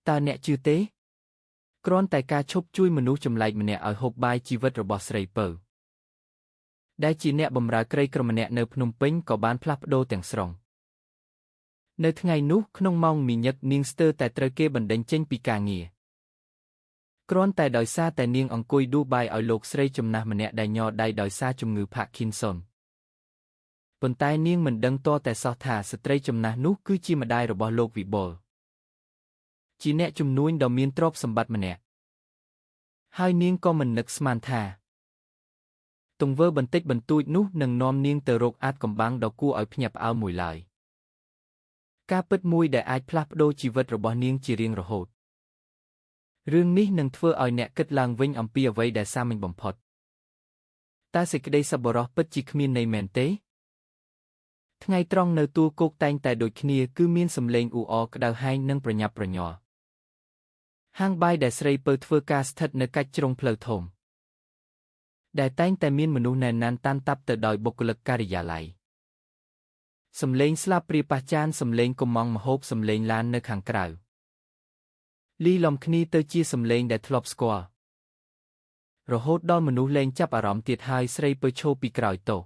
តើអ្នកជឿទេគ្រាន់តែការឈប់ជួយមនុស្សចម្លែកម្នាក់ឲ្យហូបបាយជីវិតរបស់ស្រីពៅដែលជាអ្នកបម្រើក្រីក្រម្នាក់នៅភ្នំពេញក៏បានផ្លាស់ប្ដូរទាំងស្រុងនៅថ្ងៃនោះក្នុងម៉ោងមីញឹកនាងស្ទើរតែត្រូវគេបណ្តេញចេញពីការងារគ្រាន់តែដោយសារតែនាងអង្គុយដួសបាយឲ្យលោកស្រីចំណាស់ម្នាក់ដែលញ័រដៃដោយសារជំងឺផាគីនសុនប៉ុន្តែនាងមិនដឹងតតែសោះថាស្ត្រីចំណាស់នោះគឺជាម្ដាយរបស់លោកវិបុលជាអ្នកជំនួញដ៏មានទ្រព្យសម្បត្តិម្នាក់ហើយនាងក៏មិននឹកស្មានថាទង្វើបន្តិចបន្តួចនោះនឹងនាំនាងទៅរកអាថ៌កំបាំងដ៏គួរឲ្យភ្ញាក់ផ្អើលមួយឡើយការពិតមួយដែលអាចផ្លាស់ប្ដូរជីវិតរបស់នាងជារៀងរហូតរឿងនេះនឹងធ្វើឲ្យអ្នកគិតឡើងវិញអំពីអ្វីដែលសាមញ្ញបំផុតតើសេចក្តីសប្បុរសពិតជាគ្មានន័យមែនទេថ្ងៃត្រង់នៅទួលគោកតែងតែដូចគ្នាគឺមានសម្លេងអ៊ូអរក្តៅហែងនិងប្រញាប់ប្រញាល់ហាងបាយដែលស្រីពៅធ្វើការស្ថិតនៅកាច់ជ្រុងផ្លូវធំដែលតែងតែមានមនុស្សណែនណាន់តាន់តាប់ទៅដោយបុគ្គលិកការិយាល័យសម្លេងស្លាបព្រាប៉ះចានសម្លេងកំងម្ហូបសម្លេងឡាននៅខាងក្រៅលីឡំគ្នាទៅជាសម្លេងដែលធ្លាប់ស្គាល់រហូតដល់មនុស្សលែងចាប់អារម្មណ៍ទៀតហើយស្រីពៅឈរពីក្រោយតូ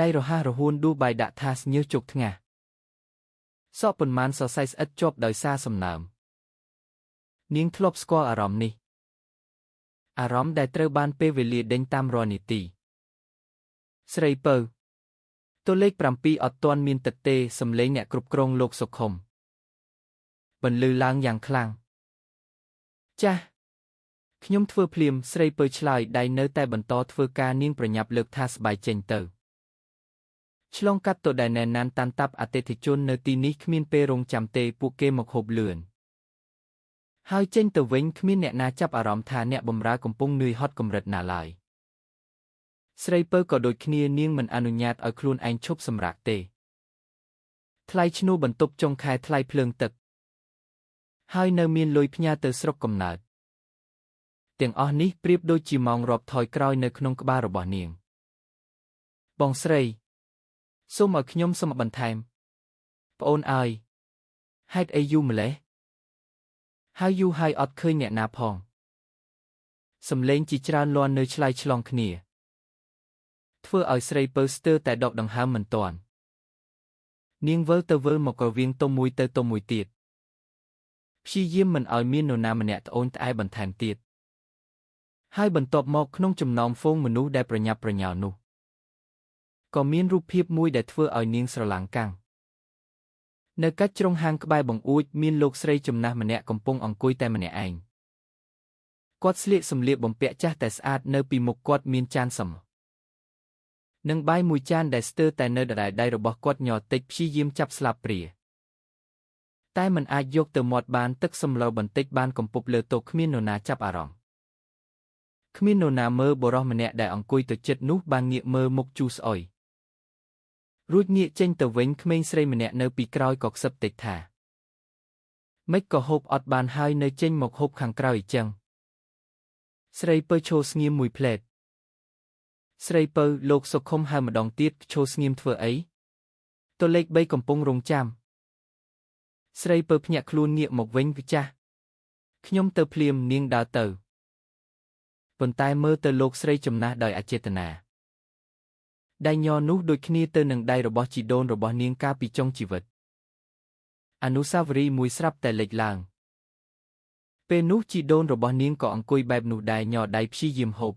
ដៃរហ័សរហួនដួសបាយដាក់ថាសញើសជោគថ្ងាសសក់ប៉ុន្មានសរសៃស្អិតជាប់ដោយសារសំណើមនាងធ្លាប់ស្គាល់អារម្មណ៍នេះអារម្មណ៍ដែលត្រូវបានពេលវេលាដេញតាមរាល់នាទីស្រីពៅតួលេខ7អត់ទាន់មានទឹកទេសម្លេងអ្នកគ្រប់គ្រងលោកសុខុមបន្លឺឡើងយ៉ាងខ្លាំងចាស់ខ្ញុំធ្វើភ្លាមស្រីពៅឆ្លើយដៃនៅតែបន្តធ្វើការនាងប្រញាប់លើកថាសបាយចេញទៅឆ្លងកាត់ទៅដែលណែនណានតាន់តាប់អតិថិជននៅទីនេះគ្មានពេលរងចាំទេពួកគេមកហូបលឿនហើយចេញទៅវិញគ្មានអ្នកណាចាប់អារម្មណ៍ថាអ្នកបម្រើកំពុងនឿយហត់កម្រិតណាឡើយស្រីពៅក៏ដូចគ្នានាងមិនអនុញ្ញាតឲ្យខ្លួនឯងឈប់សម្រាកទេថ្លៃឈ្នួលបន្ទប់ចុងខែថ្លៃភ្លើងទឹកហើយនៅមានលុយផ្ញើទៅស្រុកកំណើតទាំងអស់នេះប្រៀបដូចជាម៉ោងរាប់ថយក្រោយនៅក្នុងក្បាលរបស់នាងបងស្រីសូមឲ្យខ្ញុំសុំបន្ថែមប្អូនអើយហេតុអីយូរម្ល៉េះហើយយូរហើយអត់ឃើញអ្នកណាផងសំលេងជាច្រើនលាន់នៅឆ្លើយឆ្លងគ្នាធ្វើឲ្យស្រីពៅស្ទើរតែដកដង្ហើមមិនទាន់នាងវិលទៅវិលមករវាងទុំមួយទៅទុំមួយទៀតព្យាយាមមិនឲ្យមាននរណាម្នាក់ត្អូញត្អែបន្ថែមទៀតហើយបន្ទាប់មកក្នុងចំណោមហ្វូងមនុស្សដែលប្រញាប់ប្រញាល់នោះក៏មានរូបភាពមួយដែលធ្វើឲ្យនាងស្រឡាំងកាំងនៅកាច់ជ្រុងហាងក្បែរបង្អួចមានលោកស្រីចំណាស់ម្នាក់កំពុងអង្គុយតែម្នាក់ឯងគាត់ស្លៀកសម្លៀកបំពាក់ចាស់តែស្អាតនៅពីមុខគាត់មានចានសមនិងបាយមួយចានដែលស្ទើរតែនៅដដែលដៃរបស់គាត់ញ័រតិចព្យាយាមចាប់ស្លាបព្រាតែមិនអាចយកទៅមាត់បានទឹកសម្លបន្តិចបានកំពប់លើតុគ្មាននរណាចាប់អារម្មណ៍គ្មាននរណាមើលបុរសម្នាក់ដែលអង្គុយទៅជិតនោះបានងាកមើលមុខជូរស្អុយរួចងាកចេញទៅវិញក្មេងស្រីម្នាក់នៅពីក្រោយក៏ខ្សឹបតិចថាម៉េចក៏ហូបអត់បានហើយនៅចេញមកហូបខាងក្រៅអីចឹងស្រីពៅឈរស្ងៀមមួយភ្លែតស្រីពៅលោកសុខុមហៅម្ដងទៀតឈរស្ងៀមធ្វើអីតួលេខ3កំពុងរងចាំស្រីពៅភ្ញាក់ខ្លួនងាកមកវិញចាស់ខ្ញុំទៅភ្លាមនាងដើរទៅប៉ុន្តែមើលទៅលោកស្រីចំណាស់ដោយអចេតនាដៃញ័រនោះដូចគ្នាទៅនឹងដៃរបស់ជីដូនរបស់នាងកាលពីចុងជីវិតអនុស្សាវរីយ៍មួយស្រាប់តែលេចឡើងពេលនោះជីដូនរបស់នាងក៏អង្គុយបែបនោះដែរញ័រដៃព្យាយាមហូប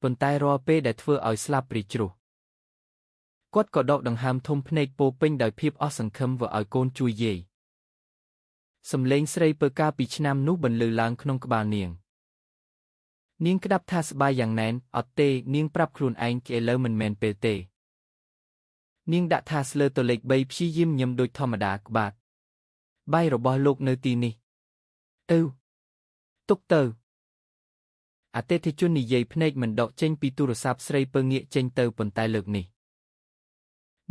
ប៉ុន្តែរាល់ពេលដែលធ្វើឲ្យស្លាប់ព្រាជ្រុះគាត់ក៏ដកដង្ហើមធំភ្នែកពោពេញដោយភាពអស់សង្ឃឹមធ្វើឲ្យកូនជួយយាយសំលេងស្រីពើកាលពីឆ្នាំនោះបន្លឺឡើងក្នុងក្បាលនាងនាងក្តាប់ថាស្បាយយ៉ាងណែនអត់ទេនាងប្រាប់ខ្លួនឯងគេឥឡូវមិនមែនពេលទេនាងដាក់ថាស្លើទៅលេខ3ព្យាយាមញឹមដូចធម្មតាក្បាតបាយរបស់លោកនៅទីនេះទៅទុកទៅអតិថិជននិយាយភ្នែកមិនដកចេញពីទូរស័ព្ទស្រីពើងាកចេញទៅប៉ុន្តែលើកនេះ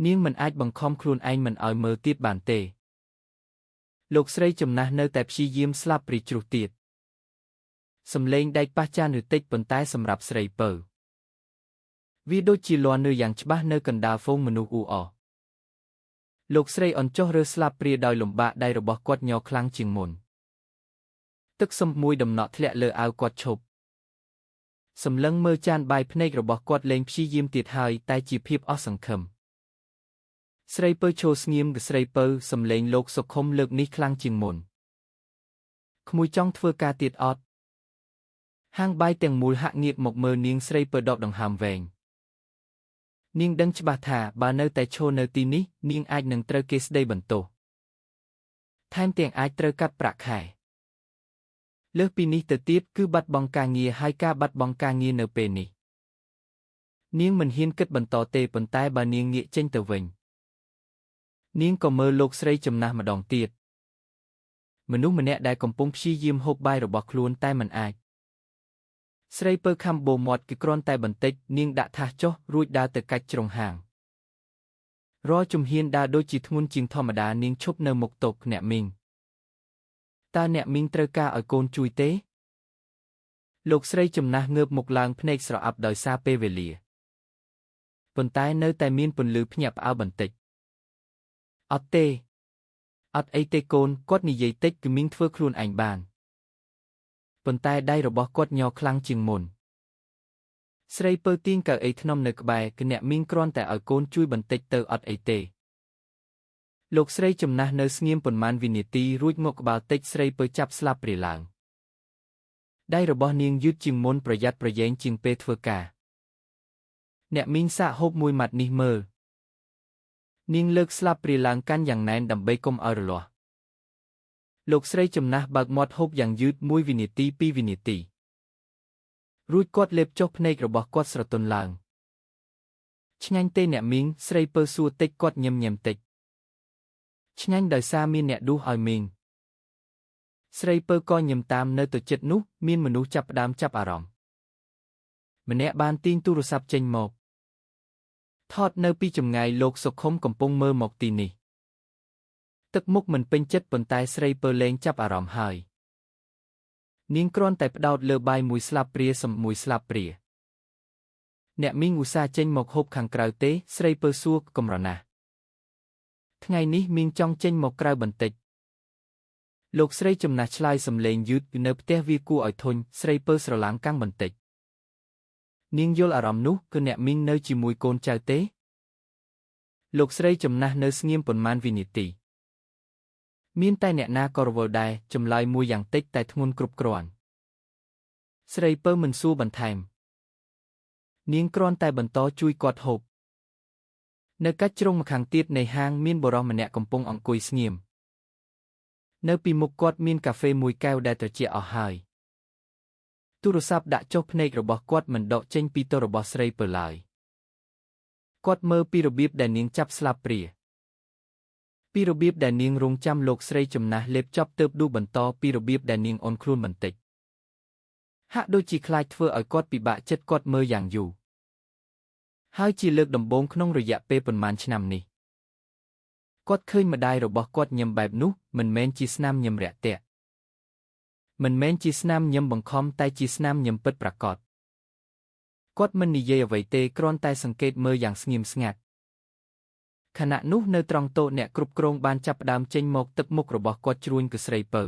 នាងមិនអាចបង្ខំខ្លួនឯងមិនឲ្យមើលទៀតបានទេលោកស្រីចំណាស់នៅតែព្យាយាមស្លាប់ព្រាជ្រុះទៀតសំលេងដែកប៉ះចានឬតិចប៉ុន្តែសម្រាប់ស្រីពៅវាដូចជាលាន់នៅយ៉ាងច្បាស់នៅកណ្ដាលហ្វូងមនុស្សអ៊ូអរ លោកស្រីអន់ចុះរើស្លាបព្រាដោយលំបាកដៃរបស់គាត់ញ័រខ្លាំងជាងមុនទឹកសំមួយដំណក់ធ្លាក់លើអាវគាត់ឈប់សម្លឹងមើលចានបាយភ្នែករបស់គាត់លែងព្យាយាមទៀតហើយតែជាភាពអស់សង្ឃឹមស្រីពៅឈរស្ងៀមស្រីពៅសំឡេងលោកសុខុមលើកនេះខ្លាំងជាងមុនក្មួយចង់ធ្វើការទៀតអត់ហាងបាយទាំងមូលហាក់ងាកមកមើលនាងស្រីពៅដកដង្ហើមវែងនាងដឹងច្បាស់ថាបើនៅតែឈរនៅទីនេះនាងអាចនឹងត្រូវគេស្ដីបន្ទោសថែមទាំងអាចត្រូវកាត់ប្រាក់ខែលើសពីនេះទៅទៀតគឺបាត់បង់ការងារហើយការបាត់បង់ការងារនៅពេលនេះនាងមិនហ៊ានគិតបន្តទេប៉ុន្តែបើនាងងាកចេញទៅវិញនាងក៏មើលលោកស្រីចំណាស់ម្ដងទៀតមនុស្សម្នាក់ដែលកំពុងព្យាយាមហូបបាយរបស់ខ្លួនតែមិនអាចស្រីពៅខំបោមាត់គឺគ្រាន់តែបន្តិចនាងដាក់ថាសចុះរួចដើរទៅកាច់ជ្រុងហាងរាល់ជំហានដើរដូចជាធ្ងន់ជាងធម្មតានាងឈប់នៅមុខតូបអ្នកមីងតើអ្នកមីងត្រូវការឲ្យកូនជួយទេលោកស្រីចំណាស់ងើបមុខឡើងភ្នែកស្រអាប់ដោយសារពេលវេលាប៉ុន្តែនៅតែមានពន្លឺភ្ញាក់ផ្អើលបន្តិចអត់ទេអត់អីទេកូនគាត់និយាយតិចគឺមីងធ្វើខ្លួនឯងបានប៉ុន្តែដៃរបស់គាត់ញ័រខ្លាំងជាងមុនស្រីពៅទាញកៅអីធ្នមនៅក្បែរគឺអ្នកមីងគ្រាន់តែឲ្យកូនជួយបន្តិចទៅអត់អីទេលោកស្រីចំណាស់នៅស្ងៀមប៉ុន្មានវិនាទីរួចងក់ក្បាលតិចស្រីពៅចាប់ស្លាបព្រាឡើងដៃរបស់នាងយឺតជាងមុនប្រយ័ត្នប្រយែងជាងពេលធ្វើការអ្នកមីងសាកហូបមួយម៉ាត់នេះមើលនាងលើកស្លាបព្រាឡើងកាន់យ៉ាងណែនដើម្បីកុំឲ្យរលាស់លោកស្រីចំណាស់បើកមាត់ហូបយ៉ាងយឺត1វិនាទី2វិនាទីរួចគាត់លេបចុះភ្នែករបស់គាត់ស្រទន់ឡើងឆ្ងាញ់ទេអ្នកមីងស្រីពៅសួរតិចគាត់ញឹមញែមតិចឆ្ងាញ់ដោយសារមានអ្នកដួសឲ្យមីងស្រីពៅក៏ញឹមតាមនៅទៅចិត្តនោះមានមនុស្សចាប់ផ្ដើមចាប់អារម្មណ៍ម្នាក់បានទាញទូរស័ព្ទចេញមកថតនៅពីចម្ងាយលោកសុខុមកំពុងមើលមកទីនេះទឹកមុខមិនពេញចិត្តប៉ុន្តែស្រីពៅលែងចាប់អារម្មណ៍ហើយនាងគ្រាន់តែផ្ដោតលើបាយមួយស្លាបព្រាសំមួយស្លាបព្រាអ្នកមីងឧស្សាហ៍ចេញមកហូបខាងក្រៅទេស្រីពៅសួរកំរណាស់ថ្ងៃនេះមីងចង់ចេញមកក្រៅបន្តិចលោកស្រីចំណាស់ឆ្លើយសំឡេងយឺតនៅផ្ទះវាគួរឲ្យធុញស្រីពៅស្រឡាងកាំងបន្តិចនាងយល់អារម្មណ៍នោះគឺអ្នកមីងនៅជាមួយកូនចៅទេលោកស្រីចំណាស់នៅស្ងៀមប៉ុន្មានវិនាទីមានតែអ្នកណាក៏រវល់ដែរចម្លើយមួយយ៉ាងតិចតែធ្ងន់គ្រប់គ្រាន់ស្រីពៅមិនសួរបន្ថែមនាងគ្រាន់តែបន្តជួយគាត់ហូបនៅកាច់ជ្រុងម្ខាងទៀតនៃហាងមានបុរសម្នាក់កំពុងអង្គុយស្ងៀមនៅពីមុខគាត់មានកាហ្វេមួយកែវដែលត្រជាក់អស់ហើយទូរស័ព្ទដាក់ចុះភ្នែករបស់គាត់មិនដកចេញពីទរបស់ស្រីពៅឡើយគាត់មើលពីរបៀបដែលនាងចាប់ស្លាបព្រាពីរបៀបដែលនាងរងចាំលោកស្រីចំណាស់លេបចប់ទើបឌូបន្តពីរបៀបដែលនាងអូនខ្លួនបន្តិចហាក់ដូចជាខ្លាចធ្វើឲ្យគាត់ពិបាកចិត្តគាត់មើលយ៉ាងយូរហើយជាលើកដំបូងក្នុងរយៈពេលប៉ុន្មានឆ្នាំនេះគាត់ឃើញម្ដាយរបស់គាត់ញឹមបែបនោះមិនមែនជាស្នាមញឹមរាក់ទាក់មិនមែនជាស្នាមញឹមបង្ខំតែជាស្នាមញឹមពិតប្រាកដគាត់មិននិយាយអ្វីទេគ្រាន់តែសង្កេតមើលយ៉ាងស្ងៀមស្ងាត់ខណៈនោះនៅត្រង់តូចអ្នកគ្រប់គ្រងបានចាប់ផ្ដើមចេញមកទឹកមុខរបស់គាត់ជ្រួញគឺស្រីពៅ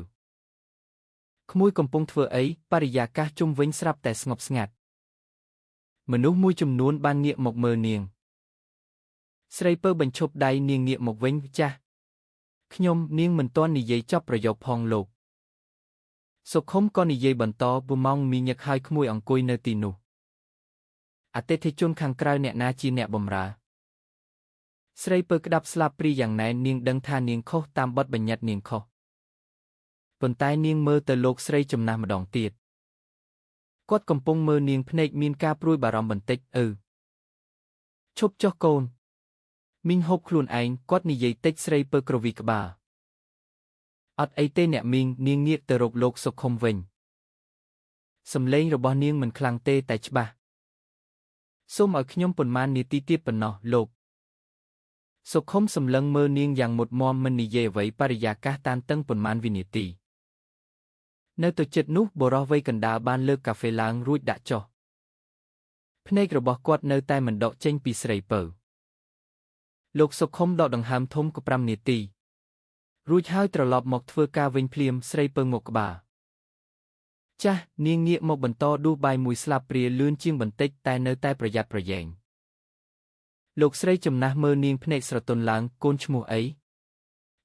ក្មួយកំពុងធ្វើអីបរិយាកាសជុំវិញស្រាប់តែស្ងប់ស្ងាត់មនុស្សមួយចំនួនបានងាកមកមើលនាងស្រីពៅបញ្ឈប់ដៃនាងងាកមកវិញចាស់ខ្ញុំនាងមិនទាន់និយាយចប់ប្រយោគផងលោកសុខុមក៏និយាយបន្តពម៉ងមីញឹកហើយក្មួយអង្គុយនៅទីនោះអតិថិជនខាងក្រៅអ្នកណាជាអ្នកបម្រើស្រីពៅក្តាប់ស្លាបព្រាយ៉ាងណែននាងដឹងថានាងខុសតាមបទបញ្ញត្តិនាងខុសប៉ុន្តែនាងមើលទៅលោកស្រីចំណាស់ម្ដងទៀតគាត់កំពុងមើលនាងភ្នែកមានការព្រួយបារម្ភបន្តិចឈប់ចុះកូនមីងហូបខ្លួនឯងគាត់និយាយតិចស្រីពៅក្រវីក្បាលអត់អីទេអ្នកមីងនាងងាកទៅរកលោកសុខុមវិញសំឡេងរបស់នាងមិនខ្លាំងទេតែច្បាស់សូមឲ្យខ្ញុំប៉ុន្មាននាទីទៀតប៉ុណ្ណោះលោកសុខុមសម្លឹងមើលនាងយ៉ាងមុតមមមិននិយាយអ្វីបរិយាកាសតានតឹងប៉ុន្មានវិនាទីនៅទៅចិត្តនោះបុរសវ័យកណ្ដាលបានលើកកាហ្វេឡើងរួចដាក់ចុះភ្នែករបស់គាត់នៅតែមិនដកចេញពីស្រីពៅ លោកសុខុមដកដង្ហើមធំក៏5នាទីរួចហើយត្រឡប់មកធ្វើការវិញភ្លាមស្រីពៅងក់ក្បាលចាស់នាងងាកមកបន្តដួសបាយមួយស្លាបព្រាលឿនជាងបន្តិចតែនៅតែប្រយ័ត្នប្រយែងលោកស្រីចំណាស់មើលនាងភ្នែកស្រទន់ឡើងកូនឈ្មោះអី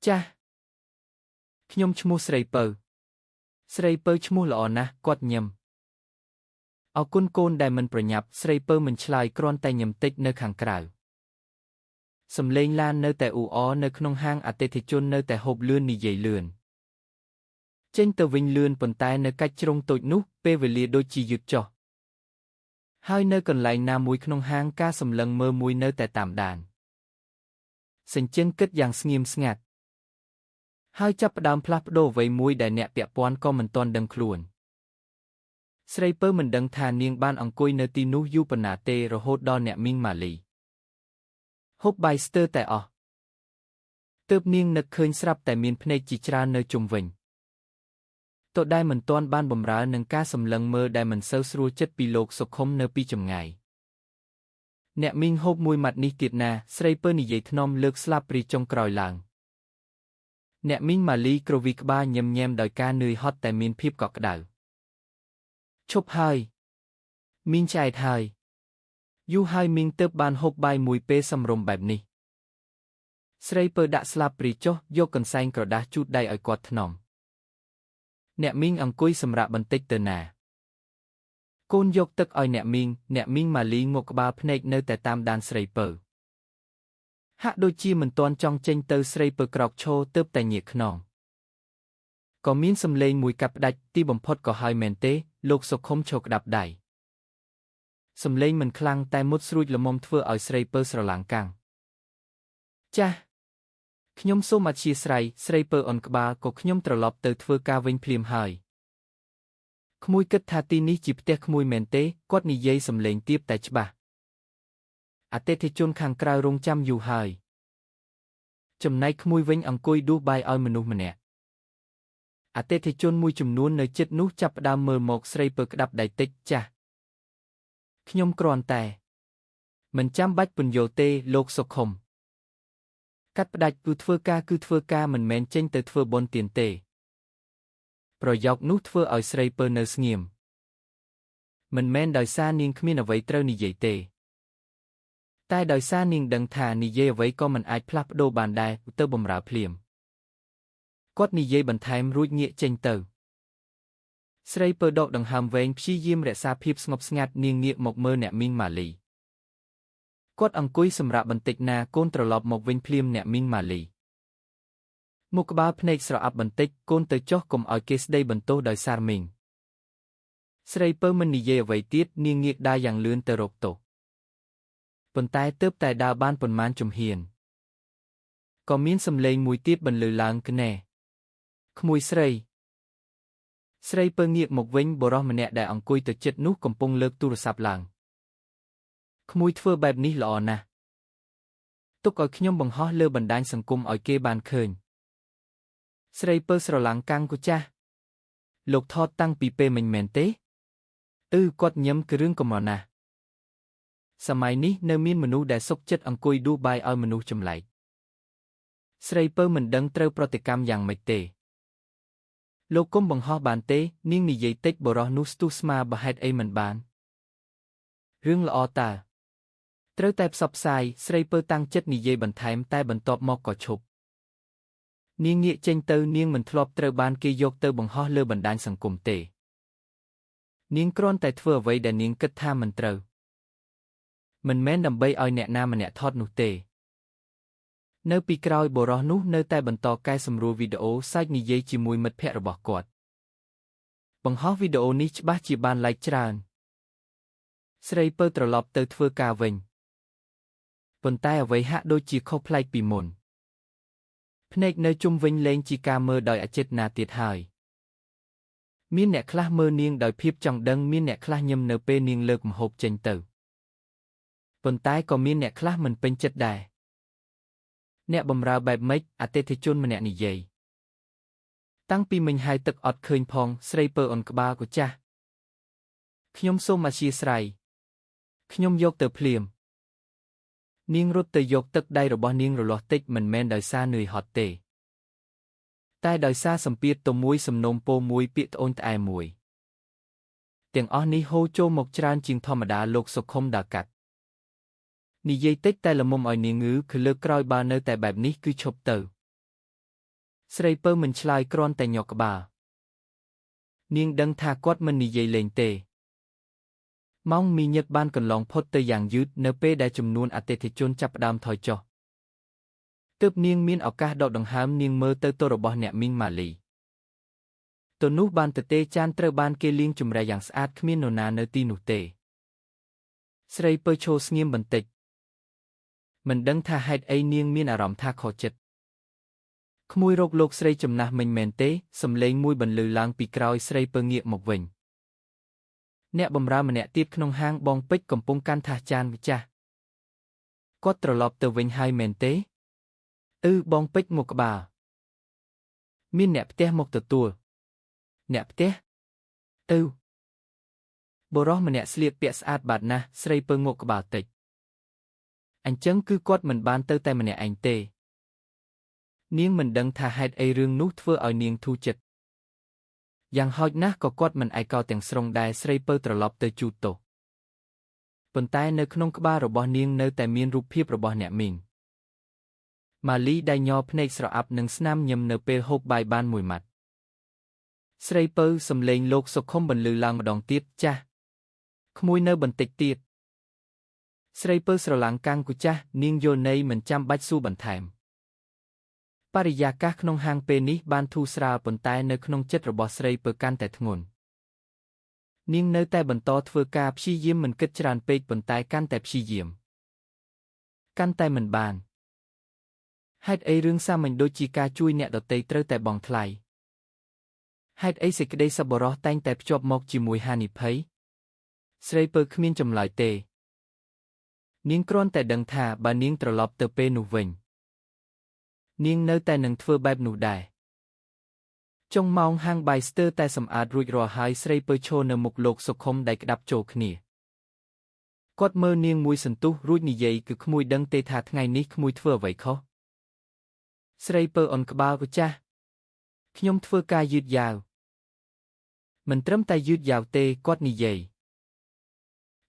ចាស់ខ្ញុំឈ្មោះស្រីពៅស្រីពៅឈ្មោះល្អណាស់គាត់ញឹមអរគុណកូនដែលមិនប្រញាប់ស្រីពៅមិនឆ្លើយគ្រាន់តែញឹមតិចនៅខាងក្រៅសំឡេងឡាននៅតែអ៊ូអរនៅក្នុងហាងអតិថិជននៅតែហូបលឿននិយាយលឿនចេញទៅវិញលឿនប៉ុន្តែនៅកាច់ជ្រុងតូចនោះពេលវេលាដូចជាយឺតចុះហើយនៅកន្លែងណាមួយក្នុងហាងការសម្លឹងមើលមួយនៅតែតាមដានសញ្ជឹងគិតយ៉ាងស្ងៀមស្ងាត់ហើយចាប់ផ្ដើមផ្លាស់ប្ដូរអ្វីមួយដែលអ្នកពាក់ព័ន្ធក៏មិនទាន់ដឹងខ្លួនស្រីពៅមិនដឹងថានាងបានអង្គុយនៅទីនោះយូរប៉ុណ្ណាទេរហូតដល់អ្នកមីងម៉ាលីហូបបាយស្ទើរតែអស់ទើបនាងនឹកឃើញស្រាប់តែមានភ្នែកជាច្រើននៅជុំវិញទោះដែលមិនទាន់បានបម្រើនឹងការសម្លឹងមើលដែលមិនសូវស្រួលចិត្តពីលោកសុខុមនៅពីចម្ងាយអ្នកមីងហូបមួយម៉ាត់នេះទៀតណាស្រីពៅនិយាយថ្នមលើកស្លាបព្រាចុងក្រោយឡើងអ្នកមីងម៉ាលីគ្រវីក្បាលញឹមញែមដោយការនឿយហត់តែមានភាពកក់ក្ដៅឈប់ហើយមីងឆ្អែតហើយយូរហើយមីងទើបបានហូបបាយមួយពេលសម្រុំបែបនេះស្រីពៅដាក់ស្លាបព្រាចុះយកកន្សែងក្រដាសជូតដៃឲ្យគាត់ថ្នមអ្នកមីងអង្គុយសម្រាកបន្តិចទៅណាកូនយកទឹកឲ្យអ្នកមីងអ្នកមីងម៉ាលីងក់ក្បាលភ្នែកនៅតែតាមដានស្រីពៅហាក់ដូចជាមិនទាន់ចង់ចេញទៅស្រីពៅក្រោកឈរទើបតែញាកខ្នងក៏មានសំឡេងមួយកាត់ផ្ដាច់ទីបំផុតក៏ហើយមែនទេលោកសុខុមឈរក្តាប់ដៃសំឡេងមិនខ្លាំងតែមុតស្រួចល្មមធ្វើឲ្យស្រីពៅស្រឡាំងកាំងចាស់ខ្ញុំសូមអធ្យាស្រ័យស្រីពៅអន់ក្បាលក៏ខ្ញុំត្រឡប់ទៅធ្វើការវិញភ្លាមហើយក្មួយគិតថាទីនេះជាផ្ទះក្មួយមែនទេគាត់និយាយសំឡេងទាបតែច្បាស់អតិថិជនខាងក្រៅរងចាំយូរហើយចំណែកក្មួយវិញអង្គុយដួសបាយឲ្យមនុស្សម្នាក់អតិថិជនមួយចំនួននៅជិតនោះចាប់ផ្ដើមមើលមកស្រីពៅក្តាប់ដៃតិចចាស់ខ្ញុំគ្រាន់តែមិនចាំបាច់ពន្យល់ទេលោកសុខុមកាត់ផ្ដាច់គឺធ្វើការគឺធ្វើការមិនមែនចេញទៅធ្វើបុណ្យទានទេប្រយោគនោះធ្វើឲ្យស្រីពៅនៅស្ងៀមមិនមែនដោយសារនាងគ្មានអ្វីត្រូវនិយាយទេតែដោយសារនាងដឹងថានិយាយអ្វីក៏មិនអាចផ្លាស់ប្ដូរបានដែរទៅបម្រើភ្លាមគាត់និយាយបន្ថែមរួចងាកចេញទៅស្រីពៅដកដង្ហើមវែងព្យាយាមរក្សាភាពស្ងប់ស្ងាត់នាងងាកមកមើលអ្នកមីងម៉ាលីគាត់អង្គុយសម្រាកបន្តិចណាកូនត្រឡប់មកវិញភ្លាមអ្នកមីងម៉ាលីមុខក្បាលភ្នែកស្រអាប់បន្តិចកូនទៅចុះកុំឲ្យគេស្ដីបន្ទោសដោយសារមីងស្រីពៅមិននិយាយអ្វីទៀតនាងងាកដើរយ៉ាងលឿនទៅរកតុប៉ុន្តែទើបតែដើរបានប៉ុន្មានជំហានក៏មានសំឡេងមួយទៀតបន្លឺឡើងក្នែក្មួយស្រីស្រីពៅងាកមកវិញបុរសម្នាក់ដែលអង្គុយទៅជិតនោះកំពុងលើកទូរស័ព្ទឡើងក្មួយធ្វើបែបនេះល្អណាស់ទុកឲ្យខ្ញុំបង្ហោះលើបណ្ដាញសង្គមឲ្យគេបានឃើញស្រីពៅស្រឡាំងកាំងគចាស់លោកថតតាំងពីពេលមិញមែនទេអឺគាត់ញឹមគឺរឿងកម្រណាស់សម័យនេះនៅមានមនុស្សដែលសុខចិត្តអង្គុយដួសបាយឲ្យមនុស្សចម្លែកស្រីពៅមិនដឹងត្រូវប្រតិកម្មយ៉ាងម៉េចទេលោកគុំបង្ហោះបានទេនាងនិយាយតិចបុរសនោះស្ទុះស្មាបើហេតុអីមិនបានរឿងល្អតើត្រូវតែផ្សព្វផ្សាយស្រីពៅតាំងចិត្តនិយាយបន្ថែមតែបន្ទាប់មកក៏ឈប់នាងងាកចេញទៅនាងមិនធ្លាប់ត្រូវបានគេយកទៅបង្ហោះលើបណ្ដាញសង្គមទេនាងគ្រាន់តែធ្វើអ្វីដែលនាងគិតថាមិនត្រូវមិនមែនដើម្បីឲ្យអ្នកណាម្នាក់ថតនោះទេនៅពីក្រោយបុរសនោះនៅតែបន្តកែសម្រួលវីដេអូសាច់និយាយជាមួយមិត្តភ័ក្តិរបស់គាត់បង្ហោះវីដេអូនេះច្បាស់ជាបានឡៃច្រើនស្រីពៅត្រឡប់ទៅធ្វើការវិញប៉ុន្តែអ្វីហាក់ដូចជាខុសប្លែកពីមុនភ្នែកនៅជុំវិញលែងជាការមើលដោយអចេតនាទៀតហើយមានអ្នកខ្លះមើលនាងដោយភាពចង់ដឹងមានអ្នកខ្លះញឹមនៅពេលនាងលើកម្ហូបចេញទៅប៉ុន្តែក៏មានអ្នកខ្លះមិនពេញចិត្តដែរអ្នកបម្រើបែបម៉េចអតិថិជនម្នាក់និយាយតាំងពីមិញហើយទឹកអត់ឃើញផងស្រីពៅអន់ក្បាលក៏ចាស់ខ្ញុំសូមអធ្យាស្រ័យខ្ញុំយកទៅភ្លាម នាងរត់ទៅយកទឹកដៃរបស់នាងរលាស់តិចមិនមែនដោយសារនឿយហត់ទេតែដោយសារសម្ពាធទៅមួយសំណូមពរមួយពាក្យត្អូញត្អែមួយទាំងអស់នេះហូរចូលមកច្រើនជាងធម្មតាលោកសុខុមដើរកាត់និយាយតិចតែល្មមឲ្យនាងងឺគឺលើកក្រោយបើនៅតែបែបនេះគឺឈប់ទៅស្រីពៅមិនឆ្លើយគ្រាន់តែញក់ក្បាលនាងដឹងថាគាត់មិននិយាយលេងទេម៉ោងមីញឹកបានកន្លងផុតទៅយ៉ាងយឺតនៅពេលដែលចំនួនអតិថិជនចាប់ផ្ដើមថយចុះទើបនាងមានឱកាសដកដង្ហើមនាងមើលទៅទរបស់អ្នកមីងម៉ាលីទៅនោះបានទទេចានត្រូវបានគេលាងជម្រះយ៉ាងស្អាតគ្មាននរណានៅទីនោះទេស្រីពៅឈរស្ងៀមបន្តិចមិនដឹងថាហេតុអីនាងមានអារម្មណ៍ថាខកចិត្តក្មួយរកលោកស្រីចំណាស់មិញមែនទេសំឡេងមួយបន្លឺឡើងពីក្រោយស្រីពៅងាកមកវិញអ្នកបម្រើម្នាក់ទៀតក្នុងហាងបងពេជ្រកំពុងកាន់ថាសចានម្ចាស់គាត់ត្រឡប់ទៅវិញហើយមែនទេអឺបងពេជ្រមកក្បាលមានអ្នកផ្ទះមកទទួលអ្នកផ្ទះទៅបុរសម្នាក់ស្លៀកពាក់ស្អាតបាតណាស់ស្រីពៅងក់ក្បាលតិចអញ្ចឹងគឺគាត់មិនបានទៅតែម្នាក់ឯងទេនាងមិនដឹងថាហេតុអីរឿងនោះធ្វើឲ្យនាងធូរចិត្តយ៉ាងហោចណាស់ក៏គាត់មិនឯកោទាំងស្រុងដែរស្រីពៅត្រឡប់ទៅជូតទោសប៉ុន្តែនៅក្នុងក្បាលរបស់នាងនៅតែមានរូបភាពរបស់អ្នកមីងម៉ាលីដែលញ័រភ្នែកស្រអាប់និងស្នាមញឹមនៅពេលហូបបាយបានមួយម៉ាត់ស្រីពៅសំឡេងលោកសុខុមបន្លឺឡើងម្ដងទៀតចាស់ក្មួយនៅបន្តិចទៀតស្រីពៅស្រឡាំងកាំងគូចាស់នាងយល់ន័យមិនចាំបាច់សួរបន្ថែមបរិយាកាសក្នុងហាងពេលនេះបានធូរស្រាលប៉ុន្តែនៅក្នុងចិត្តរបស់ស្រីពៅកាន់តែធ្ងន់នាងនៅតែបន្តធ្វើការព្យាយាមមិនគិតច្រើនពេកប៉ុន្តែកាន់តែព្យាយាមកាន់តែមិនបានហេតុអីរឿងសាមញ្ញដូចជាការជួយអ្នកដទៃត្រូវតែបង់ថ្លៃហេតុអីសេចក្តីសប្បុរសតែងតែភ្ជាប់មកជាមួយហានិភ័យស្រីពៅគ្មានចម្លើយទេនាងគ្រាន់តែដឹងថាបើនាងត្រឡប់ទៅពេលនោះវិញនាងនៅតែនឹងធ្វើបែបនោះដែរចុងម៉ោងហាងបាយស្ទើរតែសម្អាតរួចរាល់ហើយស្រីពៅឈរនៅមុខលោកសុខុមដែលក្តាប់ចូលគ្នាគាត់មើលនាងមួយសន្ទុះរួចនិយាយគឺក្មួយដឹងទេថាថ្ងៃនេះក្មួយធ្វើអ្វីខុសស្រីពៅអន់ក្បាលចាស់ខ្ញុំធ្វើការយឺតយ៉ាវមិនត្រឹមតែយឺតយ៉ាវទេគាត់និយាយ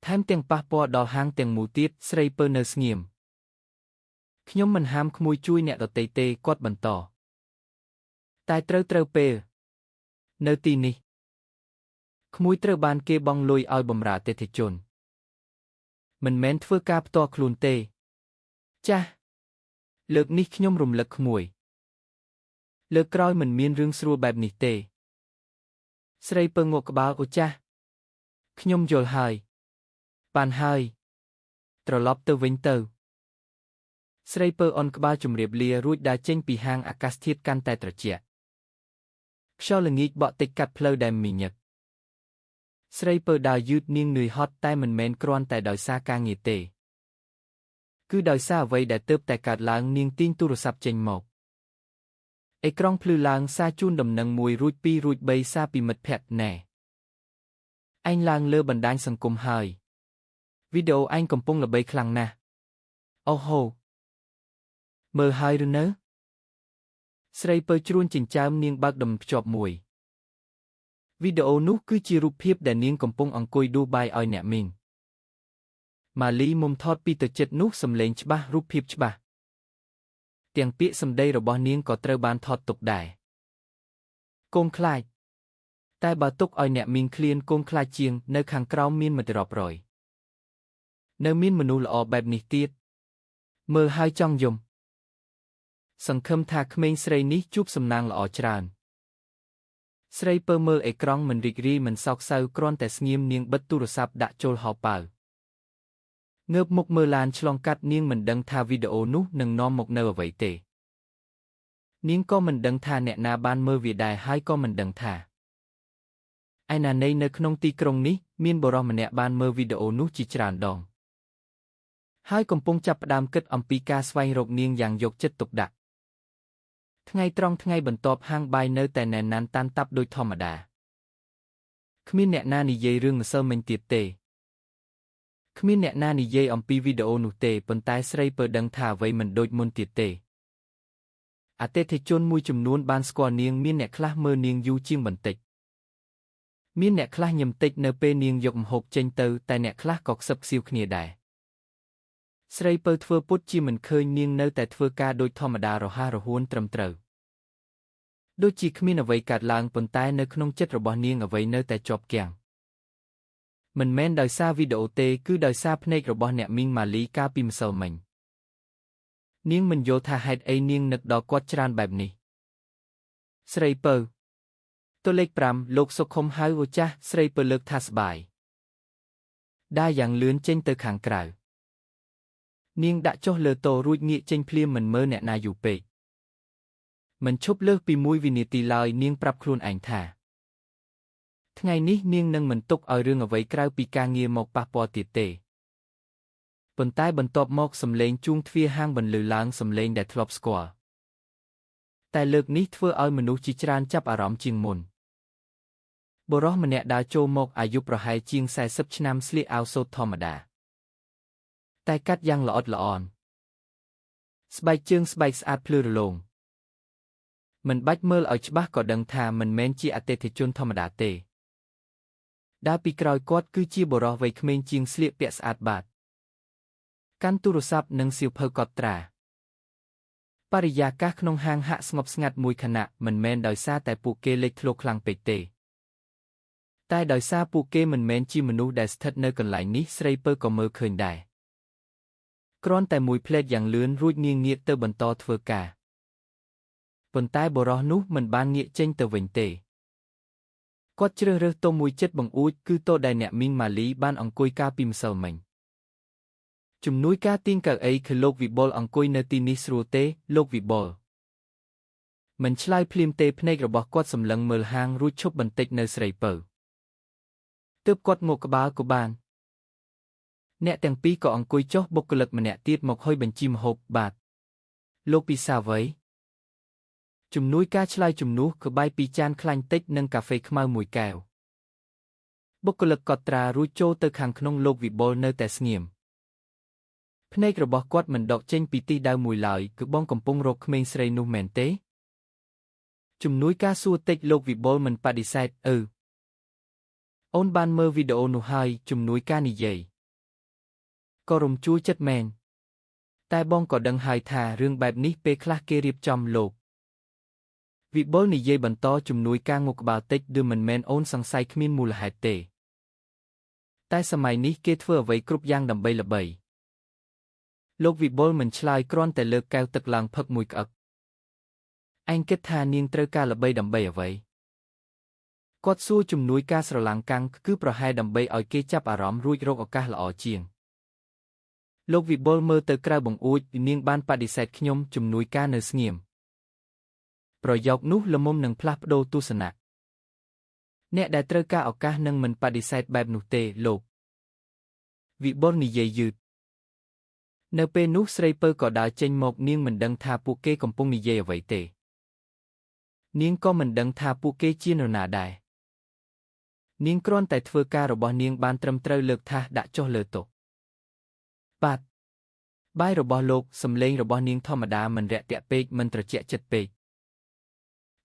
ថែមទាំងប៉ះពាល់ដល់ហាងទាំងមូលទៀតស្រីពៅនៅស្ងៀមខ្ញុំមិនហាមក្មួយជួយអ្នកដទៃទេគាត់បន្តតែត្រូវពេលនៅទីនេះក្មួយត្រូវបានគេបង់លុយឲ្យបម្រើអតិថិជនមិនមែនធ្វើការផ្ទាល់ខ្លួនទេចាស់លើកនេះខ្ញុំរំលឹកក្មួយលើកក្រោយមិនមានរឿងស្រួលបែបនេះទេស្រីពៅងក់ក្បាលអូចាស់ខ្ញុំយល់ហើយបានហើយត្រឡប់ទៅវិញទៅស្រីពៅអន់ក្បាលជម្រាបលារួចដើរចេញពីហាងអាកាសធាតុកាន់តែត្រជាក់ខ្យល់ល្ងាចបក់តិចកាត់ផ្លូវដែលមីញឹកស្រីពៅដើរយឺតនាងនឿយហត់តែមិនមែនគ្រាន់តែដោយសារការងារទេគឺដោយសារអ្វីដែលទើបតែកើតឡើងនាងទាញទូរស័ព្ទចេញមកអេក្រង់ភ្លឺឡើងសារជូនដំណឹងមួយរួចពីររួចបីសារពីមិត្តភក្តិណែឯងឡើងលើបណ្ដាញសង្គមហើយវីដេអូឯងកំពុងល្បីខ្លាំងណាស់អូហូមើលហើយឬនៅស្រីពៅជ្រួនចិញ្ចើមនាងបើកដំភ្ជាប់មួយវីដេអូនោះគឺជារូបភាពដែលនាងកំពុងអង្គុយដួសបាយឲ្យអ្នកមីងម៉ាលីមុំថតពីទៅចិត្តនោះសំឡេងច្បាស់រូបភាពច្បាស់ទាំងពាក្យសម្ដីរបស់នាងក៏ត្រូវបានថតទុកដែរកូនខ្លាចតែបើទុកឲ្យអ្នកមីងឃ្លានកូនខ្លាចជាងនៅខាងក្រោមមានមិត្តរាប់រយនៅមានមនុស្សល្អបែបនេះទៀតមើលហើយចង់យំសង្ឃឹមថាក្មេងស្រីនេះជួបសំណាងល្អច្រើនស្រីពើមើលអេក្រង់មិនរីករាយមិនសោកសៅគ្រាន់តែស្ងៀមនាងបិទទូរស័ព្ទដាក់ចូលហោប៉ៅងើបមុខមើលឡានឆ្លងកាត់នាងមិនដឹងថាវីដេអូនោះនឹងនាំមកនៅអ្វីទេនាងក៏មិនដឹងថាអ្នកណាបានមើលវាដែរហើយក៏មិនដឹងថាឯណានៃនៅក្នុងទីក្រុងនេះមានបុរសម្នាក់បានមើលវីដេអូនោះជាច្រើនដងហើយកំពុងចាប់ផ្ដើមគិតអំពីការស្វែងរកនាងយ៉ាងយកចិត្តទុកដាក់ថ្ងៃត្រង់ថ្ងៃបន្ទាប់ហាងបាយនៅតែណែនណាន់តាន់តាប់ដូចធម្មតាគ្មានអ្នកណានិយាយរឿងម្សិលមិញទៀតទេ គ្មានអ្នកណានិយាយអំពីវីដេអូនោះទេប៉ុន្តែស្រីពៅដឹងថាអ្វីមិនដូចមុនទៀតទេអតិថិជនមួយចំនួនបានស្គាល់នាងមានអ្នកខ្លះមើលនាងយូរជាងបន្តិចមានអ្នកខ្លះញឹមតិចនៅពេលនាងយកម្ហូបចេញទៅតែអ្នកខ្លះក៏ខ្សឹបខ្សៀវគ្នាដែរស្រីពៅធ្វើពុតជាមិនឃើញនាងនៅតែធ្វើការដូចធម្មតារហ័សរហួនត្រឹមត្រូវដូចជាគ្មានអ្វីកើតឡើងប៉ុន្តែនៅក្នុងចិត្តរបស់នាងអ្វីនៅតែជាប់គាំងមិនមែនដោយសារវីដេអូទេគឺដោយសារភ្នែករបស់អ្នកមីងម៉ាលីកាលពីម្សិលមិញនាងមិនយល់ថាហេតុអីនាងនឹកដល់គាត់ច្រើនបែបនេះស្រីពៅតលេខ5លោកសុខុមហៅអូចាស់ស្រីពៅលើកថាស្បាយដើរយ៉ាងលឿនចេញទៅខាងក្រៅនាងដាក់ចុះលើតោរួចងាកចេញភ្លាមមិនមើលអ្នកណាយូរពេកមិនឈប់លើសពីមួយវិនាទីឡើយនាងប្រាប់ខ្លួនឯងថាថ្ងៃនេះនាងនឹងមិនទុកឲ្យរឿងអ្វីក្រៅពីការងារមកប៉ះពាល់ទៀតទេប៉ុន្តែបន្ទាប់មកសំឡេងជួងទ្វារហាងបន្លឺឡើងសំឡេងដែលធ្លាប់ស្គាល់តែលើកនេះធ្វើឲ្យមនុស្សជាច្រើនចាប់អារម្មណ៍ជាងមុនបុរសម្នាក់ដើរចូលមកអាយុប្រហែលជាង40ឆ្នាំស្លៀកអាវសូត្រធម្មតាតែកាត់យ៉ាងល្អិតល្អន់ស្បែកជើងស្បែកស្អាតភ្លឺរលោងមិនបាច់មើលឲ្យច្បាស់ក៏ដឹងថាមិនមែនជាអតិថិជនធម្មតាទេដើរពីក្រោយគាត់គឺជាបុរសវ័យក្មេងជាងស្លៀកពាក់ស្អាតបាតកាន់ទូរស័ព្ទនិងសៀវភៅកត់ត្រាបរិយាកាសក្នុងហាងហាក់ស្ងប់ស្ងាត់មួយខណៈមិនមែនដោយសារតែពួកគេលេចធ្លោខ្លាំងពេកទេតែដោយសារពួកគេមិនមែនជាមនុស្សដែលស្ថិតនៅកន្លែងនេះស្រីពៅក៏មើលឃើញដែរគ្រាន់តែមួយភ្លែតយ៉ាងលឿនរួចនាងងាកទៅបន្តធ្វើការប៉ុន្តែបុរសនោះមិនបានងាកចេញទៅវិញទេគាត់ជ្រើសរើសតោមួយចិត្តបង្អួចគឺតោដែលអ្នកមីងម៉ាលីបានអង្គុយកាលពីម្សិលមិញជំនួយការទាញកៅអីគឺលោកវិបុលអង្គុយនៅទីនេះស្រួលទេលោកវិបុលមិនឆ្លើយភ្លាមទេភ្នែករបស់គាត់សម្លឹងមើលហាងរួចឈប់បន្តិចនៅស្រីពៅទើបគាត់ងក់ក្បាលក៏បានអ្នកទាំងពីរក៏អង្គុយចុះបុគ្គលិកម្នាក់ទៀតមកហុយបញ្ជីម្ហូបបាទលោកពិសាវ័យជំនួយការឆ្លើយជំនួសគឺបាយពីរចានខ្លាញ់តិចនិងកាហ្វេខ្មៅមួយកែវបុគ្គលិកកត់ត្រារួចចូលទៅខាងក្នុងលោកវិបុលនៅតែស្ងៀមភ្នែករបស់គាត់មិនដកចេញពីទីដៅមួយឡើយគឺបងកំពុងរកក្មេងស្រីនោះមែនទេជំនួយការសួរតិចលោកវិបុលមិនបដិសេធអឺអូនបានមើលវីដេអូនោះហើយជំនួយការនិយាយក៏រំជួលចិត្តមែនតែបងក៏ដឹងហើយថារឿងបែបនេះពេលខ្លះគេរៀបចំលោកវិបុលនិយាយបន្តជំនួយការងក់ក្បាលតិចឬមិនមែនអូនសង្ស័យគ្មានមូលហេតុទេតែសម័យនេះគេធ្វើអ្វីគ្រប់យ៉ាងដើម្បីល្បីលោកវិបុលមិនឆ្លើយគ្រាន់តែលើកកែវទឹកឡើងផឹកមួយក្អឹកឯងគិតថានាងត្រូវការល្បីដើម្បីអ្វីគាត់សួរជំនួយការស្រឡាំងកាំងគឺប្រហែលដើម្បីឲ្យគេចាប់អារម្មណ៍រួចរកឱកាសល្អជាងលោកវិបុលមើលទៅក្រៅបង្អួចនាងបានបដិសេធខ្ញុំជំនួយការនៅស្ងៀមប្រយោគនោះល្មមនឹងផ្លាស់ប្ដូរទស្សនៈអ្នកដែលត្រូវការឱកាសនឹងមិនបដិសេធបែបនោះទេលោកវិបុលនិយាយយឺតនៅពេលនោះស្រីពៅក៏ដើរចេញមកនាងមិនដឹងថាពួកគេកំពុងនិយាយអ្វីទេនាងក៏មិនដឹងថាពួកគេជានរណាដែរនាងគ្រាន់តែធ្វើការរបស់នាងបានត្រឹមត្រូវលើកថាសដាក់ចុះលើតុបាទបាយរបស់លោកសំឡេងរបស់នាងធម្មតាមិនរាក់ទាក់ពេកមិនត្រជាក់ចិត្តពេក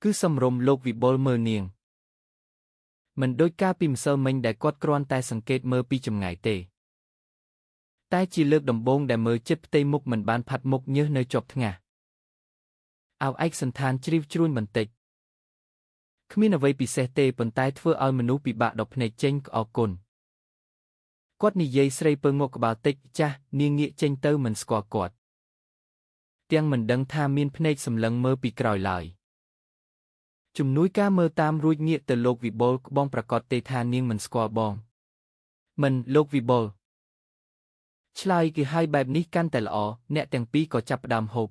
គឺសំរុំលោកវិបុលមើលនាងមិនដូចកាលពីម្សិលមិញដែលគាត់គ្រាន់តែសង្កេតមើលពីចម្ងាយទេតែជាលើកដំបូងដែលមើលចិត្តផ្ទៃមុខមិនបានផាត់មុខញើសនៅជាប់ថ្ងាសអោឯកសន្តានជ្រីវជ្រួញបន្តិចគ្មានអ្វីពិសេសទេប៉ុន្តែធ្វើឲ្យមនុស្សពិបាកដកភ្នែកចេញអរគុណគាត់និយាយស្រីពើងក់ក្បាលតិចចាស់នាងងាកចេញទៅមិនស្គាល់គាត់ទាំងមិនដឹងថាមានភ្នែកសម្លឹងមើលពីក្រោយឡើយជំនួយការមើលតាមរួចងាកទៅលោកវិបុលក្បងប្រកាសទេថានាងមិនស្គាល់បងមិនលោកវិបុលឆ្លើយគឺហើយបែបនេះកាន់តែល្អអ្នកទាំងពីរក៏ចាប់ផ្ដើមហូប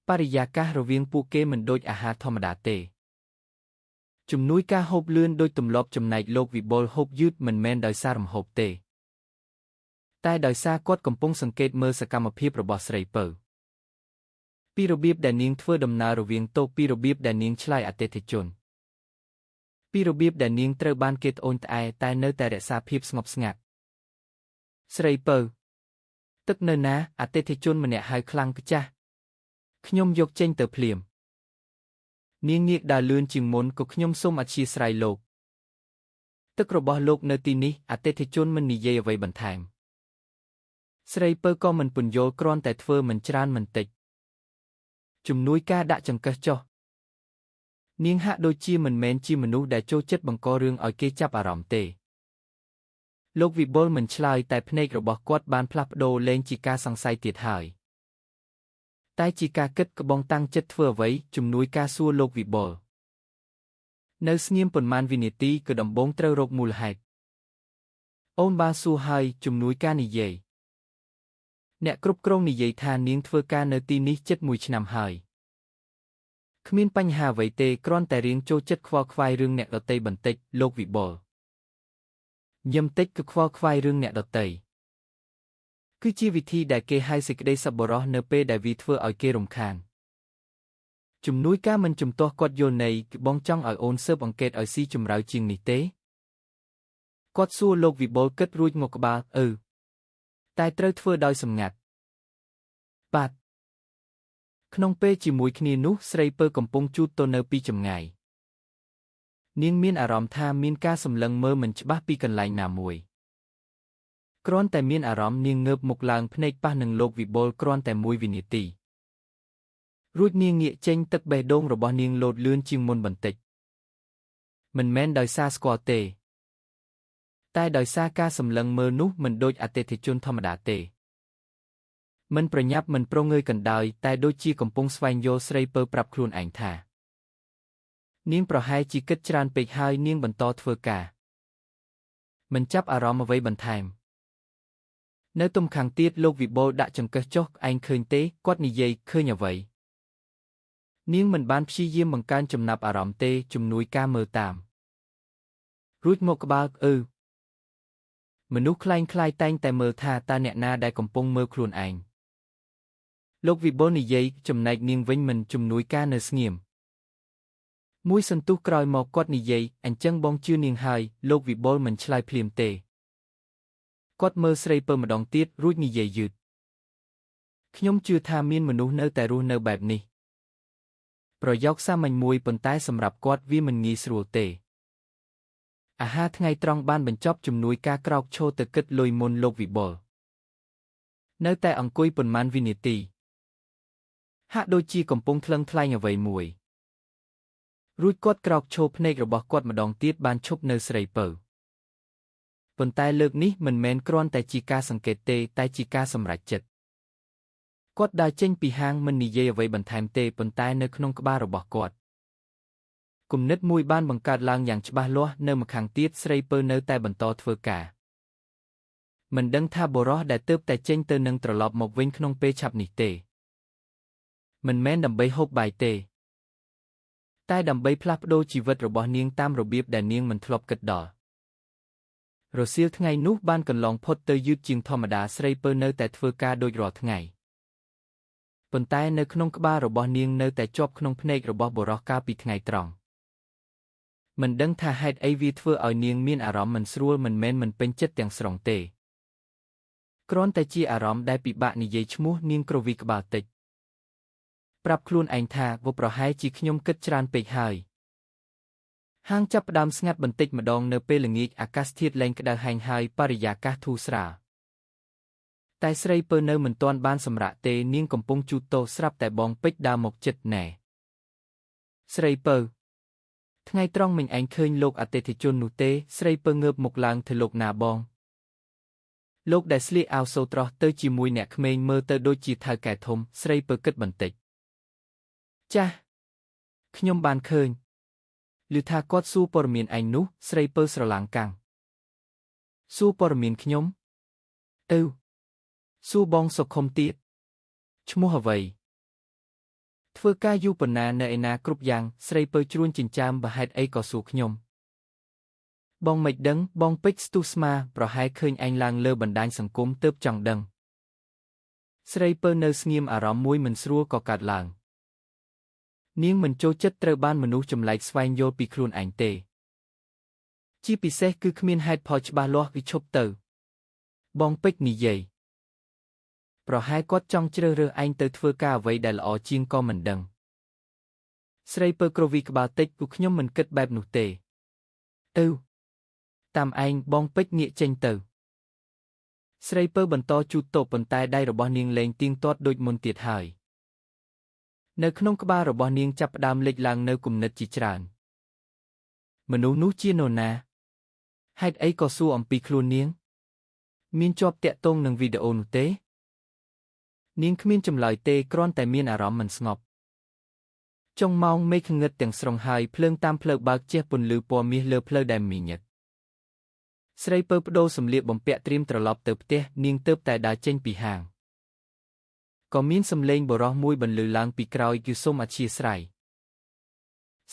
បរិយាកាសរវាងពួកគេមិនដូចអាហារធម្មតាទេជំនួយការហូបលឿនដូចទម្លាប់ចំណែកលោកវិបុលហូបយឺតមិនមែនដោយសាររំហូបទេតែដោយសារគាត់កំពុងសង្កេតមើលសកម្មភាពរបស់ស្រីពៅពីរបៀបដែលនាងធ្វើដំណើររវាងតូបពីរបៀបដែលនាងឆ្លើយអតិថិជនពីរបៀបដែលនាងត្រូវបានគេត្អូញត្អែតែនៅតែរក្សាភាពស្ងប់ស្ងាត់ ស្រីពៅទឹកនៅណាអតិថិជនម្នាក់ហៅខ្លាំងក្ចាស់ខ្ញុំយកចេញទៅភ្លាមនាងងាកដើរលឿនជាងមុនក៏ខ្ញុំសូមអធ្យាស្រ័យលោកទឹករបស់លោកនៅទីនេះអតិថិជនមិននិយាយអ្វីបន្ថែមស្រីពៅក៏មិនពន្យល់គ្រាន់តែធ្វើមិនច្រើនមិនតិចជំនួយការដាក់ចង្កឹះចុះនាងហាក់ដូចជាមិនមែនជាមនុស្សដែលចូលចិត្តបង្ករឿងឲ្យគេចាប់អារម្មណ៍ទេលោកវិបុលមិនឆ្លើយតែភ្នែករបស់គាត់បានផ្លាស់ប្ដូរលែងជាការសង្ស័យទៀតហើយតែជាការគិតក្បងតាំងចិត្តធ្វើអ្វីជំនួយការសួរលោកវិបុលនៅស្ងៀមប៉ុន្មានវិនាទីគឺដំបូងត្រូវរកមូលហេតុអូនបានសួរហើយជំនួយការនិយាយអ្នកគ្រប់គ្រងនិយាយថានាងធ្វើការនៅទីនេះជិត1ឆ្នាំហើយគ្មានបញ្ហាអ្វីទេគ្រាន់តែរៀងចូលចិត្តខ្វល់ខ្វាយរឿងអ្នកដទៃបន្តិចលោកវិបុលញឹមតិចគឺខ្វល់ខ្វាយរឿងអ្នកដទៃគឺជាវិធីដែលគេហៅសេចក្តីសប្បុរសនៅពេលដែលវាធ្វើឲ្យគេរំខានជំនួយការមិនជំទាស់គាត់យល់ន័យគឺបងចង់ឲ្យអូនស៊ើបអង្កេតឲ្យស៊ីជម្រៅជាងនេះទេគាត់សួរលោកវិបុលគិតរួចមកក្បាលអឺតែត្រូវធ្វើដោយសម្ងាត់បាទក្នុងពេលជាមួយគ្នានោះស្រីពៅកំពុងជូតទៅនៅពីចម្ងាយនាងមានអារម្មណ៍ថាមានការសម្លឹងមើលមិនច្បាស់ពីកន្លែងណាមួយគ្រាន់តែមានអារម្មណ៍នាងងើបមុខឡើងភ្នែកប៉ះនឹងលោកវិបុលគ្រាន់តែមួយវិនាទីរួចនាងងាកចេញទឹកបេះដូងរបស់នាងលោតលឿនជាងមុនបន្តិចមិនមែនដោយសារស្គាល់ទេតែដោយសារការសម្លឹងមើលនោះមិនដូចអតិថិជនធម្មតាទេមិនប្រញាប់មិនប្រងើយកណ្ដោយតែដូចជាកំពុងស្វែងយល់ស្រីពៅប្រាប់ខ្លួនឯងថានាងប្រហែលជាគិតច្រើនពេកហើយនាងបន្តធ្វើការមិនចាប់អារម្មណ៍អ្វីបន្ថែមនៅទំខាងទៀតលោកវិបុលដាក់ចង្កឹះចុះឯងឃើញទេគាត់និយាយឃើញអ្វីនាងមិនបានព្យាយាមបង្កើនចំណាប់អារម្មណ៍ទេជំនួយការមើលតាមរួចមកក្បាលអឺមនុស្សក្លែងក្លាយតែងតែមើលថាតើអ្នកណាដែលកំពុងមើលខ្លួនឯងលោកវិបុលនិយាយចំណែកនាងវិញមិនជំនួយការនៅស្ងៀមមួយសន្ទុះក្រោយមកគាត់និយាយអញ្ចឹងបងជឿនាងហើយលោកវិបុលមិនឆ្លើយភ្លាមទេគាត់មើលស្រីពៅម្ដងទៀតរួចនិយាយយឺតខ្ញុំជឿថាមានមនុស្សនៅតែរស់នៅបែបនេះប្រយោគសាមញ្ញមួយប៉ុន្តែសម្រាប់គាត់វាមិនងាយស្រួលទេអាហារថ្ងៃត្រង់បានបញ្ចប់ជំនួយការក្រោកឈរទៅគិតលុយមុនលោកវិបុលនៅតែអង្គុយប៉ុន្មានវិនាទីហាក់ដូចជាកំពុងថ្លឹងថ្លែងអ្វីមួយរួចគាត់ក្រោកឈរភ្នែករបស់គាត់ម្ដងទៀតបានឈប់នៅស្រីពៅប៉ុន្តែលើកនេះមិនមែនគ្រាន់តែជាការសង្កេតទេតែជាការសម្រេចចិត្តគាត់ដើរចេញពីហាងមិននិយាយអ្វីបន្ថែមទេប៉ុន្តែនៅក្នុងក្បាលរបស់គាត់គំនិតមួយបានបង្កើតឡើងយ៉ាងច្បាស់លាស់នៅម្ខាងទៀតស្រីពៅនៅតែបន្តធ្វើការមិនដឹងថាបុរសដែលទើបតែចេញទៅនឹងត្រឡប់មកវិញក្នុងពេលឆាប់នេះទេមិនមែនដើម្បីហូបបាយទេតែដើម្បីផ្លាស់ប្ដូរជីវិតរបស់នាងតាមរបៀបដែលនាងមិនធ្លាប់គិតដល់រសៀលថ្ងៃនោះបានកន្លងផុតទៅយឺតជាងធម្មតាស្រីពៅនៅតែធ្វើការដូចរាល់ថ្ងៃប៉ុន្តែនៅក្នុងក្បាលរបស់នាងនៅតែជាប់ក្នុងភ្នែករបស់បុរសកាលពីថ្ងៃត្រង់មិនដឹងថាហេតុអីវាធ្វើឲ្យនាងមានអារម្មណ៍មិនស្រួលមិនមែនមិនពេញចិត្តទាំងស្រុងទេគ្រាន់តែជាអារម្មណ៍ដែលពិបាកនិយាយឈ្មោះនាងគ្រវីក្បាលតិចប្រាប់ខ្លួនឯងថាវាប្រហែលជាខ្ញុំគិតច្រើនពេកហើយហាងចាប់ផ្ដើមស្ងាត់បន្តិចម្ដងនៅពេលល្ងាចអាកាសធាតុលែងក្តៅហែងហើយបរិយាកាសធូរស្រាលតែស្រីពៅនៅមិនទាន់បានសម្រាកទេនាងកំពុងជូតតោស្រាប់តែបងពេជ្រដើរមកចិត្តណែស្រីពៅថ្ងៃត្រង់មិញឯងឃើញលោកអតិថិជននោះទេស្រីពៅងើបមុខឡើងទៅលោកណាបងលោកដែលស្លៀកអាវសូត្រោះទៅជាមួយអ្នកក្មេងមើលទៅដូចជាថៅកែធំស្រីពៅគិតបន្តិចចាស់ខ្ញុំបានឃើញឮថាគាត់សួរព័ត៌មានឯងនោះស្រីពៅស្រឡាំងកាំងសួរព័ត៌មានខ្ញុំទៅសួរបងសុខុមទៀតឈ្មោះអ្វីធ្វើការយូរប៉ុណ្ណានៅឯណាគ្រប់យ៉ាងស្រីពៅជ្រួញចិញ្ចើមបើហេតុអីក៏សួរខ្ញុំបងមិនដឹងបងពេជ្រស្ទុះស្មាប្រហែលឃើញឯងឡើងលើបណ្ដាញសង្គមទើបចង់ដឹងស្រីពៅនៅស្ងៀមអារម្មណ៍មួយមិនស្រួលក៏កើតឡើងនាងមិនចូលចិត្តត្រូវបានមនុស្សចម្លែកស្វែងយល់ពីខ្លួនឯងទេជាពិសេសគឺគ្មានហេតុផលច្បាស់លាស់វាឈប់ទៅ បងពេជ្រនិយាយប្រហែលគាត់ចង់ជ្រើសរើសឯងទៅធ្វើការអ្វីដែលល្អជាងក៏មិនដឹងស្រីពៅគ្រវីក្បាលតិចពួកខ្ញុំមិនគិតបែបនោះទេទៅតាមឯងបងពេជ្រងាកចេញទៅស្រីពៅបន្តជូតតូបប៉ុន្តែដៃរបស់នាងលែងទៀងទាត់ដូចមុនទៀតហើយនៅក្នុងក្បាលរបស់នាងចាប់ផ្ដើមលេចឡើងនៅគំនិតជាច្រើនមនុស្សនោះជានរណាហេតុអីក៏សួរអំពីខ្លួននាងមានជាប់តាក់ទងនឹងវីដេអូនោះទេនាងគ្មានចម្លើយទេគ្រាន់តែមានអារម្មណ៍មិនស្ងប់ចុងម៉ោងមេឃងឹតទាំងស្រុងហើយភ្លើងតាមផ្លូវបើកជះពន្លឺពណ៌មាសលើផ្លូវដែលមីញឹកស្រីពៅប្ដូរសម្លៀកបំពាក់ត្រៀមត្រឡប់ទៅផ្ទះនាងទើបតែដើរចេញពីហាងក៏មានសំឡេងបុរសមួយបន្លឺឡើងពីក្រោយគឺសូមអធ្យាស្រ័យ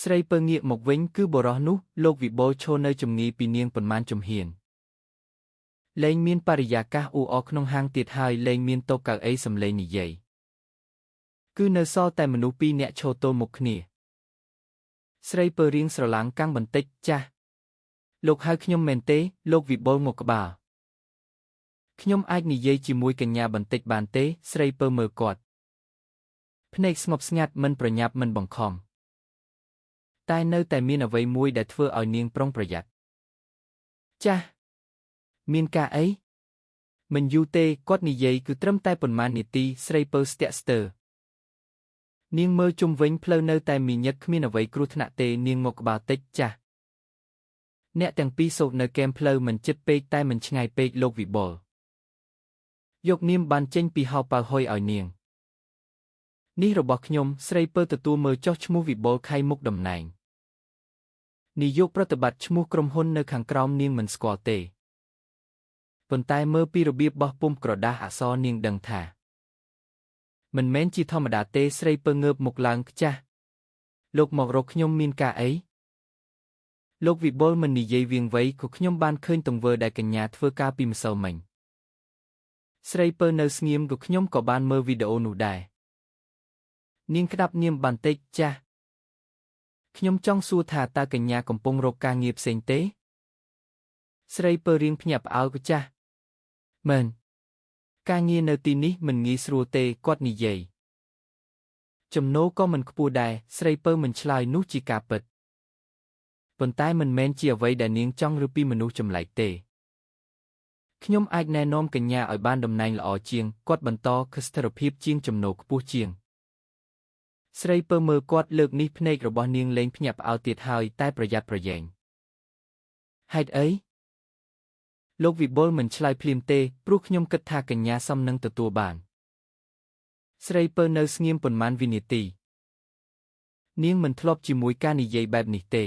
ស្រីពៅងាកមកវិញគឺបុរសនោះលោកវិបុលឈរនៅជំងឺពីនាងប៉ុន្មានជំហានលែងមានបរិយាកាសអ៊ូអរក្នុងហាងទៀតហើយលែងមានតុកៅអីសំឡេងនិយាយគឺនៅសល់តែមនុស្សពីរនាក់ឈរទល់មុខគ្នាស្រីពៅរៀងស្រឡាងកាំងបន្តិចចាស់លោកហៅខ្ញុំមែនទេលោកវិបុលមកក្បាលខ្ញុំអាចនិយាយជាមួយកញ្ញាបន្តិចបានទេស្រីពៅមើលគាត់ភ្នែកស្ងប់ស្ងាត់មិនប្រញាប់មិនបង្ខំតែនៅតែមានអ្វីមួយដែលធ្វើឲ្យនាងប្រុងប្រយ័ត្នចាស់មានការអីមិនយូរទេគាត់និយាយគឺត្រឹមតែប៉ុន្មាននាទីស្រីពៅស្ទាក់ស្ទើរនាងមើលជុំវិញផ្លូវនៅតែមីញឹកគ្មានអ្វីគ្រោះថ្នាក់ទេនាងមកក្បាលតិចចាស់អ្នកទាំងពីរសូត្រនៅគែមផ្លូវមិនជិតពេកតែមិនឆ្ងាយពេកលោកវិបុលយកនាមបានចេញពីហោប៉ៅហុយឲ្យនាងនេះរបស់ខ្ញុំស្រីពៅទទួលមើលចុះឈ្មោះវិបុលខៃមុខតំណែងនាយកប្រតិបត្តិឈ្មោះក្រុមហ៊ុននៅខាងក្រោមនាងមិនស្គាល់ទេប៉ុន្តែមើលពីរបៀបបោះពុម្ពក្រដាសអក្សរនាងដឹងថាមិនមែនជាធម្មតាទេស្រីពៅងើបមុខឡើងចាស់លោកមករកខ្ញុំមានការអីលោកវិបុលមិននិយាយវៀងវៃក៏ខ្ញុំបានឃើញទង្វើដែលកញ្ញាធ្វើការពីម្សិលមិញស្រីពៅនៅស្ងៀមក៏ខ្ញុំក៏បានមើលវីដេអូនោះដែរនាងក្តាប់នាមបន្តិចចាស់ខ្ញុំចង់សួរថាតើកញ្ញាកំពុងរកការងារផ្សេងទេស្រីពៅរៀងភ្ញាក់ផ្អើលក៏ចាស់មែនការងារនៅទីនេះមិនងាយស្រួលទេគាត់និយាយចំណូលក៏មិនខ្ពស់ដែរស្រីពៅមិនឆ្លើយនោះជាការពិតប៉ុន្តែមិនមែនជាអ្វីដែលនាងចង់ឬពីមនុស្សចម្លែកទេខ្ញុំអាចណែនាំកញ្ញាឲ្យបានតំណែងល្អជាងគាត់បន្តគឺស្ថិរភាពជាងចំណូលខ្ពស់ជាងស្រីពៅមើលគាត់លើកនេះភ្នែករបស់នាងលែងភ្ញាក់ផ្អើលទៀតហើយតែប្រយ័ត្នប្រយែងហេតុអីលោកវិបុលមិនឆ្លើយភ្លាមទេព្រោះខ្ញុំគិតថាកញ្ញាសមនឹងទទួលបានស្រីពៅនៅស្ងៀមប៉ុន្មានវិនាទីនាងមិនធ្លាប់ជាមួយការនិយាយបែបនេះទេ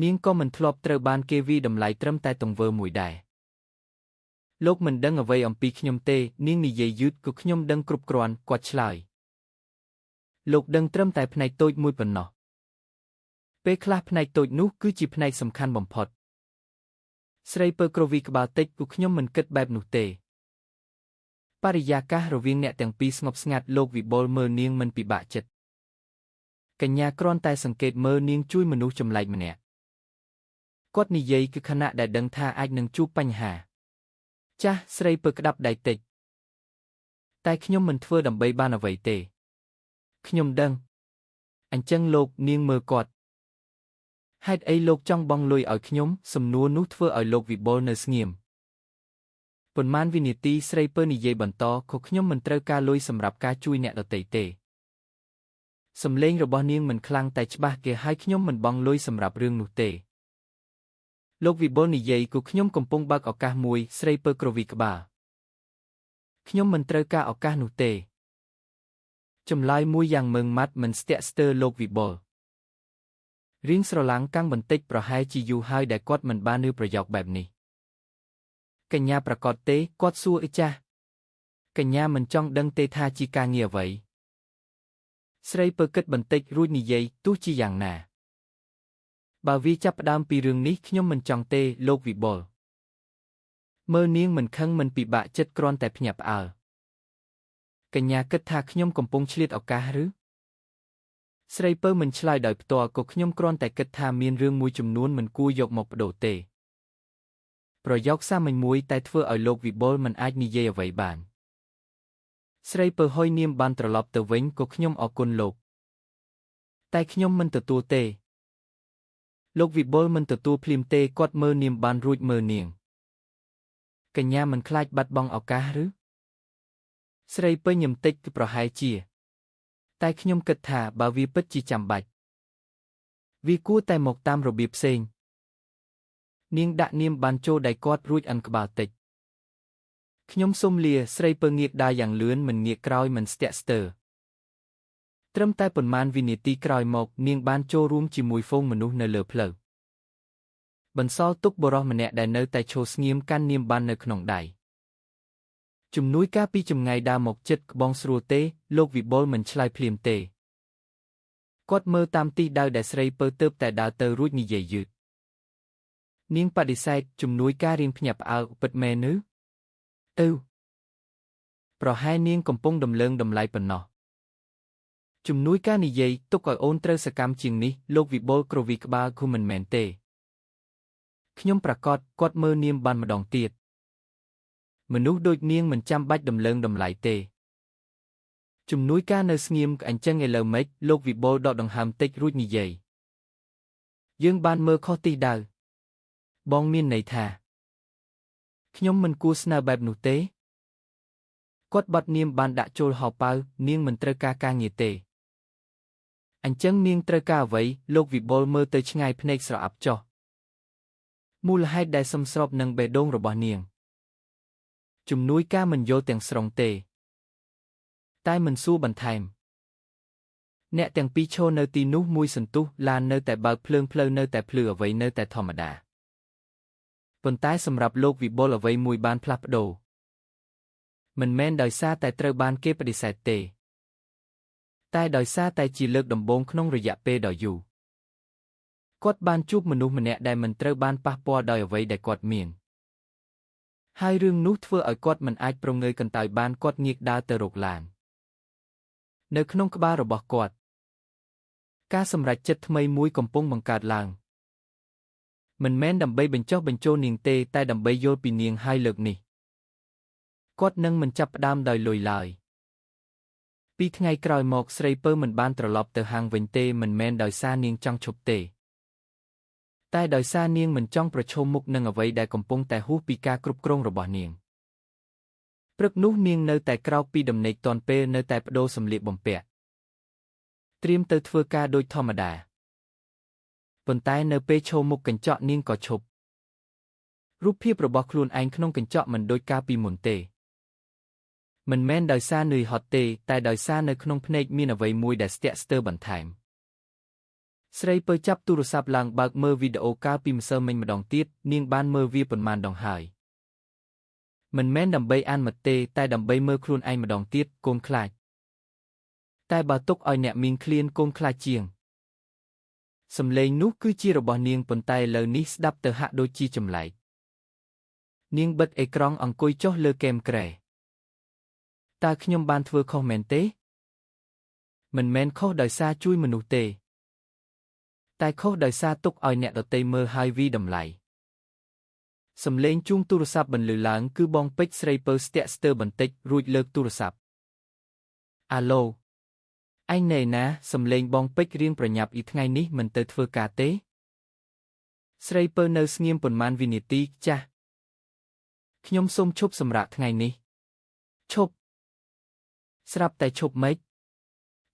នាងក៏មិនធ្លាប់ត្រូវបានគេវាយតម្លៃត្រឹមតែទង្វើមួយដែរលោកមិនដឹងអ្វីអំពីខ្ញុំទេនាងនិយាយយឺតក៏ខ្ញុំដឹងគ្រប់គ្រាន់គាត់ឆ្លើយលោកដឹងត្រឹមតែផ្នែកតូចមួយប៉ុណ្ណោះពេលខ្លះផ្នែកតូចនោះគឺជាផ្នែកសំខាន់បំផុតស្រីពៅគ្រវីក្បាលតិចពួកខ្ញុំមិនគិតបែបនោះទេបរិយាកាសរវាងអ្នកទាំងពីរស្ងប់ស្ងាត់លោកវិបុលមើលនាងមិនពិបាកចិត្តកញ្ញាគ្រាន់តែសង្កេតមើលនាងជួយមនុស្សចម្លែកម្នាក់គាត់និយាយគឺខណៈដែលដឹងថាអាចនឹងជួបបញ្ហាចាស់ស្រីពៅក្តាប់ដៃតិចតែខ្ញុំមិនធ្វើដើម្បីបានអ្វីទេខ្ញុំដឹងអញ្ចឹងលោកនាងមើលគាត់ហេតុអីលោកចង់បង់លុយឲ្យខ្ញុំសំណួរនោះធ្វើឲ្យលោកវិបុលនៅស្ងៀមប៉ុន្មានវិនាទីស្រីពៅនិយាយបន្តក៏ខ្ញុំមិនត្រូវការលុយសម្រាប់ការជួយអ្នកដទៃទេសំឡេងរបស់នាងមិនខ្លាំងតែច្បាស់គេឲ្យខ្ញុំមិនបង់លុយសម្រាប់រឿងនោះទេលោកវិបុលនិយាយក៏ខ្ញុំកំពុងបើកឱកាសមួយស្រីពៅគ្រវីក្បាលខ្ញុំមិនត្រូវការឱកាសនោះទេចម្លើយមួយយ៉ាងម៉ឺងម៉ាត់មិនស្ទាក់ស្ទើរលោកវិបុលរៀងស្រឡាងកាំងបន្តិចប្រហែលជាយូរហើយដែលគាត់មិនបានឮប្រយោគបែបនេះកញ្ញាប្រកាសទេគាត់សួរអីចាស់កញ្ញាមិនចង់ដឹងទេថាជាការងារអ្វីស្រីពៅគិតបន្តិចរួចនិយាយទោះជាយ៉ាងណាបើវាចាប់ផ្ដើមពីរឿងនេះខ្ញុំមិនចង់ទេលោកវិបុលមើលនាងមិនខឹងមិនពិបាកចិត្តគ្រាន់តែភ្ញាក់ផ្អើលកញ្ញាគិតថាខ្ញុំកំពុងឆ្លៀតឱកាសឬស្រីពៅមិនឆ្លើយដោយផ្ទាល់ក៏ខ្ញុំគ្រាន់តែគិតថាមានរឿងមួយចំនួនមិនគួរយកមកប្ដូរទេ ប្រយោគសាមញ្ញមួយតែធ្វើឲ្យលោកវិបុលមិនអាចនិយាយអ្វីបានស្រីពៅហុយនាមបានត្រឡប់ទៅវិញក៏ខ្ញុំអរគុណលោកតែខ្ញុំមិនទទួលទេលោកវិបុលមិនទទួលភ្លាមទេគាត់មើលនាមបានរួចមើលនាងកញ្ញាមិនខ្លាចបាត់បង់ឱកាសឬស្រីពៅញឹមតិចគឺប្រហែលជាតែខ្ញុំគិតថាបើវាពិតជាចាំបាច់វាគួរតែមកតាមរបៀបផ្សេងនាងដាក់នាមបានចូលដៃគាត់រួចអិនក្បាលតិចខ្ញុំសូមលាស្រីពៅងាកដើរយ៉ាងលឿនមិនងាកក្រោយមិនស្ទាក់ស្ទើរត្រឹមតែប៉ុន្មានវិនាទីក្រោយមកនាងបានចូលរួមជាមួយហ្វូងមនុស្សនៅលើផ្លូវបន្សល់ទុកបុរសម្នាក់ដែលនៅតែឈរស្ងៀមកាន់នាមបាននៅក្នុងដៃជំនួយការពីចម្ងាយដើរមកចិត្តក្បងស្រួលទេលោកវិបុលមិនឆ្លើយភ្លាមទេគាត់មើលតាមទិសដៅដែលស្រីពៅទើបតែដើរទៅរួចនិយាយយឺតនាងបដិសេធជំនួយការរៀងភ្ញាក់ផ្អើលពិតមែនឬទៅប្រហែលនាងកំពុងដំលើងតម្លៃប៉ុណ្ណោះជំនួយការនិយាយទុកឲ្យអូនត្រូវសកម្មជាងនេះលោកវិបុលគ្រវីក្បាលគឺមិនមែនទេខ្ញុំប្រកាសគាត់មើលនាមបានម្ដងទៀតមនុស្សដូចនាងមិនចាំបាច់ដំលើងតម្លៃទេជំនួយការនៅស្ងៀមអញ្ចឹងឥឡូវម៉េចលោកវិបុលដកដង្ហើមតិចរួចនិយាយយើងបានមើលខុសទិសដៅបងមានន័យថាខ្ញុំមិនគួរស្នើបែបនោះទេគាត់បាត់នាមបានដាក់ចូលហោប៉ៅនាងមិនត្រូវការការងារទេអញ្ចឹងនាងត្រូវការអ្វីលោកវិបុលមើលទៅឆ្ងាយភ្នែកស្រអាប់ចុះមូលហេតុដែលសំស្របនឹងបេះដូងរបស់នាងជំនួយការមិនយល់ទាំងស្រុងទេតែមិនសួរបន្ថែមអ្នកទាំងពីរឈរនៅទីនោះមួយសន្ទុះឡាននៅតែបើកភ្លើងផ្លូវនៅតែភ្លឺអ្វីនៅតែធម្មតាប៉ុន្តែសម្រាប់លោកវិបុលអ្វីមួយបានផ្លាស់ប្ដូរមិនមែនដោយសារតែត្រូវបានគេបដិសេធទេតែដោយសារតែជាលើកដំបូងក្នុងរយៈពេលដ៏យូរគាត់បានជួបមនុស្សម្នាក់ដែលមិនត្រូវបានប៉ះពាល់ដោយអ្វីដែលគាត់មានហើយរឿងនោះធ្វើឲ្យគាត់មិនអាចប្រងើយកន្តើយបានគាត់ងាកដើរទៅរកឡាននៅក្នុងក្បាលរបស់គាត់ការសម្រេចចិត្តថ្មីមួយកំពុងបង្កើតឡើងមិនមែនដើម្បីបញ្ចុះបញ្ចូលនាងទេតែដើម្បីយល់ពីនាងហើយលើកនេះគាត់នឹងមិនចាប់ផ្ដើមដោយលុយឡើយពីថ្ងៃក្រោយមកស្រីពៅមិនបានត្រឡប់ទៅហាងវិញទេមិនមែនដោយសារនាងចង់ឈប់ទេតែដោយសារនាងមិនចង់ប្រឈមមុខនឹងអ្វីដែលកំពុងតែហួសពីការគ្រប់គ្រងរបស់នាងព្រឹកនោះនាងនៅតែក្រោកពីដំណេកទាន់ពេលនៅតែប្ដូរសម្លៀកបំពាក់ត្រៀមទៅធ្វើការដូចធម្មតាប៉ុន្តែនៅពេលឈរមុខកញ្ចក់នាងក៏ឈប់រូបភាពរបស់ខ្លួនឯងក្នុងកញ្ចក់មិនដូចកាលពីមុនទេមិនមែនដោយសារនឿយហត់ទេតែដោយសារនៅក្នុងភ្នែកមានអ្វីមួយដែលស្ទាក់ស្ទើរបន្ថែមស្រីពៅចាប់ទូរស័ព្ទឡើងបើកមើលវីដេអូកាលពីម្សិលមិញម្ដងទៀតនាងបានមើលវាប៉ុន្មានដងហើយមិនមែនដើម្បីអានមតិទេតែដើម្បីមើលខ្លួនឯងម្ដងទៀតកូនខ្លាចតែបើទុកឲ្យអ្នកមានឃ្លានកូនខ្លាចជាងសំឡេងនោះគឺជារបស់នាងប៉ុន្តែឥឡូវនេះស្ដាប់ទៅហាក់ដូចជាចម្លែកនាងបិទអេក្រង់អង្គុយចុះលើគែមគ្រែតើខ្ញុំបានធ្វើខុសមែនទេមិនមែនខុសដោយសារជួយមនុស្សទេតែខុសដោយសារទុកឲ្យអ្នកដទៃមើលហើយវីតម្លៃសំឡេងជួងទូរស័ព្ទបន្លឺឡើងគឺបងពេជ្រស្រីពៅស្ទាក់ស្ទើរបន្តិចរួចលើកទូរស័ព្ទអាឡូឯងណែណាសំឡេងបងពេជ្ររៀងប្រញាប់អ៊ីថ្ងៃនេះមិនទៅធ្វើការទេស្រីពៅនៅស្ងៀមប៉ុន្មានវិនាទីចាស់ខ្ញុំសូមឈប់សម្រាកថ្ងៃនេះឈប់ស្រាប់តែឈប់ម៉េច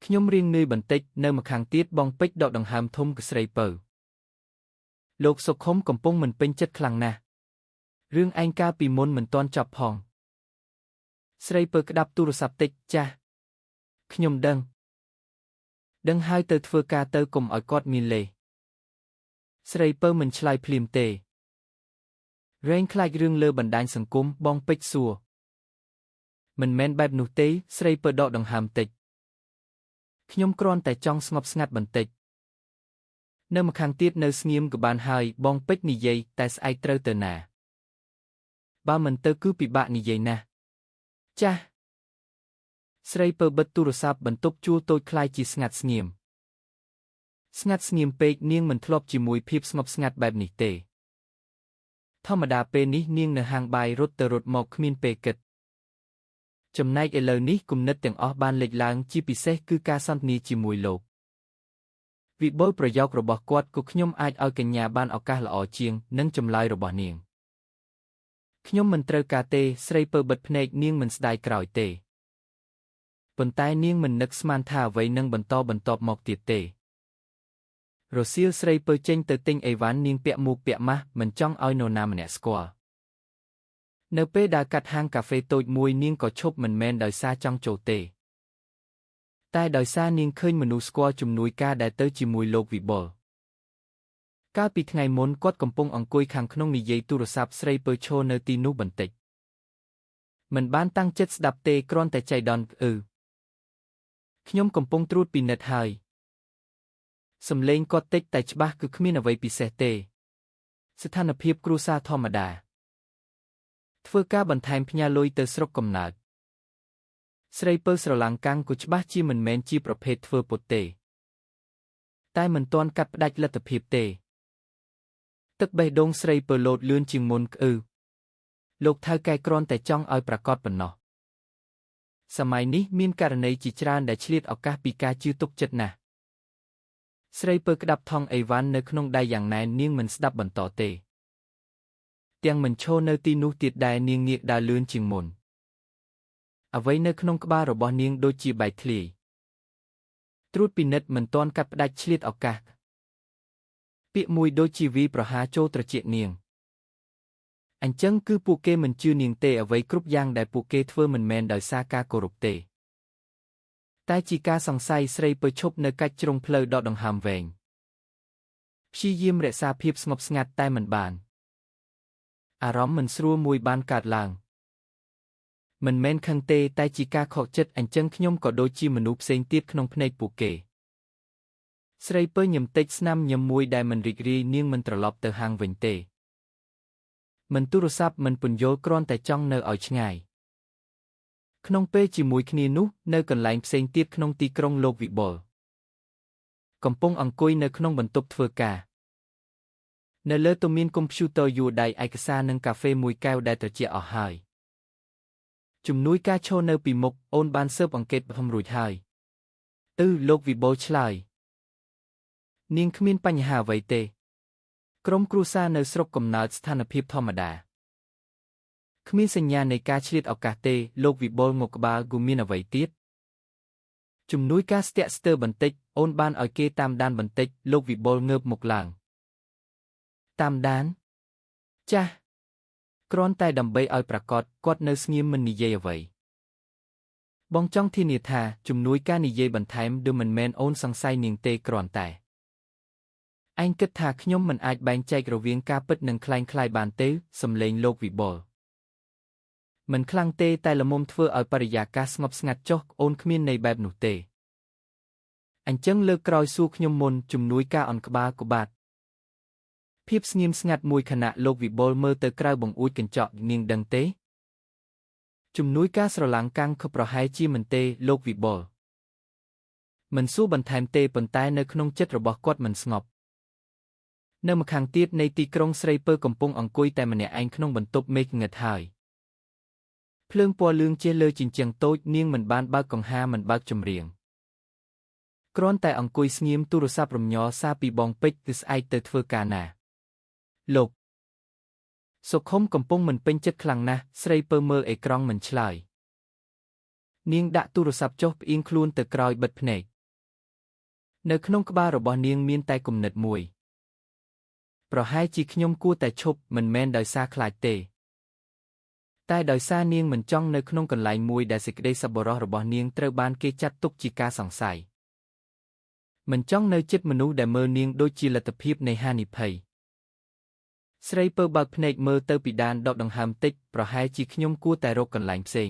ខ្ញុំរៀងនឿយបន្តិចនៅម្ខាងទៀតបងពេជ្រដកដង្ហើមធំគឺស្រីពៅលោកសុខុមកំពុងមិនពេញចិត្តខ្លាំងណាស់រឿងឯងកាលពីមុនមិនទាន់ចប់ផងស្រីពៅក្តាប់ទូរស័ព្ទតិចចាស់ខ្ញុំដឹងហើយទៅធ្វើការទៅកុំឲ្យគាត់មានលេសស្រីពៅមិនឆ្លើយភ្លាមទេរែងខ្លាចរឿងលើបណ្ដាញសង្គមបងពេជ្រសួរមិនមែនបែបនោះទេស្រីពៅដកដង្ហើមតិចខ្ញុំគ្រាន់តែចង់ស្ងប់ស្ងាត់បន្តិចនៅម្ខាងទៀតនៅស្ងៀមក៏បានហើយបងពេជ្រនិយាយតែស្អែកត្រូវទៅណាបើមិនទៅគឺពិបាកនិយាយណាស់ចាស់ស្រីពៅបិទទូរស័ព្ទបន្ទប់ជួលតូចក្លាយជាស្ងាត់ស្ងៀមស្ងាត់ស្ងៀមពេកនាងមិនធ្លាប់ជាមួយភាពស្ងប់ស្ងាត់បែបនេះទេ ធម្មតាពេលនេះនាងនៅហាងបាយរត់ទៅរត់មកគ្មានពេលគិតចំណែកឥឡូវនេះគំនិតទាំងអស់បានលេចឡើងជាពិសេសគឺការសន្ទនាជាមួយលោកវិបុលប្រយោគរបស់គាត់ក៏ខ្ញុំអាចឲ្យកញ្ញាបានឱកាសល្អជាងនិងចម្លើយរបស់នាងខ្ញុំមិនត្រូវការទេស្រីពៅបិទភ្នែកនាងមិនស្ដាយក្រោយទេប៉ុន្តែនាងមិននឹកស្មានថាអ្វីនឹងបន្តបន្ទាប់មកទៀតទេរសៀលស្រីពៅចេញទៅទិញអីវ៉ាន់នាងពាក់មួកពាក់ម៉ាស់មិនចង់ឲ្យនរណាម្នាក់ស្គាល់នៅពេលដើរកាត់ហាងកាហ្វេតូចមួយនាងក៏ឈប់មិនមែនដោយសារចង់ចូលទេតែដោយសារនាងឃើញមនុស្សស្គាល់ជំនួយការដែលទៅជាមួយលោកវិបុលកាលពីថ្ងៃមុនគាត់កំពុងអង្គុយខាងក្នុងនិយាយទូរស័ព្ទស្រីពៅឈរនៅទីនោះបន្តិចមិនបានតាំងចិត្តស្ដាប់ទេគ្រាន់តែចៃដន្យអឺខ្ញុំកំពុងត្រួតពិនិត្យហើយសំឡេងគាត់តិចតែច្បាស់គឺគ្មានអ្វីពិសេសទេស្ថានភាពគ្រួសារធម្មតាធ្វើការបន្ថែមផ្ញើលុយទៅស្រុកកំណើតស្រីពៅស្រឡាំងកាំងក៏ច្បាស់ជាមិនមែនជាប្រភេទធ្វើពុតទេតែមិនទាន់កាត់ផ្ដាច់លទ្ធភាពទេទឹកបេះដូងស្រីពៅលោតលឿនជាងមុនក្អឺលោកថៅកែគ្រាន់តែចង់ឲ្យប្រកាសប៉ុណ្ណោះសម័យនេះមានករណីជាច្រើនដែលឆ្លៀតឱកាសពីការជឿទុកចិត្តណាស់ស្រីពៅក្តាប់ថង់អីវ៉ាន់នៅក្នុងដៃយ៉ាងណែននាងមិនស្ដាប់បន្តទេទាំងមិនឈរនៅទីនោះទៀតដែរនាងងាកដើរលឿនជាងមុនអ្វីនៅក្នុងក្បាលរបស់នាងដូចជាបែកធ្លាយត្រួតពិនិត្យមិនទាន់កាត់ផ្ដាច់ឆ្លៀតឱកាសពាក្យមួយដូចជាវីប្រហារចូលត្រចៀកនាងអញ្ចឹងគឺពួកគេមិនជឿនាងទេអ្វីគ្រប់យ៉ាងដែលពួកគេធ្វើមិនមែនដោយសារការគោរពទេតែជាការសង្ស័យស្រីពៅឈប់នៅកាច់ជ្រុងផ្លូវដកដង្ហើមវែងព្យាយាមរក្សាភាពស្ងប់ស្ងាត់តែមិនបានអារម្មណ៍មិនស្រួលមួយបានកើតឡើងមិនមែនខឹងទេតែជាការខកចិត្តអញ្ចឹងខ្ញុំក៏ដូចជាមនុស្សផ្សេងទៀតក្នុងភ្នែកពួកគេស្រីពៅញឹមតិចស្នាមញឹមមួយដែលមិនរីករាយនាងមិនត្រឡប់ទៅហាងវិញទេមិនទូរស័ព្ទមិនពន្យល់គ្រាន់តែចង់នៅឲ្យឆ្ងាយក្នុងពេលជាមួយគ្នានោះនៅកន្លែងផ្សេងទៀតក្នុងទីក្រុងលោកវិបុលកំពុងអង្គុយនៅក្នុងបន្ទប់ធ្វើការនៅលើតុមានកុំព្យូទ័រយួរដៃឯកសារនិងកាហ្វេមួយកែវដែលត្រជាក់អស់ហើយជំនួយការឈរនៅពីមុខអូនបានស៊ើបអង្កេតបឋមរួចហើយអឺលោកវិបុលឆ្លើយនាងគ្មានបញ្ហាអ្វីទេក្រុមគ្រួសារនៅស្រុកកំណើតស្ថានភាពធម្មតាគ្មានសញ្ញានៃការឆ្លៀតឱកាសទេលោកវិបុលងក់ក្បាលគូមានអ្វីទៀតជំនួយការស្ទាក់ស្ទើរបន្តិចអូនបានឲ្យគេតាមដានបន្តិចលោកវិបុលងើបមុខឡើងតាមដានចាស់គ្រាន់តែដើម្បីឲ្យប្រកាសគាត់នៅស្ងៀមមិននិយាយអ្វីបងចង់ធានាថាជំនួយការនិយាយបន្ថែមឬមិនមែនអូនសង្ស័យនាងទេគ្រាន់តែឯងគិតថាខ្ញុំមិនអាចបែងចែករវាងការពិតនិងក្លែងក្លាយបានទេសំឡេងលោកវិបុលមិនខ្លាំងទេតែល្មមធ្វើឲ្យបរិយាកាសស្ងប់ស្ងាត់ចុះអូនគ្មានន័យបែបនោះទេអញ្ចឹងលើកក្រោយសួរខ្ញុំមុនជំនួយការអន់ក្បាលក៏បាទភាពស្ងៀមស្ងាត់មួយខណៈលោកវិបុលមើលទៅក្រៅបង្អួចកញ្ចក់នាងដឹងទេជំនួយការស្រឡាំងកាំងខប្រហែលជាមិនទេលោកវិបុលមិនសួរបន្ថែមទេប៉ុន្តែនៅក្នុងចិត្តរបស់គាត់មិនស្ងប់នៅម្ខាងទៀតនៃទីក្រុងស្រីពៅកំពុងអង្គុយតែម្នាក់ឯងក្នុងបន្ទប់មេឃងឹតហើយភ្លើងពណ៌លឿងជះលើជញ្ជាំងតូចនាងមិនបានបើកកង្ហាមិនបើកចម្រៀងគ្រាន់តែអង្គុយស្ងៀមទូរស័ព្ទរំញ័រសារពីបងពេជ្រគឺស្អែកទៅធ្វើការណាលោកសុខុមកំពុងមិនពេញចិត្តខ្លាំងណាស់ស្រីពៅមើលអេក្រង់មិនឆ្លើយនាងដាក់ទូរស័ព្ទចុះផ្អៀងខ្លួនទៅក្រោយបិទភ្នែកនៅក្នុងក្បាលរបស់នាងមានតែគំនិតមួយប្រហែលជាខ្ញុំគួរតែឈប់មិនមែនដោយសារខ្លាចទេតែដោយសារនាងមិនចង់នៅក្នុងកន្លែងមួយដែលសេចក្តីសប្បុរសរបស់នាងត្រូវបានគេចាត់ទុកជាការសង្ស័យមិនចង់នៅជិតមនុស្សដែលមើលនាងដូចជាលទ្ធភាពនៃហានិភ័យស្រីពៅបើកភ្នែកមើលទៅពីដានដកដង្ហើមតិចប្រហែលជាខ្ញុំគួរតែរកកន្លែងផ្សេង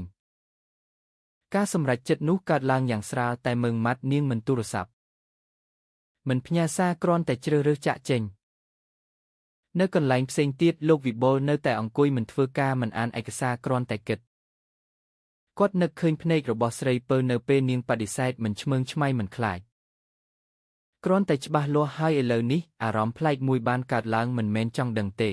ការសម្រេចចិត្តនោះកើតឡើងយ៉ាងស្រាលតែម៉ឺងម៉ាត់នាងមិនទូរស័ព្ទមិនផ្ញើសារគ្រាន់តែជ្រើសរើសចាក់ចេញនៅកន្លែងផ្សេងទៀតលោកវិបុលនៅតែអង្គុយមិនធ្វើការមិនអានឯកសារគ្រាន់តែគិតគាត់នឹកឃើញភ្នែករបស់ស្រីពៅនៅពេលនាងបដិសេធមិនឆ្មើងឆ្មៃមិនខ្លាចគ្រាន់តែច្បាស់លាស់ហើយឥឡូវនេះអារម្មណ៍ប្លែកមួយបានកើតឡើងមិនមែនចង់ដឹងទេ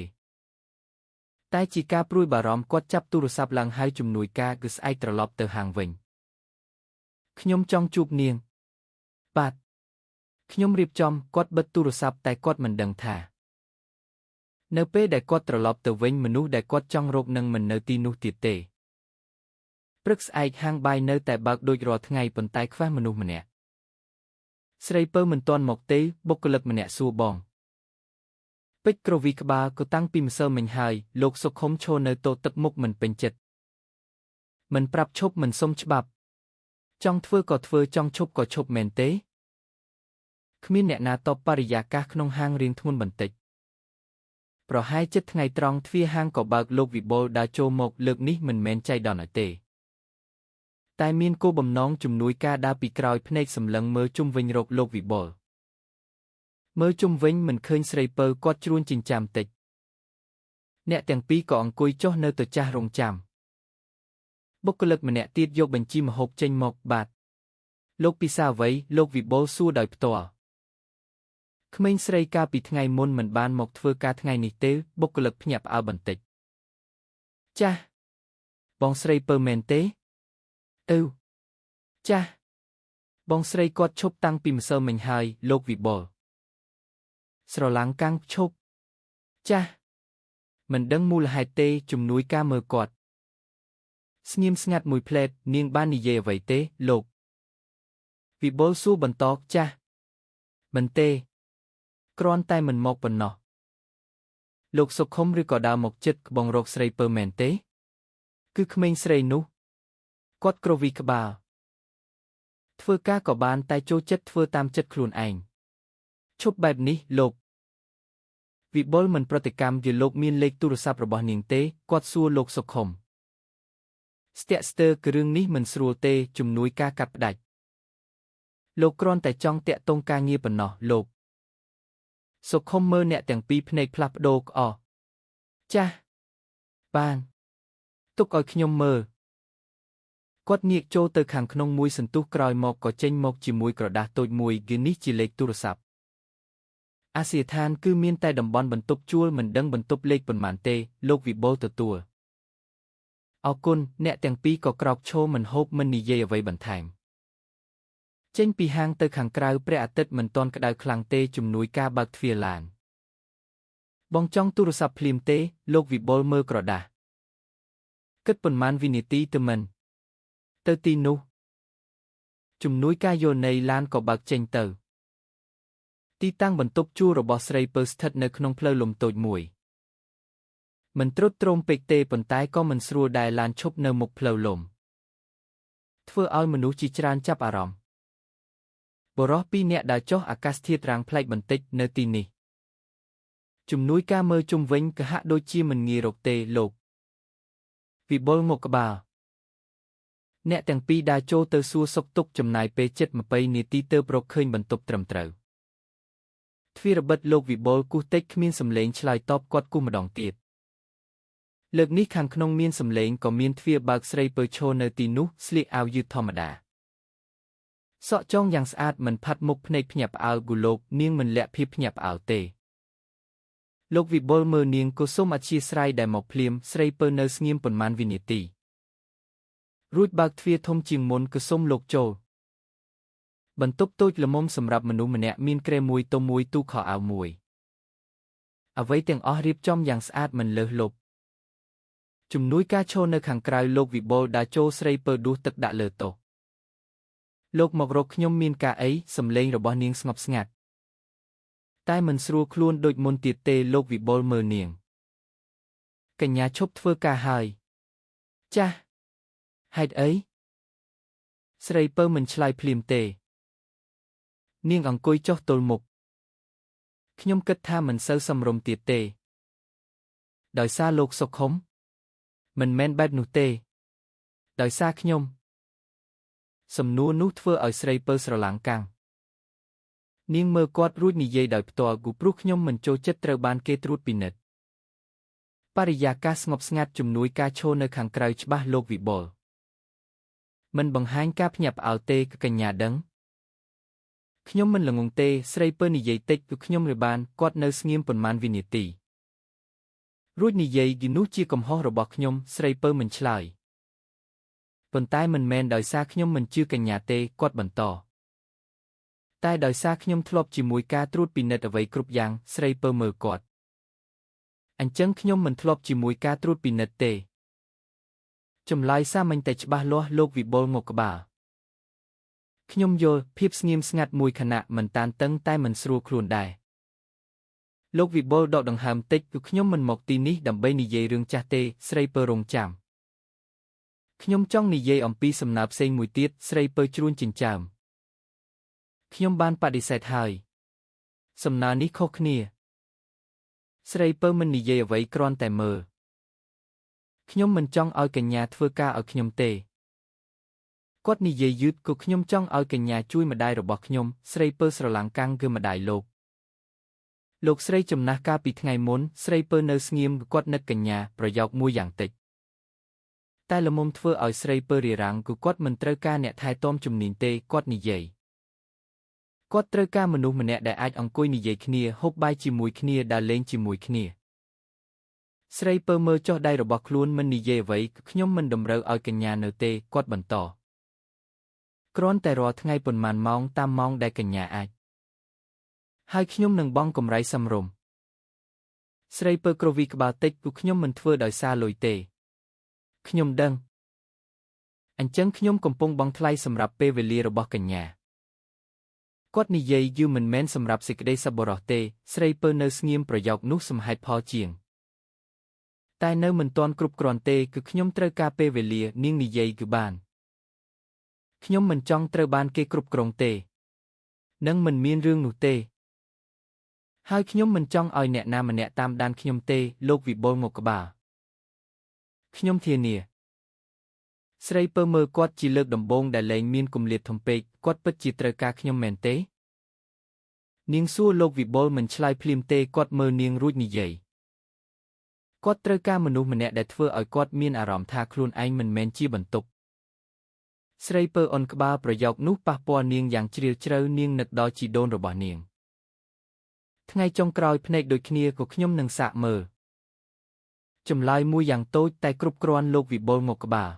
តែជាការព្រួយបារម្ភគាត់ចាប់ទូរស័ព្ទឡើងហៅជំនួយការគឺស្អែកត្រឡប់ទៅហាងវិញខ្ញុំចង់ជួបនាងបាទខ្ញុំរៀបចំគាត់បិទទូរស័ព្ទតែគាត់មិនដឹងថានៅពេលដែលគាត់ត្រឡប់ទៅវិញមនុស្សដែលគាត់ចង់រកនឹងមិននៅទីនោះទៀតទេព្រឹកស្អែកហាងបាយនៅតែបើកដូចរាល់ថ្ងៃប៉ុន្តែខ្វះមនុស្សម្នាក់ស្រីពៅមិនទាន់មកទេបុគ្គលិកម្នាក់សួរបងពេជ្រក្រវីក្បាលក៏តាំងពីម្សិលមិញហើយលោកសុខុមឈរនៅទទឹកមុខមិនពេញចិត្តមិនប្រាប់ឈប់មិនសុំច្បាប់ចង់ធ្វើក៏ធ្វើចង់ឈប់ក៏ឈប់មែនទេគ្មានអ្នកណាតបបរិយាកាសក្នុងហាងរៀងធ្ងន់បន្តិចប្រហែលជិតថ្ងៃត្រង់ទ្វារហាងក៏បើកលោកវិបុលដើរចូលមកលើកនេះមិនមែនចៃដន្យទេតែមានគោលបំណងជំនួយការដើរពីក្រោយភ្នែកសម្លឹងមើលជុំវិញរកលោកវិបុលមើលជុំវិញមិនឃើញស្រីពៅគាត់ជ្រួញចិញ្ចាំតិចអ្នកទាំងពីរក៏អង្គុយចុះនៅទៅចាស់រងចាំបុគ្គលិកម្នាក់ទៀតយកបញ្ជីម្ហូបចេញមកបាទលោកពិសាអ្វីលោកវិបុលសួរដោយផ្ទាល់ក្មេងស្រីកាលពីថ្ងៃមុនមិនបានមកធ្វើការថ្ងៃនេះទេបុគ្គលិកភ្ញាក់ផ្អើលបន្តិចចាស់បងស្រីពៅមែនទេទៅចាស់បងស្រីគាត់ឈប់តាំងពីម្សិលមិញហើយលោកវិបុលស្រឡាំងកាំងឈប់ចាស់មិនដឹងមូលហេតុទេជំនួយការមើលគាត់ស្ងៀមស្ងាត់មួយភ្លែតនាងបាននិយាយអ្វីទេលោកវិបុលសួរបន្តចាស់មិនទេគ្រាន់តែមិនមកប៉ុណ្ណោះលោកសុខុមឬក៏ដើរមកចិត្តក្បងរកស្រីពៅមែនទេគឺក្មេងស្រីនោះគាត់ក្រវីក្បាលធ្វើការក៏បានតែចូលចិត្តធ្វើតាមចិត្តខ្លួនឯងឈប់បែបនេះលោកវិបុលមិនប្រតិកម្មវាលោកមានលេខទូរស័ព្ទរបស់នាងទេគាត់សួរលោកសុខុមស្ទាក់ស្ទើរគឺរឿងនេះមិនស្រួលទេជំនួយការកាត់ផ្ដាច់លោកគ្រាន់តែចង់តាក់ទងការងារប៉ុណ្ណោះលោកសុខុមមើលអ្នកទាំងពីរភ្នែកផ្លាស់ប្ដូរក្អកចាស់បានទុកឲ្យខ្ញុំមើលគាត់ងាកចូលទៅខាងក្នុងមួយសន្ទុះក្រោយមកក៏ចេញមកជាមួយក្រដាសតូចមួយគឺនេះជាលេខទូរស័ព្ទអាសយដ្ឋានគឺមានតែតំបន់បន្ទប់ជួលមិនដឹងបន្ទប់លេខប៉ុន្មានទេលោកវិបុលទទួលអរគុណអ្នកទាំងពីរក៏ក្រោកឈរមិនហូបមិននិយាយអ្វីបន្ថែមចេញពីហាងទៅខាងក្រៅព្រះអាទិត្យមិនទាន់ក្តៅខ្លាំងទេជំនួយការបើកទ្វារឡានបងចង់ទូរស័ព្ទភ្លាមទេលោកវិបុលមើលក្រដាសគិតប៉ុន្មានវិនាទីទៅមិនទៅទីនោះជំនួយការយល់នៃឡានក៏បើកចេញទៅទីតាំងបន្ទប់ជួលរបស់ស្រីពៅស្ថិតនៅក្នុងផ្លូវលំតូចមួយមិនទ្រុឌទ្រោមពេកទេប៉ុន្តែក៏មិនស្រួលដែរឡានឈប់នៅមុខផ្លូវលំធ្វើឲ្យមនុស្សជាច្រើនចាប់អារម្មណ៍បុរសពីរនាក់ដើរចុះអាកាសធាតុរាងប្លែកបន្តិចនៅទីនេះជំនួយការមើលជុំវិញក៏ហាក់ដូចជាមិនងាយរកទេលោកវិបុលមកក្បាលអ្នកទាំងពីរដើរចូលទៅសួរសុខទុក្ខចំណាយពេលជិត20នាទីទើបរកឃើញបន្ទប់ត្រឹមត្រូវទ្វារបិទលោកវិបុលគោះតិចគ្មានសំឡេងឆ្លើយតបគាត់គោះម្ដងទៀតលើកនេះខាងក្នុងមានសំឡេងក៏មានទ្វារបើកស្រីពៅឈរនៅទីនោះស្លៀកអាវយឺតធម្មតាសក់ចងយ៉ាងស្អាតមិនផាត់មុខភ្នែកភ្ញាក់ផ្អើលគូលោកនាងមិនលាក់ភាពភ្ញាក់ផ្អើលទេលោកវិបុលមើលនាងក៏សូមអធ្យាស្រ័យដែលមកភ្លាមស្រីពៅនៅស្ងៀមប៉ុន្មានវិនាទីរួចបើកទ្វារធំជាងមុនក៏សូមលោកចូលបន្ទប់តូចល្មមសម្រាប់មនុស្សម្នាក់មានគ្រែមួយតុមួយទូខោអាវមួយអ្វីទាំងអស់រៀបចំយ៉ាងស្អាតមិនលើសលប់ជំនួយការឈរនៅខាងក្រៅលោកវិបុលដើរចូលស្រីពៅដួសទឹកដាក់លើតុលោកមករកខ្ញុំមានការអីសំឡេងរបស់នាងស្ងប់ស្ងាត់តែមិនស្រួលខ្លួនដូចមុនទៀតទេលោកវិបុលមើលនាងកញ្ញាឈប់ធ្វើការហើយចាស់ហេតុអីស្រីពៅមិនឆ្លើយភ្លាមទេនាងអង្គុយចុះទល់មុខខ្ញុំគិតថាមិនសូវសមរម្យទៀតទេដោយសារលោកសុខុមមិនមែនបែបនោះទេដោយសារខ្ញុំសំណួរនោះធ្វើឲ្យស្រីពៅស្រឡាំងកាំងនាងមើលគាត់រួចនិយាយដោយផ្ទាល់គូព្រោះខ្ញុំមិនចូលចិត្តត្រូវបានគេត្រួតពិនិត្យបរិយាកាសស្ងប់ស្ងាត់ជំនួយការឈរនៅខាងក្រៅច្បាស់លោកវិបុលមិនបង្ហាញការភ្ញាក់ផ្អើលទេកញ្ញាដឹងខ្ញុំមិនល្ងងទេស្រីពៅនិយាយតិចគឺខ្ញុំឬបានគាត់នៅស្ងៀមប៉ុន្មានវិនាទី រួចនិយាយគឺនោះជាកំហុសរបស់ខ្ញុំស្រីពៅមិនឆ្លើយប៉ុន្តែមិនមែនដោយសារខ្ញុំមិនជឿកញ្ញាទេគាត់បន្តតែដោយសារខ្ញុំធ្លាប់ជាមួយការត្រួតពិនិត្យអ្វីគ្រប់យ៉ាងស្រីពៅមើលគាត់អញ្ចឹងខ្ញុំមិនធ្លាប់ជាមួយការត្រួតពិនិត្យទេចម្លើយសាមញ្ញតែច្បាស់លាស់លោកវិបុលងក់ក្បាលខ្ញុំយល់ភាពស្ងៀមស្ងាត់មួយខណៈមិនតានតឹងតែមិនស្រួលខ្លួនដែរលោកវិបុលដកដង្ហើមតិចគឺខ្ញុំមិនមកទីនេះដើម្បីនិយាយរឿងចាស់ទេស្រីពៅរងចាំខ្ញុំចង់និយាយអំពីសំណើផ្សេងមួយទៀតស្រីពៅជ្រួញចិញ្ចើមខ្ញុំបានបដិសេធហើយសំណើនេះខុសគ្នាស្រីពៅមិននិយាយអ្វីគ្រាន់តែមើលខ្ញុំមិនចង់ឲ្យកញ្ញាធ្វើការឲ្យខ្ញុំទេគាត់និយាយយឺតក៏ខ្ញុំចង់ឲ្យកញ្ញាជួយម្ដាយរបស់ខ្ញុំស្រីពៅស្រឡាំងកាំងគឺម្ដាយលោកលោកស្រីចំណាស់កាលពីថ្ងៃមុនស្រីពៅនៅស្ងៀមគាត់នឹកកញ្ញាប្រយោគមួយយ៉ាងតិចតែល្មមធ្វើឲ្យស្រីពៅរារាំងគឺគាត់មិនត្រូវការអ្នកថែទាំជំនាញទេគាត់និយាយគាត់ត្រូវការមនុស្សម្នាក់ដែលអាចអង្គុយនិយាយគ្នាហូបបាយជាមួយគ្នាដើរលេងជាមួយគ្នាស្រីពៅមើលចុះដៃរបស់ខ្លួនមិននិយាយអ្វីខ្ញុំមិនតម្រូវឲ្យកញ្ញានៅទេគាត់បន្តគ្រាន់តែរាល់ថ្ងៃប៉ុន្មានម៉ោងតាមម៉ោងដែលកញ្ញាអាចហើយខ្ញុំនឹងបង់កម្រៃសមរម្យស្រីពៅគ្រវីក្បាលតិចគឺខ្ញុំមិនធ្វើដោយសារលុយទេខ្ញុំដឹងអញ្ចឹងខ្ញុំកំពុងបង់ថ្លៃសម្រាប់ពេលវេលារបស់កញ្ញាគាត់និយាយយឺមិនមែនសម្រាប់សេចក្តីសប្បុរសទេស្រីពៅនៅស្ងៀមប្រយោគនោះសមហេតុផលជាងតែនៅមិនទាន់គ្រប់គ្រាន់ទេគឺខ្ញុំត្រូវការពេលវេលានាងនិយាយគឺបានខ្ញុំមិនចង់ត្រូវបានគេគ្រប់គ្រងទេនឹងមិនមានរឿងនោះទេហើយខ្ញុំមិនចង់ឲ្យអ្នកណាម្នាក់តាមដានខ្ញុំទេលោកវិបុលងក់ក្បាលខ្ញុំធានាស្រីពៅមើលគាត់ជាលើកដំបូងដែលលែងមានគម្លាតធំពេកគាត់ពិតជាត្រូវការខ្ញុំមែនទេនាងសួរលោកវិបុលមិនឆ្លើយភ្លាមទេគាត់មើលនាងរួចនិយាយគាត់ត្រូវការមនុស្សម្នាក់ដែលធ្វើឲ្យគាត់មានអារម្មណ៍ថាខ្លួនឯងមិនមែនជាបន្ទុកស្រីពៅអន់ក្បាលប្រយោគនោះប៉ះពាល់នាងយ៉ាងជ្រាលជ្រៅនាងនឹកដល់ជីដូនរបស់នាងថ្ងៃចុងក្រោយភ្នែកដូចគ្នាក៏ខ្ញុំនឹងសាកមើលចម្លើយមួយយ៉ាងតូចតែគ្រប់គ្រាន់លោកវិបុលងក់ក្បាល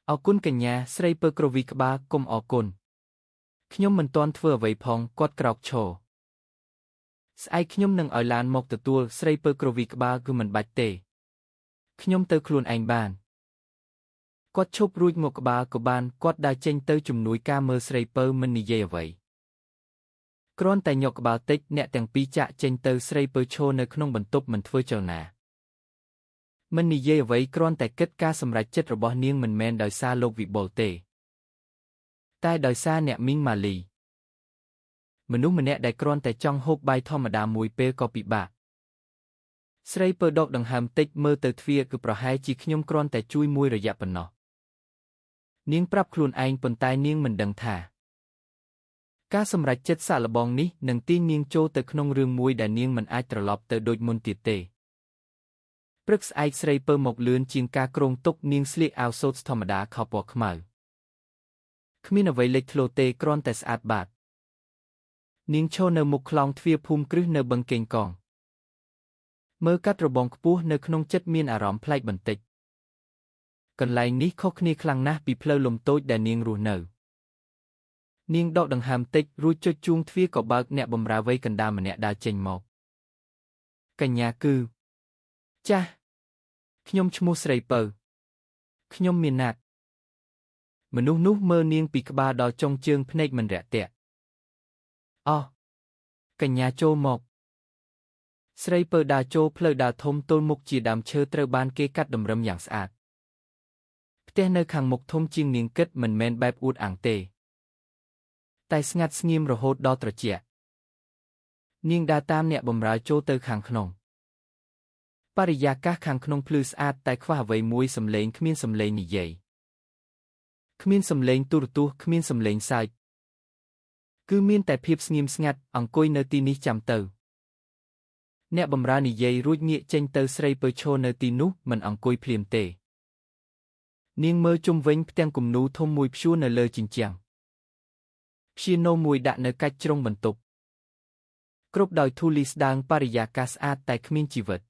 អរគុណកញ្ញាស្រីពៅគ្រវីក្បាលគុំអរគុណខ្ញុំមិនទាន់ធ្វើអ្វីផងគាត់ក្រោកឈរស្អែកខ្ញុំនឹងឲ្យឡានមកទទួលស្រីពៅគ្រវីក្បាលគឺមិនបាច់ទេខ្ញុំទៅខ្លួនឯងបានគាត់ឈប់រួចងក់ក្បាលក៏បានគាត់ដើរចេញទៅជំនួយការមើលស្រីពៅមិននិយាយអ្វីគ្រាន់តែញក់ក្បាលតិចអ្នកទាំងពីរចាក់ចេញទៅស្រីពៅឈរនៅក្នុងបន្ទប់មិនធ្វើចលនាមិននិយាយអ្វីគ្រាន់តែគិតការសម្រេចចិត្តរបស់នាងមិនមែនដោយសារលោកវិបុលទេតែដោយសារអ្នកមីងម៉ាលីមនុស្សម្នាក់ដែលគ្រាន់តែចង់ហូបបាយធម្មតាមួយពេលក៏ពិបាកស្រីពៅដកដង្ហើមតិចមើលទៅទ្វារគឺប្រហែលជាខ្ញុំគ្រាន់តែជួយមួយរយៈប៉ុណ្ណោះនាងប្រាប់ខ្លួនឯងប៉ុន្តែនាងមិនដឹងថាការសម្រេចចិត្តសាកល្បងនេះនឹងទាញនាងចូលទៅក្នុងរឿងមួយដែលនាងមិនអាចត្រឡប់ទៅដូចមុនទៀតទេព្រឹកស្អែកស្រីពៅមកលឿនជាងការគ្រោងទុកនាងស្លៀកអាវសូត្រធម្មតាខោពណ៌ខ្មៅគ្មានអ្វីលេចធ្លោទេគ្រាន់តែស្អាតបាតនាងឈរនៅមុខខ្លោងទ្វារភូមិគ្រឹះនៅបឹងកេងកងមើលកាត់របងខ្ពស់នៅក្នុងចិត្តមានអារម្មណ៍ប្លែកបន្តិចកន្លែងនេះខុសគ្នាខ្លាំងណាស់ពីផ្លូវលំតូចដែលនាងរស់នៅនាងដកដង្ហើមតិចរួចចុចជួងទ្វារក៏បើកអ្នកបម្រើវ័យកណ្ដាលម្នាក់ដើរចេញមកកញ្ញាគឺចាស់ខ្ញុំឈ្មោះស្រីពៅខ្ញុំមានណាត់មនុស្សនោះមើលនាងពីក្បាលដល់ចុងជើងភ្នែកមិនរាក់ទាក់អោះកញ្ញាចូលមកស្រីពៅដើរចូលផ្លូវដើរធំទល់មុខជាដើមឈើត្រូវបានគេកាត់តម្រឹមយ៉ាងស្អាតផ្ទះនៅខាងមុខធំជាងនាងគិតមិនមែនបែបអួតអាងទេតែស្ងាត់ស្ងៀមរហូតដល់ត្រជាក់នាងដើរតាមអ្នកបម្រើចូលទៅខាងក្នុងបរិយាកាសខាងក្នុងភ្លឺស្អាតតែខ្វះអ្វីមួយសំឡេងគ្មានសំឡេងនិយាយគ្មានសំឡេងទូរទស្សន៍គ្មានសំឡេងសើចគឺមានតែភាពស្ងៀមស្ងាត់អង្គុយនៅទីនេះចាំទៅអ្នកបម្រើនិយាយរួចងាកចេញទៅស្រីពៅឈរនៅទីនោះមិនអង្គុយភ្លាមទេនាងមើលជុំវិញផ្ទាំងគំនូរធំមួយព្យួរនៅលើជញ្ជាំងព្យាណូមួយដាក់នៅកាច់ជ្រុងបន្ទប់គ្រប់ដោយធូលីស្ដើងបរិយាកាសស្អាតតែគ្មានជីវិត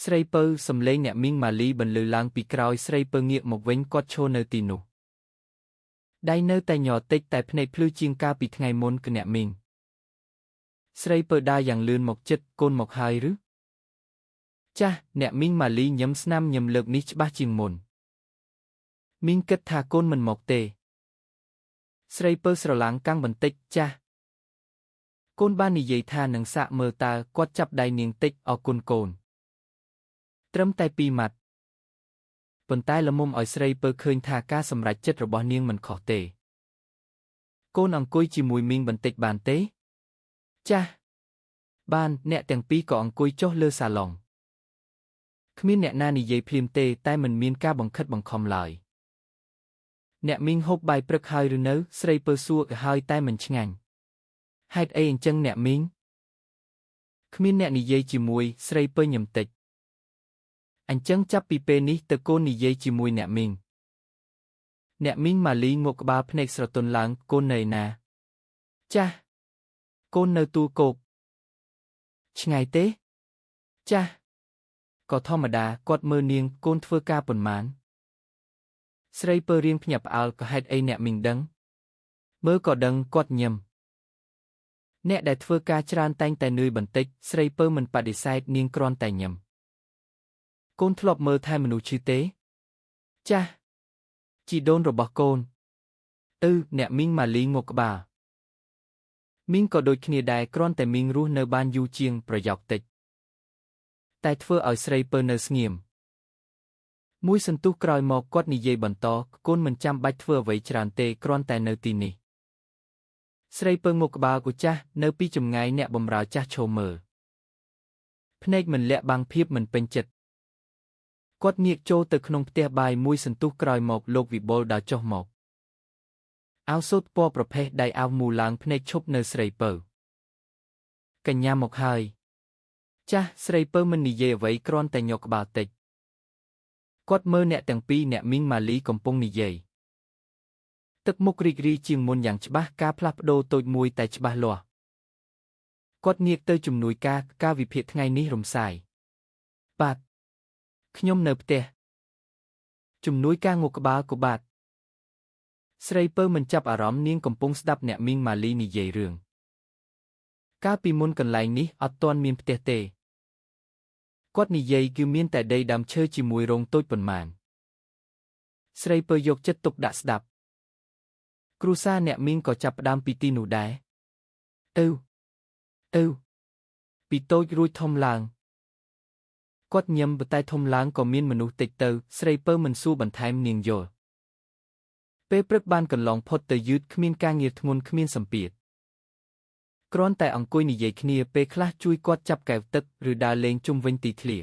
ស្រីពៅសំឡេងអ្នកមីងម៉ាលីបន្លឺឡើងពីក្រោយស្រីពៅងាកមកវិញគាត់ឈរនៅទីនោះដៃនៅតែញ័រតិចតែភ្នែកភ្លឺជាងកាលពីថ្ងៃមុនគឺអ្នកមីងស្រីពៅដើរយ៉ាងលឿនមកចិត្តកូនមកហើយឬចាស់អ្នកមីងម៉ាលីញឹមស្នាមញឹមលើកនេះច្បាស់ជាងមុនមីងគិតថាកូនមិនមកទេស្រីពៅស្រឡាំងកាំងបន្តិចចាស់កូនបាននិយាយថានឹងសាកមើលតើគាត់ចាប់ដៃនាងតិចអរគុណកូនត្រឹមតែពីរម៉ាត់ប៉ុន្តែល្មមឲ្យស្រីពៅឃើញថាការសម្រេចចិត្តរបស់នាងមិនខុសទេកូនអង្គុយជាមួយមីងបន្តិចបានទេចាស់បានអ្នកទាំងពីរក៏អង្គុយចុះលើសាឡុងគ្មានអ្នកណានិយាយភ្លាមទេតែមិនមានការបង្ខិតបង្ខំឡើយអ្នកមីងហូបបាយព្រឹកហើយឬនៅស្រីពៅសួរហើយតែមិនឆ្ងាញ់ហេតុអីអញ្ចឹងអ្នកមីងគ្មានអ្នកនិយាយជាមួយស្រីពៅញឹមតិចអញ្ចឹងចាប់ពីពេលនេះទៅកូននិយាយជាមួយអ្នកមីងអ្នកមីងម៉ាលីងក់ក្បាលភ្នែកស្រទន់ឡើងកូននៅឯណាចាស់កូននៅទួលគោកឆ្ងាយទេចាស់ក៏ធម្មតាគាត់មើលនាងកូនធ្វើការប៉ុន្មានស្រីពើរៀងភ្ញាក់ផ្អើលក៏ហេតុអីអ្នកមីងដឹងមើលក៏ដឹងគាត់ញឹមអ្នកដែលធ្វើការច្រើនតែងតែនឿយបន្តិចស្រីពើមិនបដិសេធនាងគ្រាន់តែញឹមកូនធ្លាប់មើលថែមនុស្សឈឺទេចាស់ជីដូនរបស់កូនអឺអ្នកមីងម៉ាលីងក់ក្បាលមីងក៏ដូចគ្នាដែរគ្រាន់តែមីងរស់នៅបានយូរជាងប្រយោគតិចតែធ្វើឲ្យស្រីពើនៅស្ងៀមមួយសន្ទុះក្រោយមកគាត់និយាយបន្តកូនមិនចាំបាច់ធ្វើអ្វីច្រើនទេគ្រាន់តែនៅទីនេះស្រីពើងក់ក្បាលគូចាស់នៅពីចម្ងាយអ្នកបម្រើចាស់ឈរមើលភ្នែកមិនលាក់បាំងភាពមិនពេញចិត្តគាត់ងាកចូលទៅក្នុងផ្ទះបាយមួយសន្ទុះក្រោយមកលោកវិបុលដើរចុះមកអាវសូត្រពណ៌ប្រផេះដៃអាវមូលឡើងភ្នែកឈប់នៅស្រីពៅកញ្ញាមកហើយចាស់ស្រីពៅមិននិយាយអ្វីគ្រាន់តែញក់ក្បាលតិចគាត់មើលអ្នកទាំងពីរអ្នកមីងម៉ាលីកំពុងនិយាយទឹកមុខរីករាយជាងមុនយ៉ាងច្បាស់ការផ្លាស់ប្ដូរតូចមួយតែច្បាស់លាស់គាត់ងាកទៅជំនួយការការវិភាគថ្ងៃនេះរំសាយបាទខ្ញុំនៅផ្ទះជំនួយការងក់ក្បាលក៏បាទស្រីពៅមិនចាប់អារម្មណ៍នាងកំពុងស្ដាប់អ្នកមីងម៉ាលីនិយាយរឿងកាលពីមុនកន្លែងនេះអត់ទាន់មានផ្ទះទេគាត់និយាយគឺមានតែដីដើមឈើជាមួយរោងតូចប៉ុន្មានស្រីពៅយកចិត្តទុកដាក់ស្ដាប់គ្រួសារអ្នកមីងក៏ចាប់ផ្ដើមពីទីនោះដែរទៅពីតូចរួចធំឡើងគាត់ញឹមតែធំឡើងក៏មានមនុស្សតិចទៅស្រីពៅមិនសួរបន្ថែមនាងយល់ពេលព្រឹកបានកន្លងផុតទៅយឺតគ្មានការងារធ្ងន់គ្មានសម្ពាធគ្រាន់តែអង្គុយនិយាយគ្នាពេលខ្លះជួយគាត់ចាប់កែវទឹកឬដើរលេងជុំវិញទីធ្លា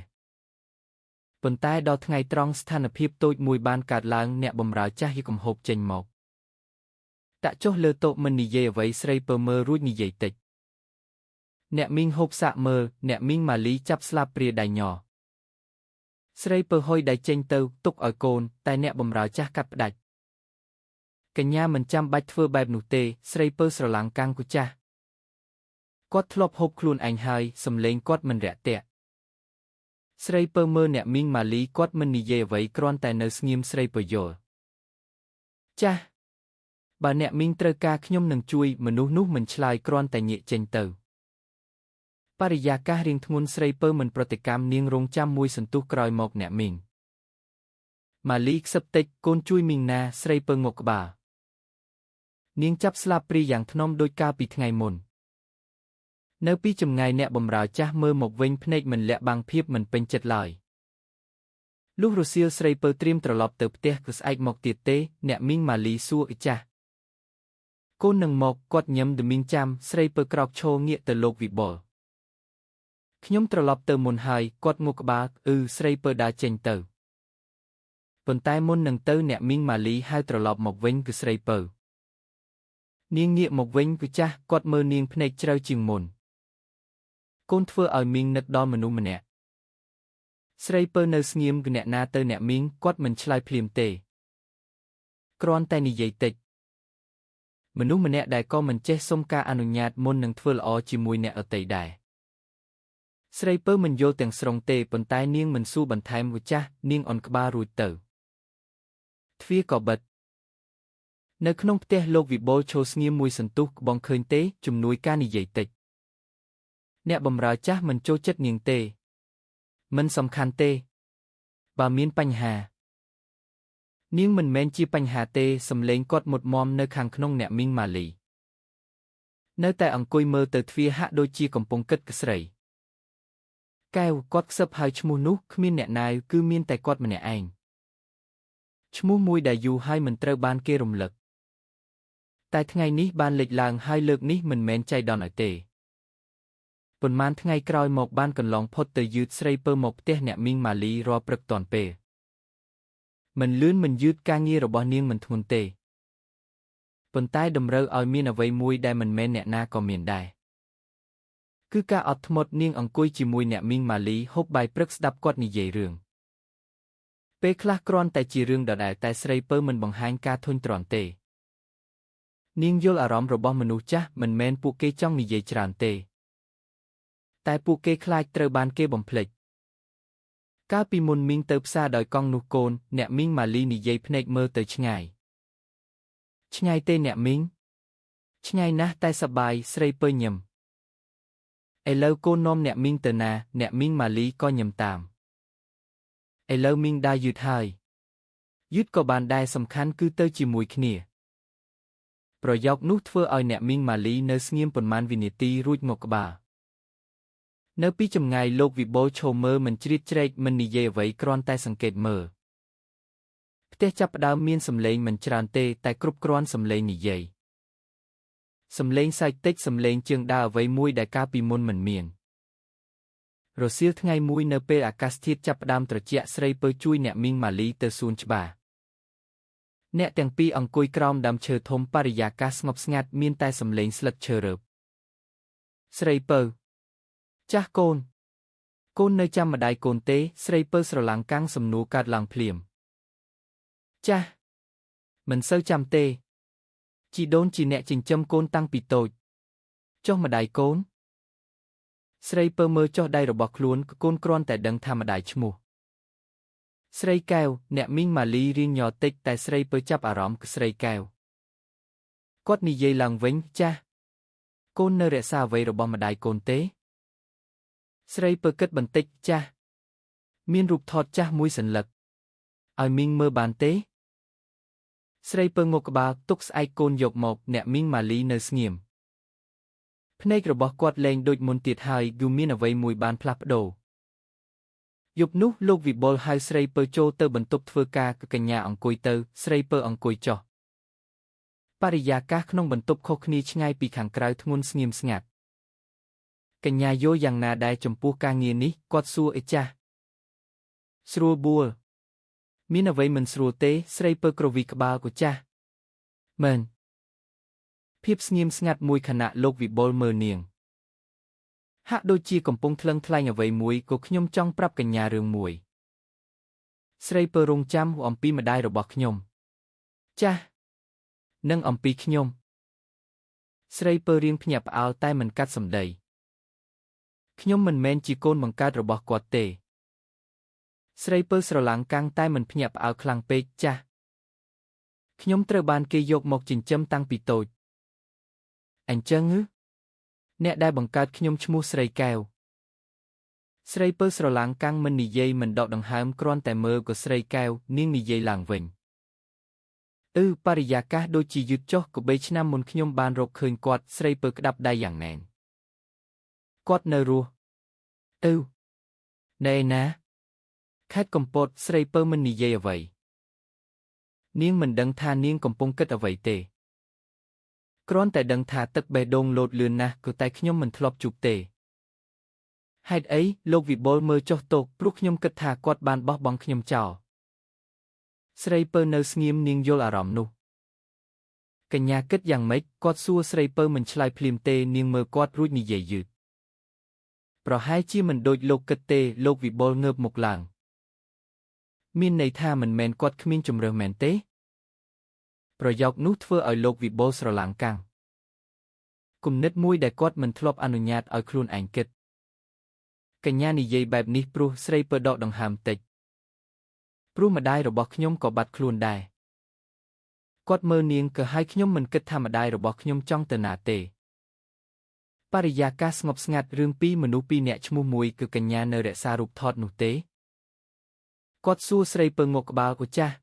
ប៉ុន្តែដល់ថ្ងៃត្រង់ស្ថានភាពតូចមួយបានកើតឡើងអ្នកបម្រើចាស់យកកំហូបចេញមកតាក់ចុះលើតុមិននិយាយអ្វីស្រីពើមើលរួចនិយាយតិចអ្នកមីងហូបសាកមើលអ្នកមីងម៉ាលីចាប់ស្លាបព្រាដៃញ័រស្រីពើហុយដៃចេញទៅទុកឲ្យកូនតែអ្នកបម្រើចាស់កាត់ផ្ដាច់កញ្ញាមិនចាំបាច់ធ្វើបែបនោះទេស្រីពើស្រឡាំងកាំងគូចាស់គាត់ធ្លាប់ហូបខ្លួនឯងហើយសំឡេងគាត់មិនរាក់ទាក់ស្រីពើមើលអ្នកមីងម៉ាលីគាត់មិននិយាយអ្វីគ្រាន់តែនៅស្ងៀមស្រីពើយល់ចាស់បើអ្នកមីងត្រូវការខ្ញុំនឹងជួយមនុស្សនោះមិនឆ្លើយគ្រាន់តែងាកចេញទៅបរិយាកាសរៀងធ្ងន់ស្រីពើមិនប្រតិកម្មនាងរងចាំមួយសន្ទុះក្រោយមកអ្នកមីងម៉ាលីខ្សឹបតិចកូនជួយមីងណាស្រីពើងក់ក្បាលនាងចាប់ស្លាបព្រាយ៉ាងធ្នមដោយកាលពីថ្ងៃមុននៅពីចម្ងាយអ្នកបម្រើចាស់មើលមកវិញភ្នែកមិនលាក់បាំងភាពមិនពេញចិត្តឡើយលុះរសៀលស្រីពៅត្រៀមត្រឡប់ទៅផ្ទះគឺស្អែកមកទៀតទេអ្នកមីងម៉ាលីសួរអ៊ីចាស់កូននឹងមកគាត់ញឹមដមីងចាំស្រីពៅក្រោកឈរងាកទៅលោកវិបុលខ្ញុំត្រឡប់ទៅមុនហើយគាត់ងក់ក្បាលអឺស្រីពៅដើរចេញទៅប៉ុន្តែមុននឹងទៅអ្នកមីងម៉ាលីហៅត្រឡប់មកវិញគឺស្រីពៅនាងងាកមកវិញគឺចាស់គាត់មើលនាងភ្នែកជ្រៅជាងមុនកូនធ្វើឲ្យមីងនឹកដល់មនុស្សម្នាក់ស្រីពៅនៅស្ងៀមគឺអ្នកណាទៅអ្នកមីងគាត់មិនឆ្លើយភ្លាមទេគ្រាន់តែនិយាយតិចមនុស្សម្នាក់ដែលក៏មិនចេះសុំការអនុញ្ញាតមុននឹងធ្វើល្អជាមួយអ្នកដទៃដែរ ស្រីពៅមិនយល់ទាំងស្រុងទេប៉ុន្តែនាងមិនសួរបន្ថែមវចាស់នាងអន់ក្បាលរួចទៅទ្វារក៏បិទនៅក្នុងផ្ទះលោកវិបុលឈរស្ងៀមមួយសន្ទុះក្បងឃើញទេជំនួយការនិយាយតិចអ្នកបម្រើចាស់មិនចូលចិត្តនាងទេមិនសំខាន់ទេបើមានបញ្ហានាងមិនមែនជាបញ្ហាទេសំឡេងគាត់មុតមមនៅខាងក្នុងអ្នកមីងម៉ាលីនៅតែអង្គុយមើលទៅទ្វារហាក់ដូចជាកំពុងគិតស្រីកែវគាត់ខ្សឹបហើយឈ្មោះនោះគ្មានអ្នកណាគឺមានតែគាត់ម្នាក់ឯងឈ្មោះមួយដែលយូរហើយមិនត្រូវបានគេរំលឹកតែថ្ងៃនេះបានលេចឡើងហើយលើកនេះមិនមែនចៃដន្យឲ្យទេប៉ុន្មានថ្ងៃក្រោយមកបានកន្លងផុតទៅយឺតស្រីពើមកផ្ទះអ្នកមីងម៉ាលីរាល់ព្រឹកទាន់ពេលមិនលឿនមិនយឺតការងាររបស់នាងមិនធ្ងន់ទេប៉ុន្តែតម្រូវឲ្យមានអ្វីមួយដែលមិនមែនអ្នកណាក៏មានដែរគឺការអត់ធ្មត់នាងអង្គុយជាមួយអ្នកមីងម៉ាលីហូបបាយព្រឹកស្ដាប់គាត់និយាយរឿងពេលខ្លះគ្រាន់តែជារឿងដដែលតែស្រីពើមិនបង្ហាញការធុញទ្រាន់ទេនាងយល់អារម្មណ៍របស់មនុស្សចាស់មិនមែនពួកគេចង់និយាយច្រើនទេតែពួកគេខ្លាចត្រូវបានគេបំភ្លេចកាលពីមុនមីងទៅផ្សារដោយកង់នោះកូនអ្នកមីងម៉ាលីនិយាយភ្នែកមើលទៅឆ្ងាយឆ្ងាយទេអ្នកមីងឆ្ងាយណាស់តែសប្បាយស្រីពើញឹមឥឡូវកូននាំអ្នកមីងទៅណាអ្នកមីងម៉ាលីក៏ញឹមតាមឥឡូវមីងដើរយឺតហើយយឺតក៏បានដែរសំខាន់គឺទៅជាមួយគ្នាប្រយោគនោះធ្វើឲ្យអ្នកមីងម៉ាលីនៅស្ងៀមប៉ុន្មានវិនាទីរួចមកក្បាលនៅពីចម្ងាយលោកវិបុលឈរមើលមិនជ្រៀតជ្រែកមិននិយាយអ្វីគ្រាន់តែសង្កេតមើលផ្ទះចាប់ផ្ដើមមានសំឡេងមិនច្រើនទេតែគ្រប់គ្រាន់សំឡេងនិយាយសំឡេងសើចតិចសំឡេងជើងដើរអ្វីមួយដែលកាលពីមុនមិនមានរសៀលថ្ងៃមួយនៅពេលអាកាសធាតុចាប់ផ្ដើមត្រជាក់ស្រីពើជួយអ្នកមីងម៉ាលីទៅសួនច្បារអ្នកទាំងពីរអង្គុយក្រោមដើមឈើធំបរិយាកាសស្ងប់ស្ងាត់មានតែសំឡេងស្លឹកឈើរើបស្រីពៅចាស់កូនកូននៅចាំម្ដាយកូនទេស្រីពៅស្រឡាំងកាំងសំនួរកើតឡើងភ្លាមចាស់មិនសូវចាំទេជីដូនជាអ្នកចិញ្ចឹមកូនតាំងពីតូចចុះម្ដាយកូនស្រីពើមើលចុះដៃរបស់ខ្លួនកូនគ្រាន់តែដឹងថាម្ដាយឈ្មោះស្រីកែវអ្នកមីងម៉ាលីរៀងញ័រតិចតែស្រីពើចាប់អារម្មណ៍ស្រីកែវគាត់និយាយឡើងវិញចាស់កូននៅរក្សាអ្វីរបស់ម្ដាយកូនទេស្រីពើគិតបន្តិចចាស់មានរូបថតចាស់មួយសន្លឹកឲ្យមីងមើលបានទេស្រីពើងក់ក្បាលទុកស្អែកកូនយកមកអ្នកមីងម៉ាលីនៅស្ងៀមភ្នែករបស់គាត់លែងដូចមុនទៀតហើយយូរមានអ្វីមួយបានផ្លាស់ប្ដូរយប់នោះលោកវិបុលហៅស្រីពើចូលទៅបន្ទប់ធ្វើការកញ្ញាអង្គុយទៅស្រីពើអង្គុយចុះបរិយាកាសក្នុងបន្ទប់ខុសគ្នាឆ្ងាយពីខាងក្រៅធ្ងន់ស្ងៀមស្ងាត់កញ្ញាយល់យ៉ាងណាដែរចំពោះការងារនេះគាត់សួរអេចាស់ស្រួលបួលមានអ្វីមិនស្រួលទេស្រីពើក្រវីក្បាលក៏ចាស់មែនភាពស្ងៀមស្ងាត់មួយខណៈលោកវិបុលមើលនាងហាក់ដូចជាកំពុងថ្លឹងថ្លែងអ្វីមួយក៏ខ្ញុំចង់ប្រាប់កញ្ញារឿងមួយស្រីពើរងចាំអំពីម្ដាយរបស់ខ្ញុំចាស់និងអំពីខ្ញុំស្រីពើរៀងភ្ញាក់ផ្អើលតែមិនកាត់សម្ដីខ្ញុំមិនមែនជាកូនបង្កើតរបស់គាត់ទេស្រីពើស្រឡាំងកាំងតែមិនភ្ញាក់ផ្អើលខ្លាំងពេកចាស់ខ្ញុំត្រូវបានគេយកមកចិញ្ចឹមតាំងពីតូចអញ្ចឹងអ្នកដែលបង្កើតខ្ញុំឈ្មោះស្រីកែវស្រីពើស្រឡាំងកាំងមិននិយាយមិនដកដង្ហើមគ្រាន់តែមើលក៏ស្រីកែវនាងនិយាយឡើងវិញបរិយាកាសដូចជាយឺតចុះក៏3ឆ្នាំមុនខ្ញុំបានរកឃើញគាត់ស្រីពើក្តាប់ដៃយ៉ាងណែនគាត់នៅរស់នៅឯណាខេត្តកំពតស្រីពើមិននិយាយអ្វីនាងមិនដឹងថានាងកំពុងគិតអ្វីទេគ្រាន់តែដឹងថាទឹកបេះដូងលោតលឿនណាស់ក៏តែខ្ញុំមិនធ្លាប់ជួបទេហេតុអីលោកវិបុលមើលចុះទោកព្រោះខ្ញុំគិតថាគាត់បានបោះបង់ខ្ញុំចោលស្រីពើនៅស្ងៀមនាងយល់អារម្មណ៍នោះកញ្ញាគិតយ៉ាងម៉េចគាត់សួរស្រីពើមិនឆ្លើយភ្លាមទេនាងមើលគាត់រួចនិយាយយឺតប្រហែលជាមិនដូចលោកគិតទេលោកវិបុលងើបមុខឡើងមានន័យថាមិនមែនគាត់គ្មានជម្រើសមែនទេប្រយោគនោះធ្វើឲ្យលោកវិបុលស្រឡាំងកាំងគំនិតមួយដែលគាត់មិនធ្លាប់អនុញ្ញាតឲ្យខ្លួនឯងគិត កញ្ញានិយាយបែបនេះព្រោះស្រីពៅដកដង្ហើមតិចព្រោះម្ដាយរបស់ខ្ញុំក៏បាត់ខ្លួនដែរគាត់មើលនាងក៏ហើយខ្ញុំមិនគិតថាម្ដាយរបស់ខ្ញុំចង់ទៅណាទេបរិយាកាសស្ងប់ស្ងាត់រឿងពីរមនុស្សពីរនាក់ឈ្មោះមួយគឺកញ្ញានៅរក្សារូបថតនោះទេគាត់សួរស្រីពៅងក់ក្បាលអូចាស់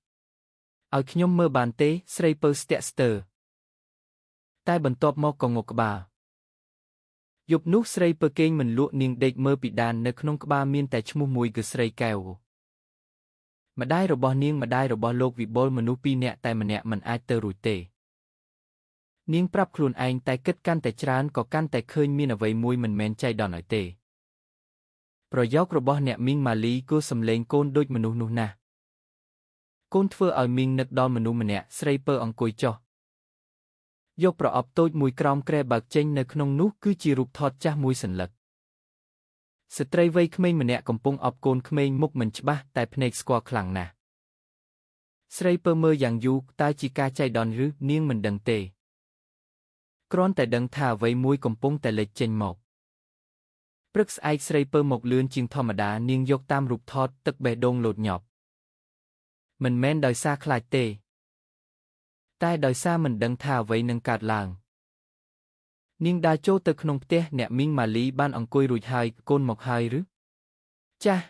ឲ្យខ្ញុំមើលបានទេស្រីពៅស្ទាក់ស្ទើរតែបន្ទាប់មកក៏ងក់ក្បាលយប់នោះស្រីពៅគេងមិនលក់នាងដេកមើលពីដាននៅក្នុងក្បាលមានតែឈ្មោះមួយគឺស្រីកែវម្ដាយរបស់នាងម្ដាយរបស់លោកវិបុលមនុស្សពីរនាក់តែម្នាក់មិនអាចទៅរួចទេនាងប្រាប់ខ្លួនឯងតែគិតកាន់តែច្រើនក៏កាន់តែឃើញមានអ្វីមួយមិនមែនចៃដន្យឲ្យទេប្រយោគរបស់អ្នកមីងម៉ាលីគួរសំឡេងកូនដូចមនុស្សនោះណាស់កូនធ្វើឲ្យមីងនឹកដល់មនុស្សម្នាក់ស្រីពៅអង្គុយចុះយកប្រអប់តូចមួយក្រោមគ្រែបើកចេញនៅក្នុងនោះគឺជារូបថតចាស់មួយសន្លឹកស្ត្រីវ័យក្មេងម្នាក់កំពុងអបកូនក្មេងមុខមិនច្បាស់តែភ្នែកស្គាល់ខ្លាំងណាស់ស្រីពើមើលយ៉ាងយូរតើជាការចៃដន្យឬនាងមិនដឹងទេគ្រាន់តែដឹងថាអ្វីមួយកំពុងតែលេចចេញមកព្រឹកស្អែកស្រីពើមកលឿនជាងធម្មតានាងយកតាមរូបថតទឹកបេះដូងលោតញាប់មិនមែនដោយសារខ្លាចទេតែដោយសារមិនដឹងថាអ្វីនឹងកើតឡើងនាងដើរចូលទៅក្នុងផ្ទះអ្នកមីងម៉ាលីបានអង្គុយរួចហើយកូនមកហើយឬចាស់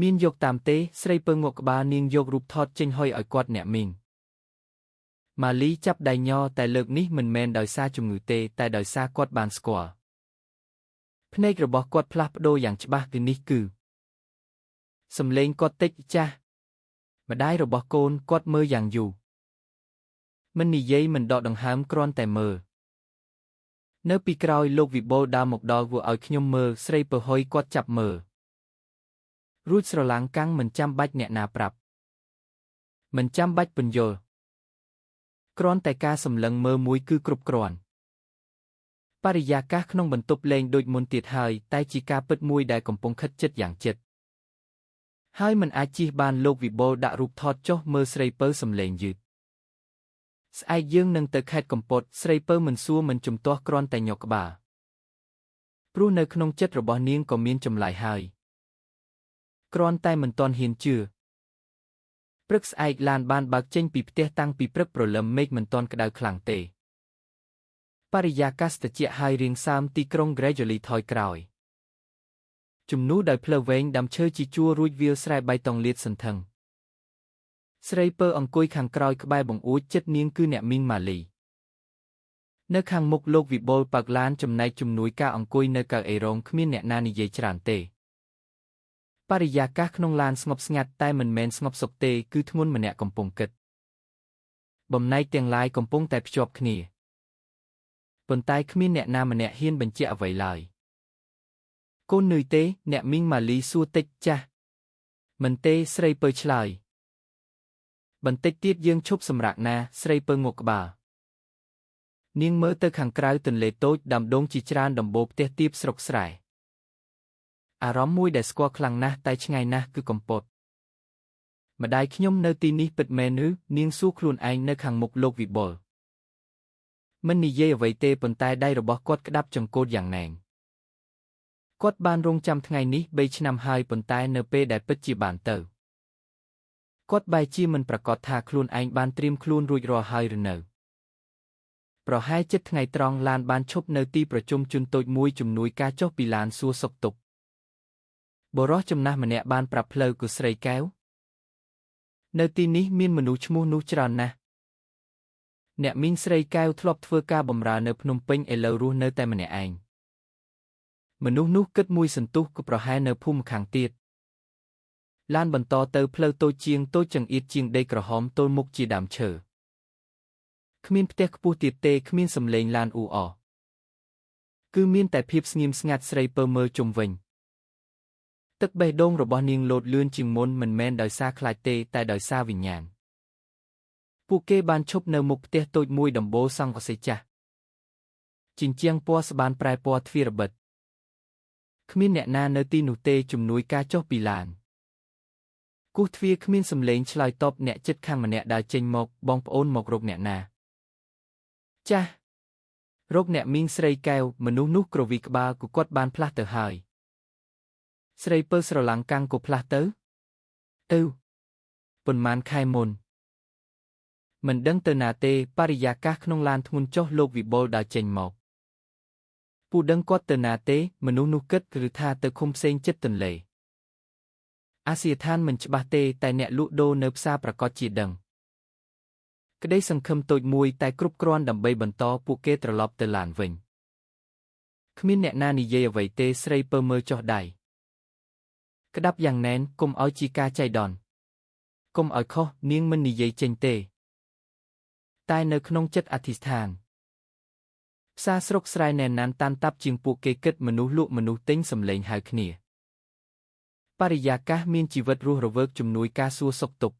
មានយកតាមទេស្រីពើងក់ក្បាលនាងយករូបថតចេញហុយឲ្យគាត់អ្នកមីងម៉ាលីចាប់ដៃញ័រតែលើកនេះមិនមែនដោយសារជំងឺទេតែដោយសារគាត់បានស្គាល់ភ្នែករបស់គាត់ផ្លាស់ប្ដូរយ៉ាងច្បាស់គឺនេះគឺសំឡេងគាត់តិចចាស់ម្ដាយរបស់កូនគាត់មើលយ៉ាងយូរមិននិយាយមិនដកដង្ហើមគ្រាន់តែមើលនៅពីក្រោយលោកវិបុលដើរមកដល់វឲ្យខ្ញុំមើលស្រីពហុយគាត់ចាប់មើលរួចស្រឡាងកាំងមិនចាំបាច់អ្នកណាប្រាប់មិនចាំបាច់ពន្យល់គ្រាន់តែការសម្លឹងមើលមួយគឺគ្រប់គ្រាន់បរិយាកាសក្នុងបន្ទប់លែងដូចមុនទៀតហើយតែជាការពិតមួយដែលកំពុងខិតជិតយ៉ាងជិតហើយមិនអាចជៀសបានលោកវិបុលដាក់រូបថតចុះមើលស្រីពៅសំឡេងយឺតស្អែកយើងនឹងទៅខេត្តកំពតស្រីពៅមិនសួរមិនជំទាស់គ្រាន់តែញក់ក្បាលព្រោះនៅក្នុងចិត្តរបស់នាងក៏មានចម្លើយហើយគ្រាន់តែមិនទាន់ហ៊ានជឿព្រឹកស្អែកឡានបានបើកចេញពីផ្ទះតាំងពីព្រឹកព្រលឹមមេឃមិនទាន់ក្តៅខ្លាំងទេបរិយាកាសត្រជាក់ហើយរាងសើមទីក្រុង Gradually ថយក្រោយជំនួសដោយផ្លូវវែងដាំឈើជាជួររួចវាលស្រែបៃតងលាតសន្ធឹងស្រីពៅអង្គុយខាងក្រោយក្បែរបង្អួចចិត្តនាងគឺអ្នកមីងម៉ាលីនៅខាងមុខលោកវិបុលបើកឡានចំណែកជំនួយការអង្គុយនៅកៅអីរងគ្មានអ្នកណានិយាយច្រើនទេបរិយាកាសក្នុងឡានស្ងប់ស្ងាត់តែមិនមែនស្ងប់សុខទេគឺធ្ងន់ម្នាក់កំពុងគិតបំណែកទាំងឡាយកំពុងតែភ្ជាប់គ្នាប៉ុន្តែគ្មានអ្នកណាម្នាក់ហ៊ានបញ្ជាក់អ្វីឡើយកូននឿយទេអ្នកមីងម៉ាលីសួរតិចចាស់មិនទេស្រីពៅឆ្លើយបន្តិចទៀតយើងឈប់សម្រាកណាស្រីពៅងក់ក្បាលនាងមើលទៅខាងក្រៅទន្លេតូចដាំដងជាច្រើនដំបូលផ្ទះទាបស្រុកស្រែអារម្មណ៍មួយដែលស្គាល់ខ្លាំងណាស់តែឆ្ងាយណាស់គឺកំពតម្ដាយខ្ញុំនៅទីនេះពិតមែនឬនាងសួរខ្លួនឯងនៅខាងមុខលោកវិបុលមិននិយាយអ្វីទេប៉ុន្តែដៃរបស់គាត់ក្តាប់ចង្កូតយ៉ាងណែនគាត់បានរងចាំថ្ងៃនេះ3ឆ្នាំហើយប៉ុន្តែនៅពេលដែលពិតជាបានទៅគាត់បែរជាមិនប្រាកដថាខ្លួនឯងបានត្រៀមខ្លួនរួចរាល់ហើយឬនៅប្រហែលជិតថ្ងៃត្រង់ឡានបានឈប់នៅទីប្រជុំជនតូចមួយជំនួយការចុះពីឡានសួរសុខទុក្ខបុរសចំណាស់ម្នាក់បានប្រាប់ផ្លូវគឺស្រីកែវនៅទីនេះមានមនុស្សឈ្មោះនោះច្រើនណាស់អ្នកមីងស្រីកែវធ្លាប់ធ្វើការបម្រើនៅភ្នំពេញឥឡូវរស់នៅតែម្នាក់ឯងមនុស្សនោះគិតមួយសន្ទុះក៏ប្រហែលនៅភូមិខាងទៀតឡានបន្តទៅផ្លូវតូចជាងតូចចង្អៀតជាងដីក្រហមទល់មុខជាដើមឈើគ្មានផ្ទះខ្ពស់ទៀតទេគ្មានសំឡេងឡានអ៊ូអរគឺមានតែភាពស្ងៀមស្ងាត់ស្រីពើមើលជុំវិញទឹកបេះដូងរបស់នាងលោតលឿនជាងមុនមិនមែនដោយសារខ្លាចទេតែដោយសារវិញ្ញាណពួកគេបានឈប់នៅមុខផ្ទះតូចមួយដំបូលសង្កសីចាស់ជញ្ជាំងពណ៌ស្បានប្រែពណ៌ទ្វារបិទគ្មានអ្នកណានៅទីនោះទេជំនួយការចុះពីឡានគោះទ្វារគ្មានសំឡេងឆ្លើយតបអ្នកចិត្តខាងម្នាក់ដើរចេញមកបងប្អូនមករកអ្នកណាចាស់រកអ្នកមីងស្រីកែវមនុស្សនោះក្រវីក្បាលគគាត់បានផ្លាស់ទៅហើយ ស្រីពៅស្រឡាំងកាំងក៏ផ្លាស់ទៅទៅប៉ុន្មានខែមុនមិនដឹងទៅណាទេបរិយាកាសក្នុងឡានធ្ងន់ចុះលោកវិបុលដើរចេញមកពូដឹងគាត់ទៅណាទេមនុស្សនោះគិតឬថាទៅឃុំផ្សេងចិត្តទន្លេអាសយដ្ឋានមិនច្បាស់ទេតែអ្នកលក់ដូរនៅផ្សារប្រកាសជាដឹងក្តីសង្ឃឹមតូចមួយតែគ្រប់គ្រាន់ដើម្បីបន្តពួកគេត្រឡប់ទៅឡានវិញគ្មានអ្នកណានិយាយអ្វីទេស្រីពើមើលចុះដៃក្តាប់យ៉ាងណែនកុំឲ្យជាការចៃដន្យកុំឲ្យខុសនាងមិននិយាយចេញទេតែនៅក្នុងចិត្តអធិស្ឋានផ្សារស្រុកស្រែណែនណានតាន់តាប់ជាងពួកគេគិតមនុស្សលក់មនុស្សទិញសំឡេងហៅគ្នាបរិយាកាសមានជីវិតរស់រវើកជំនួយការសួរសុខទុក្ខ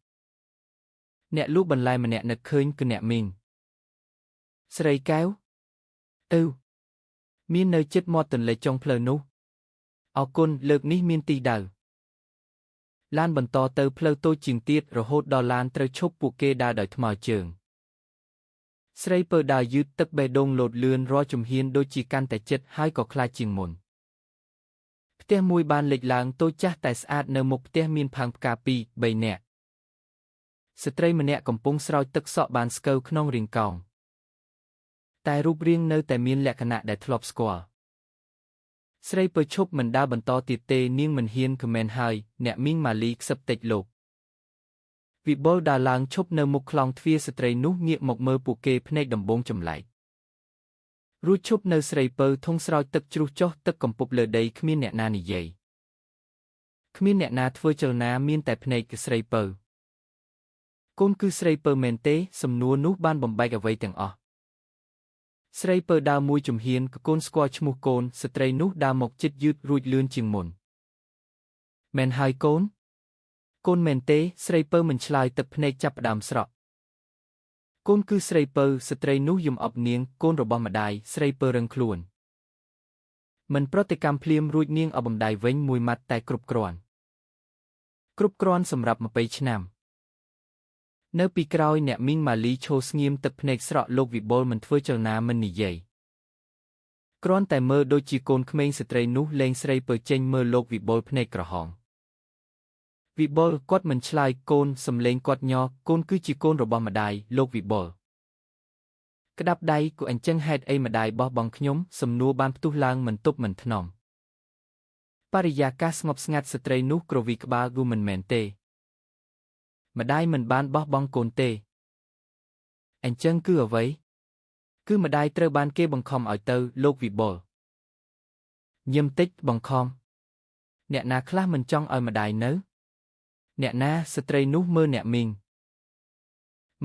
អ្នកលក់បន្លែម្នាក់នឹកឃើញគឺអ្នកមីងស្រីកែវទៅមាននៅជិតមាត់ទន្លេចុងផ្លូវនោះអរគុណលើកនេះមានទីដៅឡានបន្តទៅផ្លូវតូចជាងទៀតរហូតដល់ឡានត្រូវឈប់ពួកគេដើរដោយថ្មើរជើងស្រីពើដើរយឺតទឹកបេះដូងលោតលឿនរាល់ជំហានដូចជាកាន់តែជិតហើយក៏ខ្លាចជាងមុនផ្ទះមួយបានលេចឡើងតូចចាស់តែស្អាតនៅមុខផ្ទះមានផើងផ្កា2 3នាក់ស្ត្រីម្នាក់កំពុងស្រោចទឹកសក់បានស្កូវក្នុងរាងកោងតែរូបរាងនៅតែមានលក្ខណៈដែលធ្លាប់ស្គាល់ស្រីពើឈប់មិនដើរបន្តទៀតទេនាងមិនហ៊ានខមមិនហើយអ្នកមីងម៉ាលីខ្សឹបតិចលោកវិបុលដើរឡើងឈប់នៅមុខខ្លោងទ្វារស្ត្រីនោះងាកមកមើលពួកគេភ្នែកដំបូងចម្លែករួចឈប់នៅស្រីពៅធុងស្រោចទឹកជ្រុះចុះទឹកកំពប់លើដីគ្មានអ្នកណានិយាយគ្មានអ្នកណាធ្វើចលនាមានតែភ្នែកគឺស្រីពៅកូនគឺស្រីពៅមែនទេសំណួរនោះបានបំបែកអ្វីទាំងអស់ស្រីពៅដើរមួយជំហានកូនស្គាល់ឈ្មោះកូនស្ត្រីនោះដើរមកជិតយឺតរួចលឿនជាងមុនមែនហើយកូនកូនមែនទេស្រីពៅមិនឆ្លើយទឹកភ្នែកចាប់ផ្ដើមស្រក់កូនគឺស្រីពៅស្ត្រីនោះយំអប់នាងកូនរបស់ម្ដាយស្រីពៅរឹងខ្លួនមិនប្រតិកម្មភ្លាមរួចនាងអបម្ដាយវិញមួយម៉ាត់តែគ្រប់គ្រាន់គ្រប់គ្រាន់សម្រាប់20ឆ្នាំនៅពីក្រោយអ្នកមីងម៉ាលីឈោស្ងៀមទឹកភ្នែកស្រក់លោកវិបុលមិនធ្វើចលនាមិននិយាយគ្រាន់តែមើលដូចជាកូនក្មេងស្ត្រីនោះលែងស្រីពើចេញមើលលោកវិបុលភ្នែកក្រហមវិបុលគាត់មិនឆ្លើយកូនសំឡេងគាត់ញ័រកូនគឺជាកូនរបស់ម្ដាយលោកវិបុលក្តាប់ដៃគូអញ្ចឹងហេតុអីម្ដាយបោះបង់ខ្ញុំសំណួរបានផ្ទុះឡើងមិនទប់មិនថ្នមបរិយាកាសស្ងប់ស្ងាត់ស្ត្រីនោះក្រវីក្បាលគូមិនមែនទេម្ដាយមិនបានបោះបង់កូនទេអញ្ចឹងគឺអ្វីគឺម្ដាយត្រូវបានគេបង្ខំឲ្យទៅលោកវិបុលញឹមតិចបង្ខំអ្នកណាខ្លះមិនចង់ឲ្យម្ដាយនៅអ្នកណាស្ត្រីនោះមើលអ្នកមីង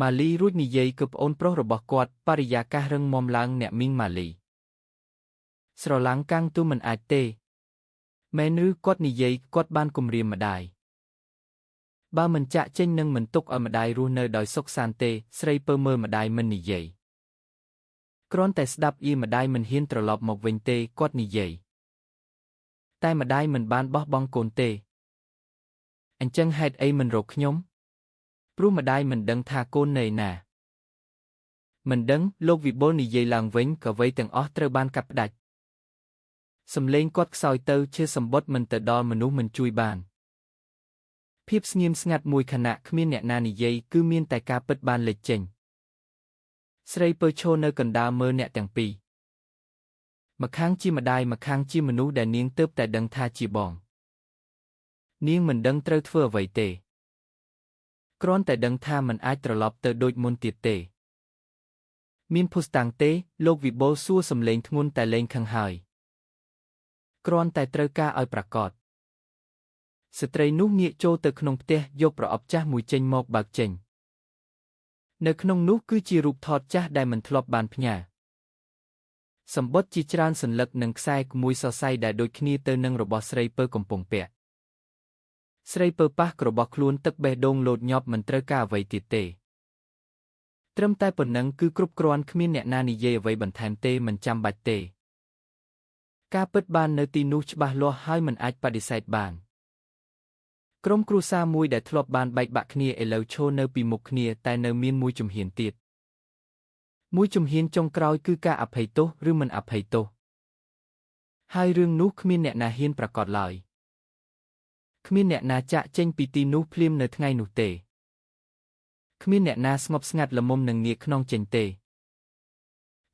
ម៉ាលីរួចនិយាយគឺប្អូនប្រុសរបស់គាត់បរិយាកាសរឹងមាំឡើងអ្នកមីងម៉ាលីស្រឡាំងកាំងទូមិនអាចទេមែនឬគាត់និយាយគាត់បានគំរាមម្ដាយបើមិនចាក់ចេញនឹងមិនទុកឲ្យម្ដាយរស់នៅដោយសុខសាន្តទេស្រីពើមើលម្ដាយមិននិយាយគ្រាន់តែស្ដាប់អ៊ីម្ដាយមិនហ៊ានត្រឡប់មកវិញទេគាត់និយាយតែម្ដាយមិនបានបោះបង់កូនទេអញ្ចឹងហេតុអីមិនរកខ្ញុំព្រោះម្ដាយមិនដឹងថាកូននៅណាមិនដឹងលោកវិបុលនិយាយឡើងវិញក៏អ្វីទាំងអស់ត្រូវបានកាត់ផ្ដាច់សំឡេងគាត់ខ្សោយទៅជាសម្បុតមិនទៅដល់មនុស្សមិនជួយបានភាពស្ងៀមស្ងាត់មួយខណៈគ្មានអ្នកណានិយាយគឺមានតែការពិតបានលេចចេញស្រីពើឈរនៅកណ្ដាលមើលអ្នកទាំងពីរម្ខាងជាម្ដាយម្ខាងជាមនុស្សដែលនាងទើបតែដឹងថាជាបងនាងមិនដឹងត្រូវធ្វើអ្វីទេគ្រាន់តែដឹងថាមិនអាចត្រឡប់ទៅដូចមុនទៀតទេមានភស្តុតាងទេលោកវិបុលសួរសំឡេងធ្ងន់តែលែងខឹងហើយគ្រាន់តែត្រូវការឲ្យប្រាកដស្ត្រីនោះងាកចូលទៅក្នុងផ្ទះយកប្រអប់ចាស់មួយចេញមកបើកចេញនៅក្នុងនោះគឺជារូបថតចាស់ដែលមិនធ្លាប់បានផ្ញើសម្បុតជាច្រើនសន្លឹកនិងខ្សែមួយសរសៃដែលដូចគ្នាទៅនឹងរបស់ស្រីពៅកំពុងពាក់ស្រីពើប៉ះរបស់ខ្លួនទឹកបេះដូងលោតញាប់មិនត្រូវការអ្វីទៀតទេត្រឹមតែប៉ុណ្ណឹងគឺគ្រប់គ្រាន់គ្មានអ្នកណានិយាយអ្វីបន្ថែមទេមិនចាំបាច់ទេការពិតបាននៅទីនោះច្បាស់លាស់ហើយមិនអាចបដិសេធបានក្រុមគ្រួសារមួយដែលធ្លាប់បានបែកបាក់គ្នាឥឡូវឈរនៅពីមុខគ្នាតែនៅមានមួយជំហានទៀតមួយជំហានចុងក្រោយគឺការអភ័យទោសឬមិនអភ័យទោសហើយរឿងនោះគ្មានអ្នកណាហ៊ានប្រាកដឡើយ។ គ្មានអ្នកណាចាកចេញពីទីនោះភ្លាមនៅថ្ងៃនោះទេគ្មានអ្នកណាស្ងប់ស្ងាត់ល្មមនឹងងាកខ្នងចេញទេ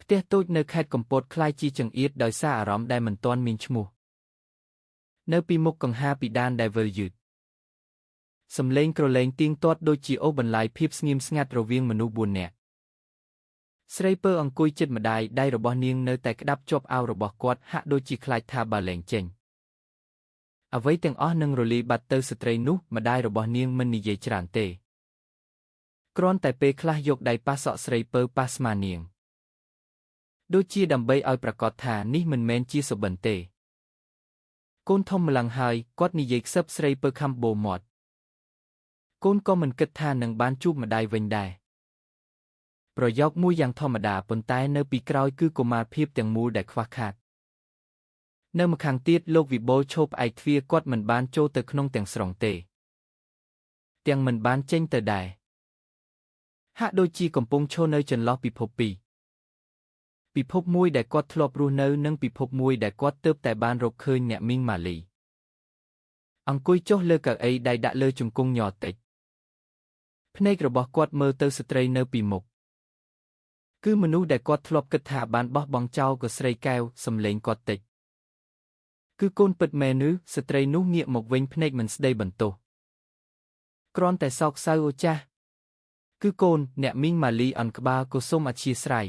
ផ្ទះតូចនៅខេត្តកំពតក្លាយជាចង្អៀតដោយសារអារម្មណ៍ដែលមិនទាន់មានឈ្មោះនៅពីមុខកង្ហាពិដានដែលវិលយឺតសំឡេងក្រឡេងទៀងទាត់ដូចជាអូសបន្លាយភាពស្ងៀមស្ងាត់រវាងមនុស្ស4នាក់ស្រីពើអង្គុយជិតម្ដាយដៃរបស់នាងនៅតែក្តាប់ជាប់អាវរបស់គាត់ហាក់ដូចជាខ្លាចថាបើលែងចេញអ្វីទាំងអស់នឹងរលាយបាត់ទៅស្ត្រីនោះម្ដាយរបស់នាងមិននិយាយច្រើនទេគ្រាន់តែពេលខ្លះយកដៃប៉ះសក់ស្រីពើប៉ះស្មានាងដូចជាដើម្បីឲ្យប្រាកដថានេះមិនមែនជាសុបិនទេកូនធំម្លឹងហើយគាត់និយាយខ្សឹបស្រីពើខំបោមាត់កូនក៏មិនគិតថានឹងបានជួបម្ដាយវិញដែរប្រយោគមួយយ៉ាងធម្មតាប៉ុន្តែនៅពីក្រោយគឺកុមារភាពទាំងមូលដែលខ្វះខាតនៅម្ខាងទៀតលោកវិបុលឈប់ឯកទ្វារគាត់មិនបានចូលទៅក្នុងទាំងស្រុងទេទាំងមិនបានចេញទៅដែរហាក់ដូចជាកំពុងឈរនៅចន្លោះពិភពពីរពិភពមួយដែលគាត់ធ្លាប់រស់នៅនិងពិភពមួយដែលគាត់ទើបតែបានរកឃើញអ្នកមីងម៉ាលីអង្គុយចុះលើកៅអីដៃដាក់លើជង្គង់ញ័រតិចភ្នែករបស់គាត់មើលទៅស្ត្រីនៅពីមុខគឺមនុស្សដែលគាត់ធ្លាប់គិតថាបានបោះបង់ចោលក៏ស្រីកែវសំឡេងគាត់តិចគឺកូនពិតមែនឬស្ត្រីនោះងាកមកវិញភ្នែកមិនស្ដីបន្ទោសគ្រាន់តែសោកសៅអូចាស់គឺកូនអ្នកមីងម៉ាលីអន់ក្បាលក៏សូមអធ្យាស្រ័យ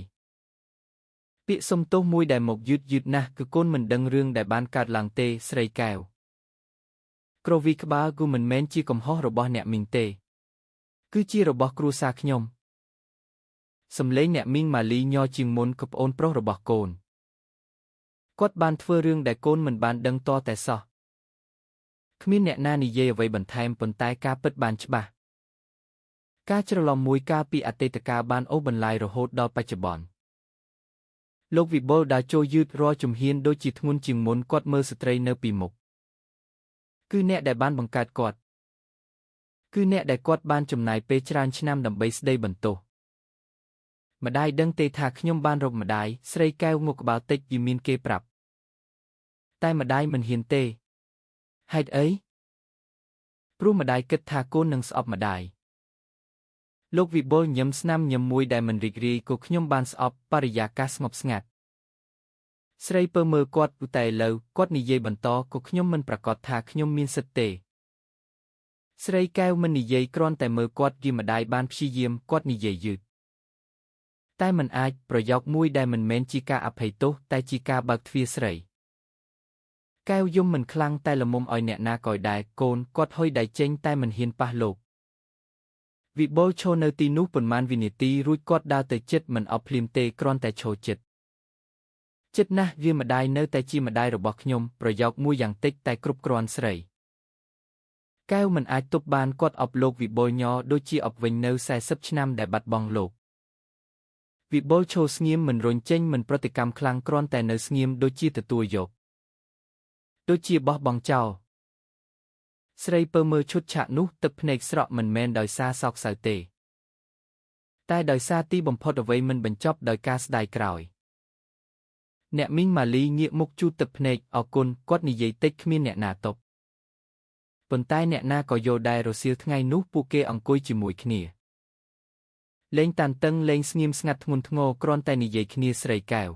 ពាក្យសុំទោសមួយដែលមកយឺតយឺតណាស់គឺកូនមិនដឹងរឿងដែលបានកើតឡើងទេស្រីកែវក្រវីក្បាលគឺមិនមែនជាកំហុសរបស់អ្នកមីងទេគឺជារបស់គ្រួសារខ្ញុំសំឡេងអ្នកមីងម៉ាលីញ័រជាងមុនក៏ប្អូនប្រុសរបស់កូនគាត់បានធ្វើរឿងដែលកូនមិនបានដឹងតតែសោះគ្មានអ្នកណានិយាយអ្វីបន្ថែមប៉ុន្តែការពិតបានច្បាស់ការច្រឡំមួយកាលពីអតីតកាលបានអូសបន្លាយរហូតដល់បច្ចុប្បន្នលោកវិបុលដើរចូលយឺតរាល់ជំហានដូចជាធ្ងន់ជាងមុនគាត់មើលស្ត្រីនៅពីមុខគឺអ្នកដែលបានបង្កើតគាត់គឺអ្នកដែលគាត់បានចំណាយពេលច្រើនឆ្នាំដើម្បីស្ដីបន្ទោសម្ដាយដឹងទេថាខ្ញុំបានរកម្ដាយស្រីកែវងក់ក្បាលតិចយីមានគេប្រាប់តែម្ដាយមិនហ៊ានទេហេតុអីព្រោះម្ដាយគិតថាកូននឹងស្អប់ម្ដាយលោកវិបុលញឹមស្នាមញឹមមួយដែលមិនរីករាយក៏ខ្ញុំបានស្អប់បរិយាកាសស្ងប់ស្ងាត់ស្រីពើមើលគាត់តែឥឡូវគាត់និយាយបន្តក៏ខ្ញុំមិនប្រាកដថាខ្ញុំមានសិទ្ធិទេស្រីកែវមិននិយាយគ្រាន់តែមើលគាត់យីម្ដាយបានព្យាយាមគាត់និយាយយឺតតែមិនអាចប្រយោគមួយដែលមិនមែនជាការអភ័យទោសតែជាការបើកទ្វារស្រីកែវយំមិនខ្លាំងតែល្មមឲ្យអ្នកណាក៏ដែរកូនគាត់ហុយដៃចេញតែមិនហ៊ានប៉ះលោកវិបុលឈរនៅទីនោះប៉ុន្មានវិនាទីរួចគាត់ដើរទៅជិតមិនអប់ភ្លាមទេគ្រាន់តែឈរជិតជិតណាស់វាម្ដាយនៅតែជាម្ដាយរបស់ខ្ញុំប្រយោគមួយយ៉ាងតិចតែគ្រប់គ្រាន់ស្រីកែវមិនអាចទប់បានគាត់អប់លោកវិបុលញ័រដូចជាអប់វិញនៅ40ឆ្នាំដែលបាត់បង់លោកវិបុលឈរស្ងៀមមិនរុញចេញមិនប្រតិកម្មខ្លាំងគ្រាន់តែនៅស្ងៀមដូចជាទទួលយកដូចជាបោះបង់ចោលស្រីពើមើលឈុតឆាកនោះទឹកភ្នែកស្រក់មិនមែនដោយសារសោកសៅទេតែដោយសារទីបំផុតអ្វីមិនបញ្ចប់ដោយការស្ដាយក្រោយអ្នកមីងម៉ាលីងាកមុខជូតទឹកភ្នែកអរគុណគាត់និយាយតិចគ្មានអ្នកណាតបប៉ុន្តែអ្នកណាក៏យល់ដែររសៀលថ្ងៃនោះពួកគេអង្គុយជាមួយគ្នាលែងតានតឹងលែងស្ងៀមស្ងាត់ធ្ងន់ធ្ងរគ្រាន់តែនិយាយគ្នាស្រីកែវ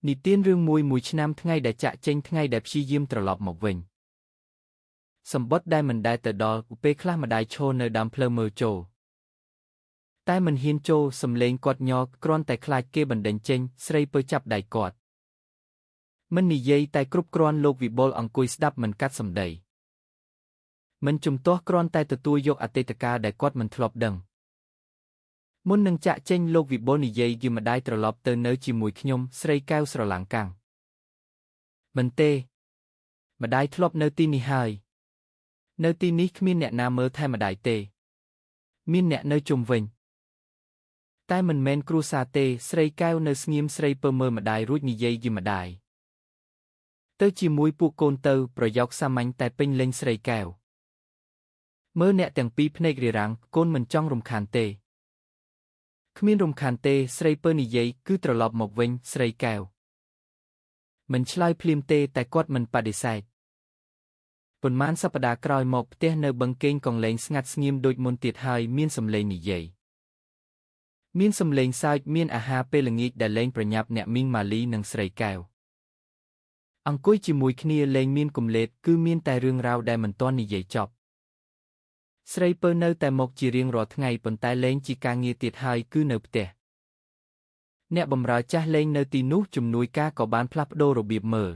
និទានរឿងមួយមួយឆ្នាំថ្ងៃដែលចាក់ចេញថ្ងៃដែលព្យាយាមត្រឡប់មកវិញសម្បត្តិដែលមិនដែលទៅដល់ពេលខ្លះម្ដាយឈរនៅដើមផ្លូវមើលចូលតែមិនហ៊ានចូលសំឡេងគាត់ញ័រគ្រាន់តែខ្លាចគេបណ្ដេញចេញស្រីពើចាប់ដៃគាត់មិននិយាយតែគ្រប់គ្រាន់លោកវិបុលអង្គុយស្ដាប់មិនកាត់សម្ដីមិនជំទាស់គ្រាន់តែទទួលយកអតីតកាលដែលគាត់មិនធ្លាប់ដឹងមុននឹងចាក់ចេញលោកវិបុលនិយាយយឺម្ដាយត្រឡប់ទៅនៅជាមួយខ្ញុំស្រីកែវស្រឡាំងកាំងមិនទេម្ដាយធ្លាប់នៅទីនេះហើយនៅទីនេះគ្មានអ្នកណាមើលថែម្ដាយទេមានអ្នកនៅជុំវិញតែមិនមែនគ្រួសារទេស្រីកែវនៅស្ងៀមស្រីពើមើលម្ដាយរួចនិយាយយឺម្ដាយទៅជាមួយពួកកូនទៅប្រយោគសាមញ្ញតែពេញលេញស្រីកែវមើលអ្នកទាំងពីរភ្នែករារាំងកូនមិនចង់រំខានទេគ្មានរំខានទេស្រីពើនិយាយគឺត្រឡប់មកវិញស្រីកែវមិនឆ្លើយភ្លាមទេតែគាត់មិនបដិសេធ ប៉ុន្មានសប្តាហ៍ក្រោយមកផ្ទះនៅបឹងកេងកងលែងស្ងាត់ស្ងៀមដូចមុនទៀតហើយមានសំឡេងនិយាយមានសំឡេងសើចមានអាហារពេលល្ងាចដែលលែងប្រញាប់អ្នកមីងម៉ាលីនិងស្រីកែវអង្គុយជាមួយគ្នាលែងមានគម្លេតគឺមានតែរឿងរ៉ាវដែលមិនទាន់និយាយចប់ស្រីពៅនៅតែមកជារៀងរាល់ថ្ងៃប៉ុន្តែលែងជាការងារទៀតហើយគឺនៅផ្ទះអ្នកបម្រើចាស់លែងនៅទីនោះជំនួយការក៏បានផ្លាស់ប្ដូររបៀបមើល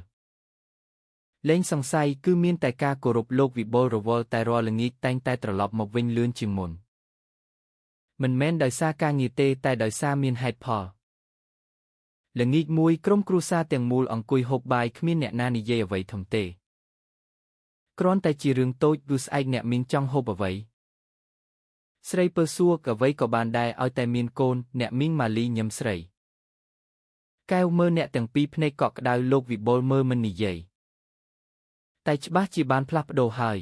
លែងសង្ស័យគឺមានតែការគោរពលោកវិបុលរវល់តែរាល់ល្ងាចតែងតែត្រឡប់មកវិញលឿនជាងមុនមិនមែនដោយសារការងារទេតែដោយសារមានហេតុផលល្ងាចមួយក្រុមគ្រួសារទាំងមូលអង្គុយហូបបាយគ្មានអ្នកណានិយាយអ្វីធំទេគ្រាន់តែជារឿងតូចគឺស្អែកអ្នកមីងចង់ហូបអ្វីស្រីពើសួរអ្វីក៏បានដែរឲ្យតែមានកូនអ្នកមីងម៉ាលីញឹមស្រីកែវមើលអ្នកទាំងពីរភ្នែកកក់ក្ដៅលោកវិបុលមើលមិននិយាយតែច្បាស់ជាបានផ្លាស់ប្ដូរហើយ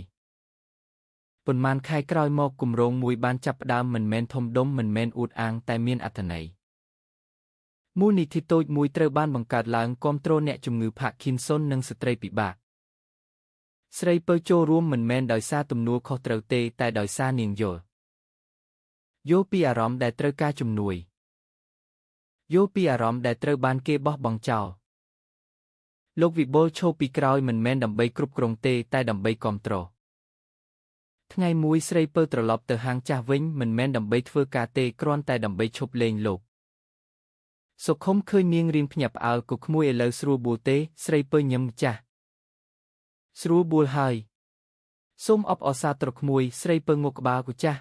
ប៉ុន្មានខែក្រោយមកគម្រោងមួយបានចាប់ផ្ដើមមិនមែនធំដុំមិនមែនអួតអាងតែមានអត្ថន័យមូលនិធិតូចមួយត្រូវបានបង្កើតឡើងគាំទ្រអ្នកជំងឺផាគីនសុននិងស្ត្រីពិបាកស្រីពៅចូលរួមមិនមែនដោយសារទំនួលខុសត្រូវទេតែដោយសារនាងយល់ពីអារម្មណ៍ដែលត្រូវការជំនួយយល់ពីអារម្មណ៍ដែលត្រូវបានគេបោះបង់ចោលលោកវិបុលឈរពីក្រោយមិនមែនដើម្បីគ្រប់គ្រងទេតែដើម្បីគាំទ្រថ្ងៃមួយស្រីពៅត្រឡប់ទៅហាងចាស់វិញមិនមែនដើម្បីធ្វើការទេគ្រាន់តែដើម្បីឈប់លេងលោកសុខុមឃើញនាងរៀងភ្ញាក់ផ្អើលក៏ក្មួយឥឡូវស្រួលបួលទេស្រីពៅញឹមចាស់ស្រួលបួលហើយសូមអបអរសាទរក្មួយស្រីពៅងក់ក្បាលគូចាស់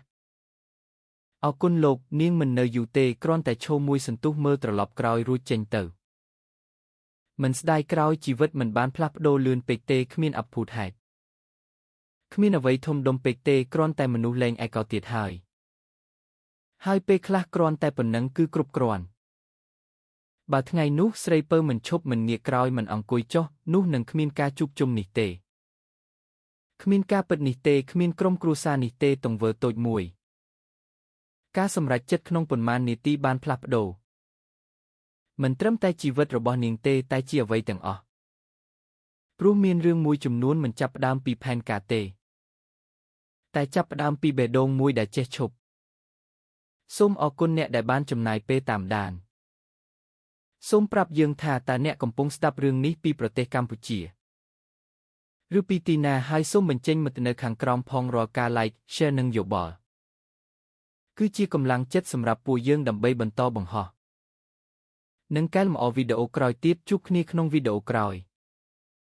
អរគុណលោកនាងមិននៅយូរទេគ្រាន់តែឈរមួយសន្ទុះមើលត្រឡប់ក្រោយរួចចេញទៅមិនស្ដាយក្រោយជីវិតមិនបានផ្លាស់ប្ដូរលឿនពេកទេគ្មានអភូតហេតុគ្មានអ្វីធំដុំពេកទេគ្រាន់តែមនុស្សលែងឯកោទៀតហើយហើយពេលខ្លះគ្រាន់តែប៉ុណ្ណឹងគឺគ្រប់គ្រាន់បើថ្ងៃនោះស្រីពៅមិនឈប់មិនងាកក្រោយមិនអង្គុយចុះនោះនឹងគ្មានការជួបជុំនេះទេគ្មានការពិតនេះទេគ្មានក្រុមគ្រួសារនេះទេទង្វើតូចមួយការសម្រេចចិត្តក្នុងប៉ុន្មាននាទីបានផ្លាស់ប្ដូរមិនត្រឹមតែជីវិតរបស់នាងទេតែជាអ្វីទាំងអស់ព្រោះមានរឿងមួយចំនួនមិនចាប់ផ្ដើមពីផែនការទេតែចាប់ផ្ដើមពីបេះដូងមួយដែលចេះឈប់សូមអរគុណអ្នកដែលបានចំណាយពេលតាមដានសូមប្រាប់យើងថាតើអ្នកកំពុងស្ដាប់រឿងនេះពីប្រទេសកម្ពុជាឬពីទីណាហើយសូមបញ្ចេញមតិនៅខាងក្រោមផងរាល់ការ Like Share និងយោបល់គឺជាកម្លាំងចិត្តសម្រាប់ពួកយើងដើម្បីបន្តបង្ហោះនិងកែលម្អវីដេអូក្រោយទៀតជួបគ្នាក្នុងវីដេអូក្រោយ។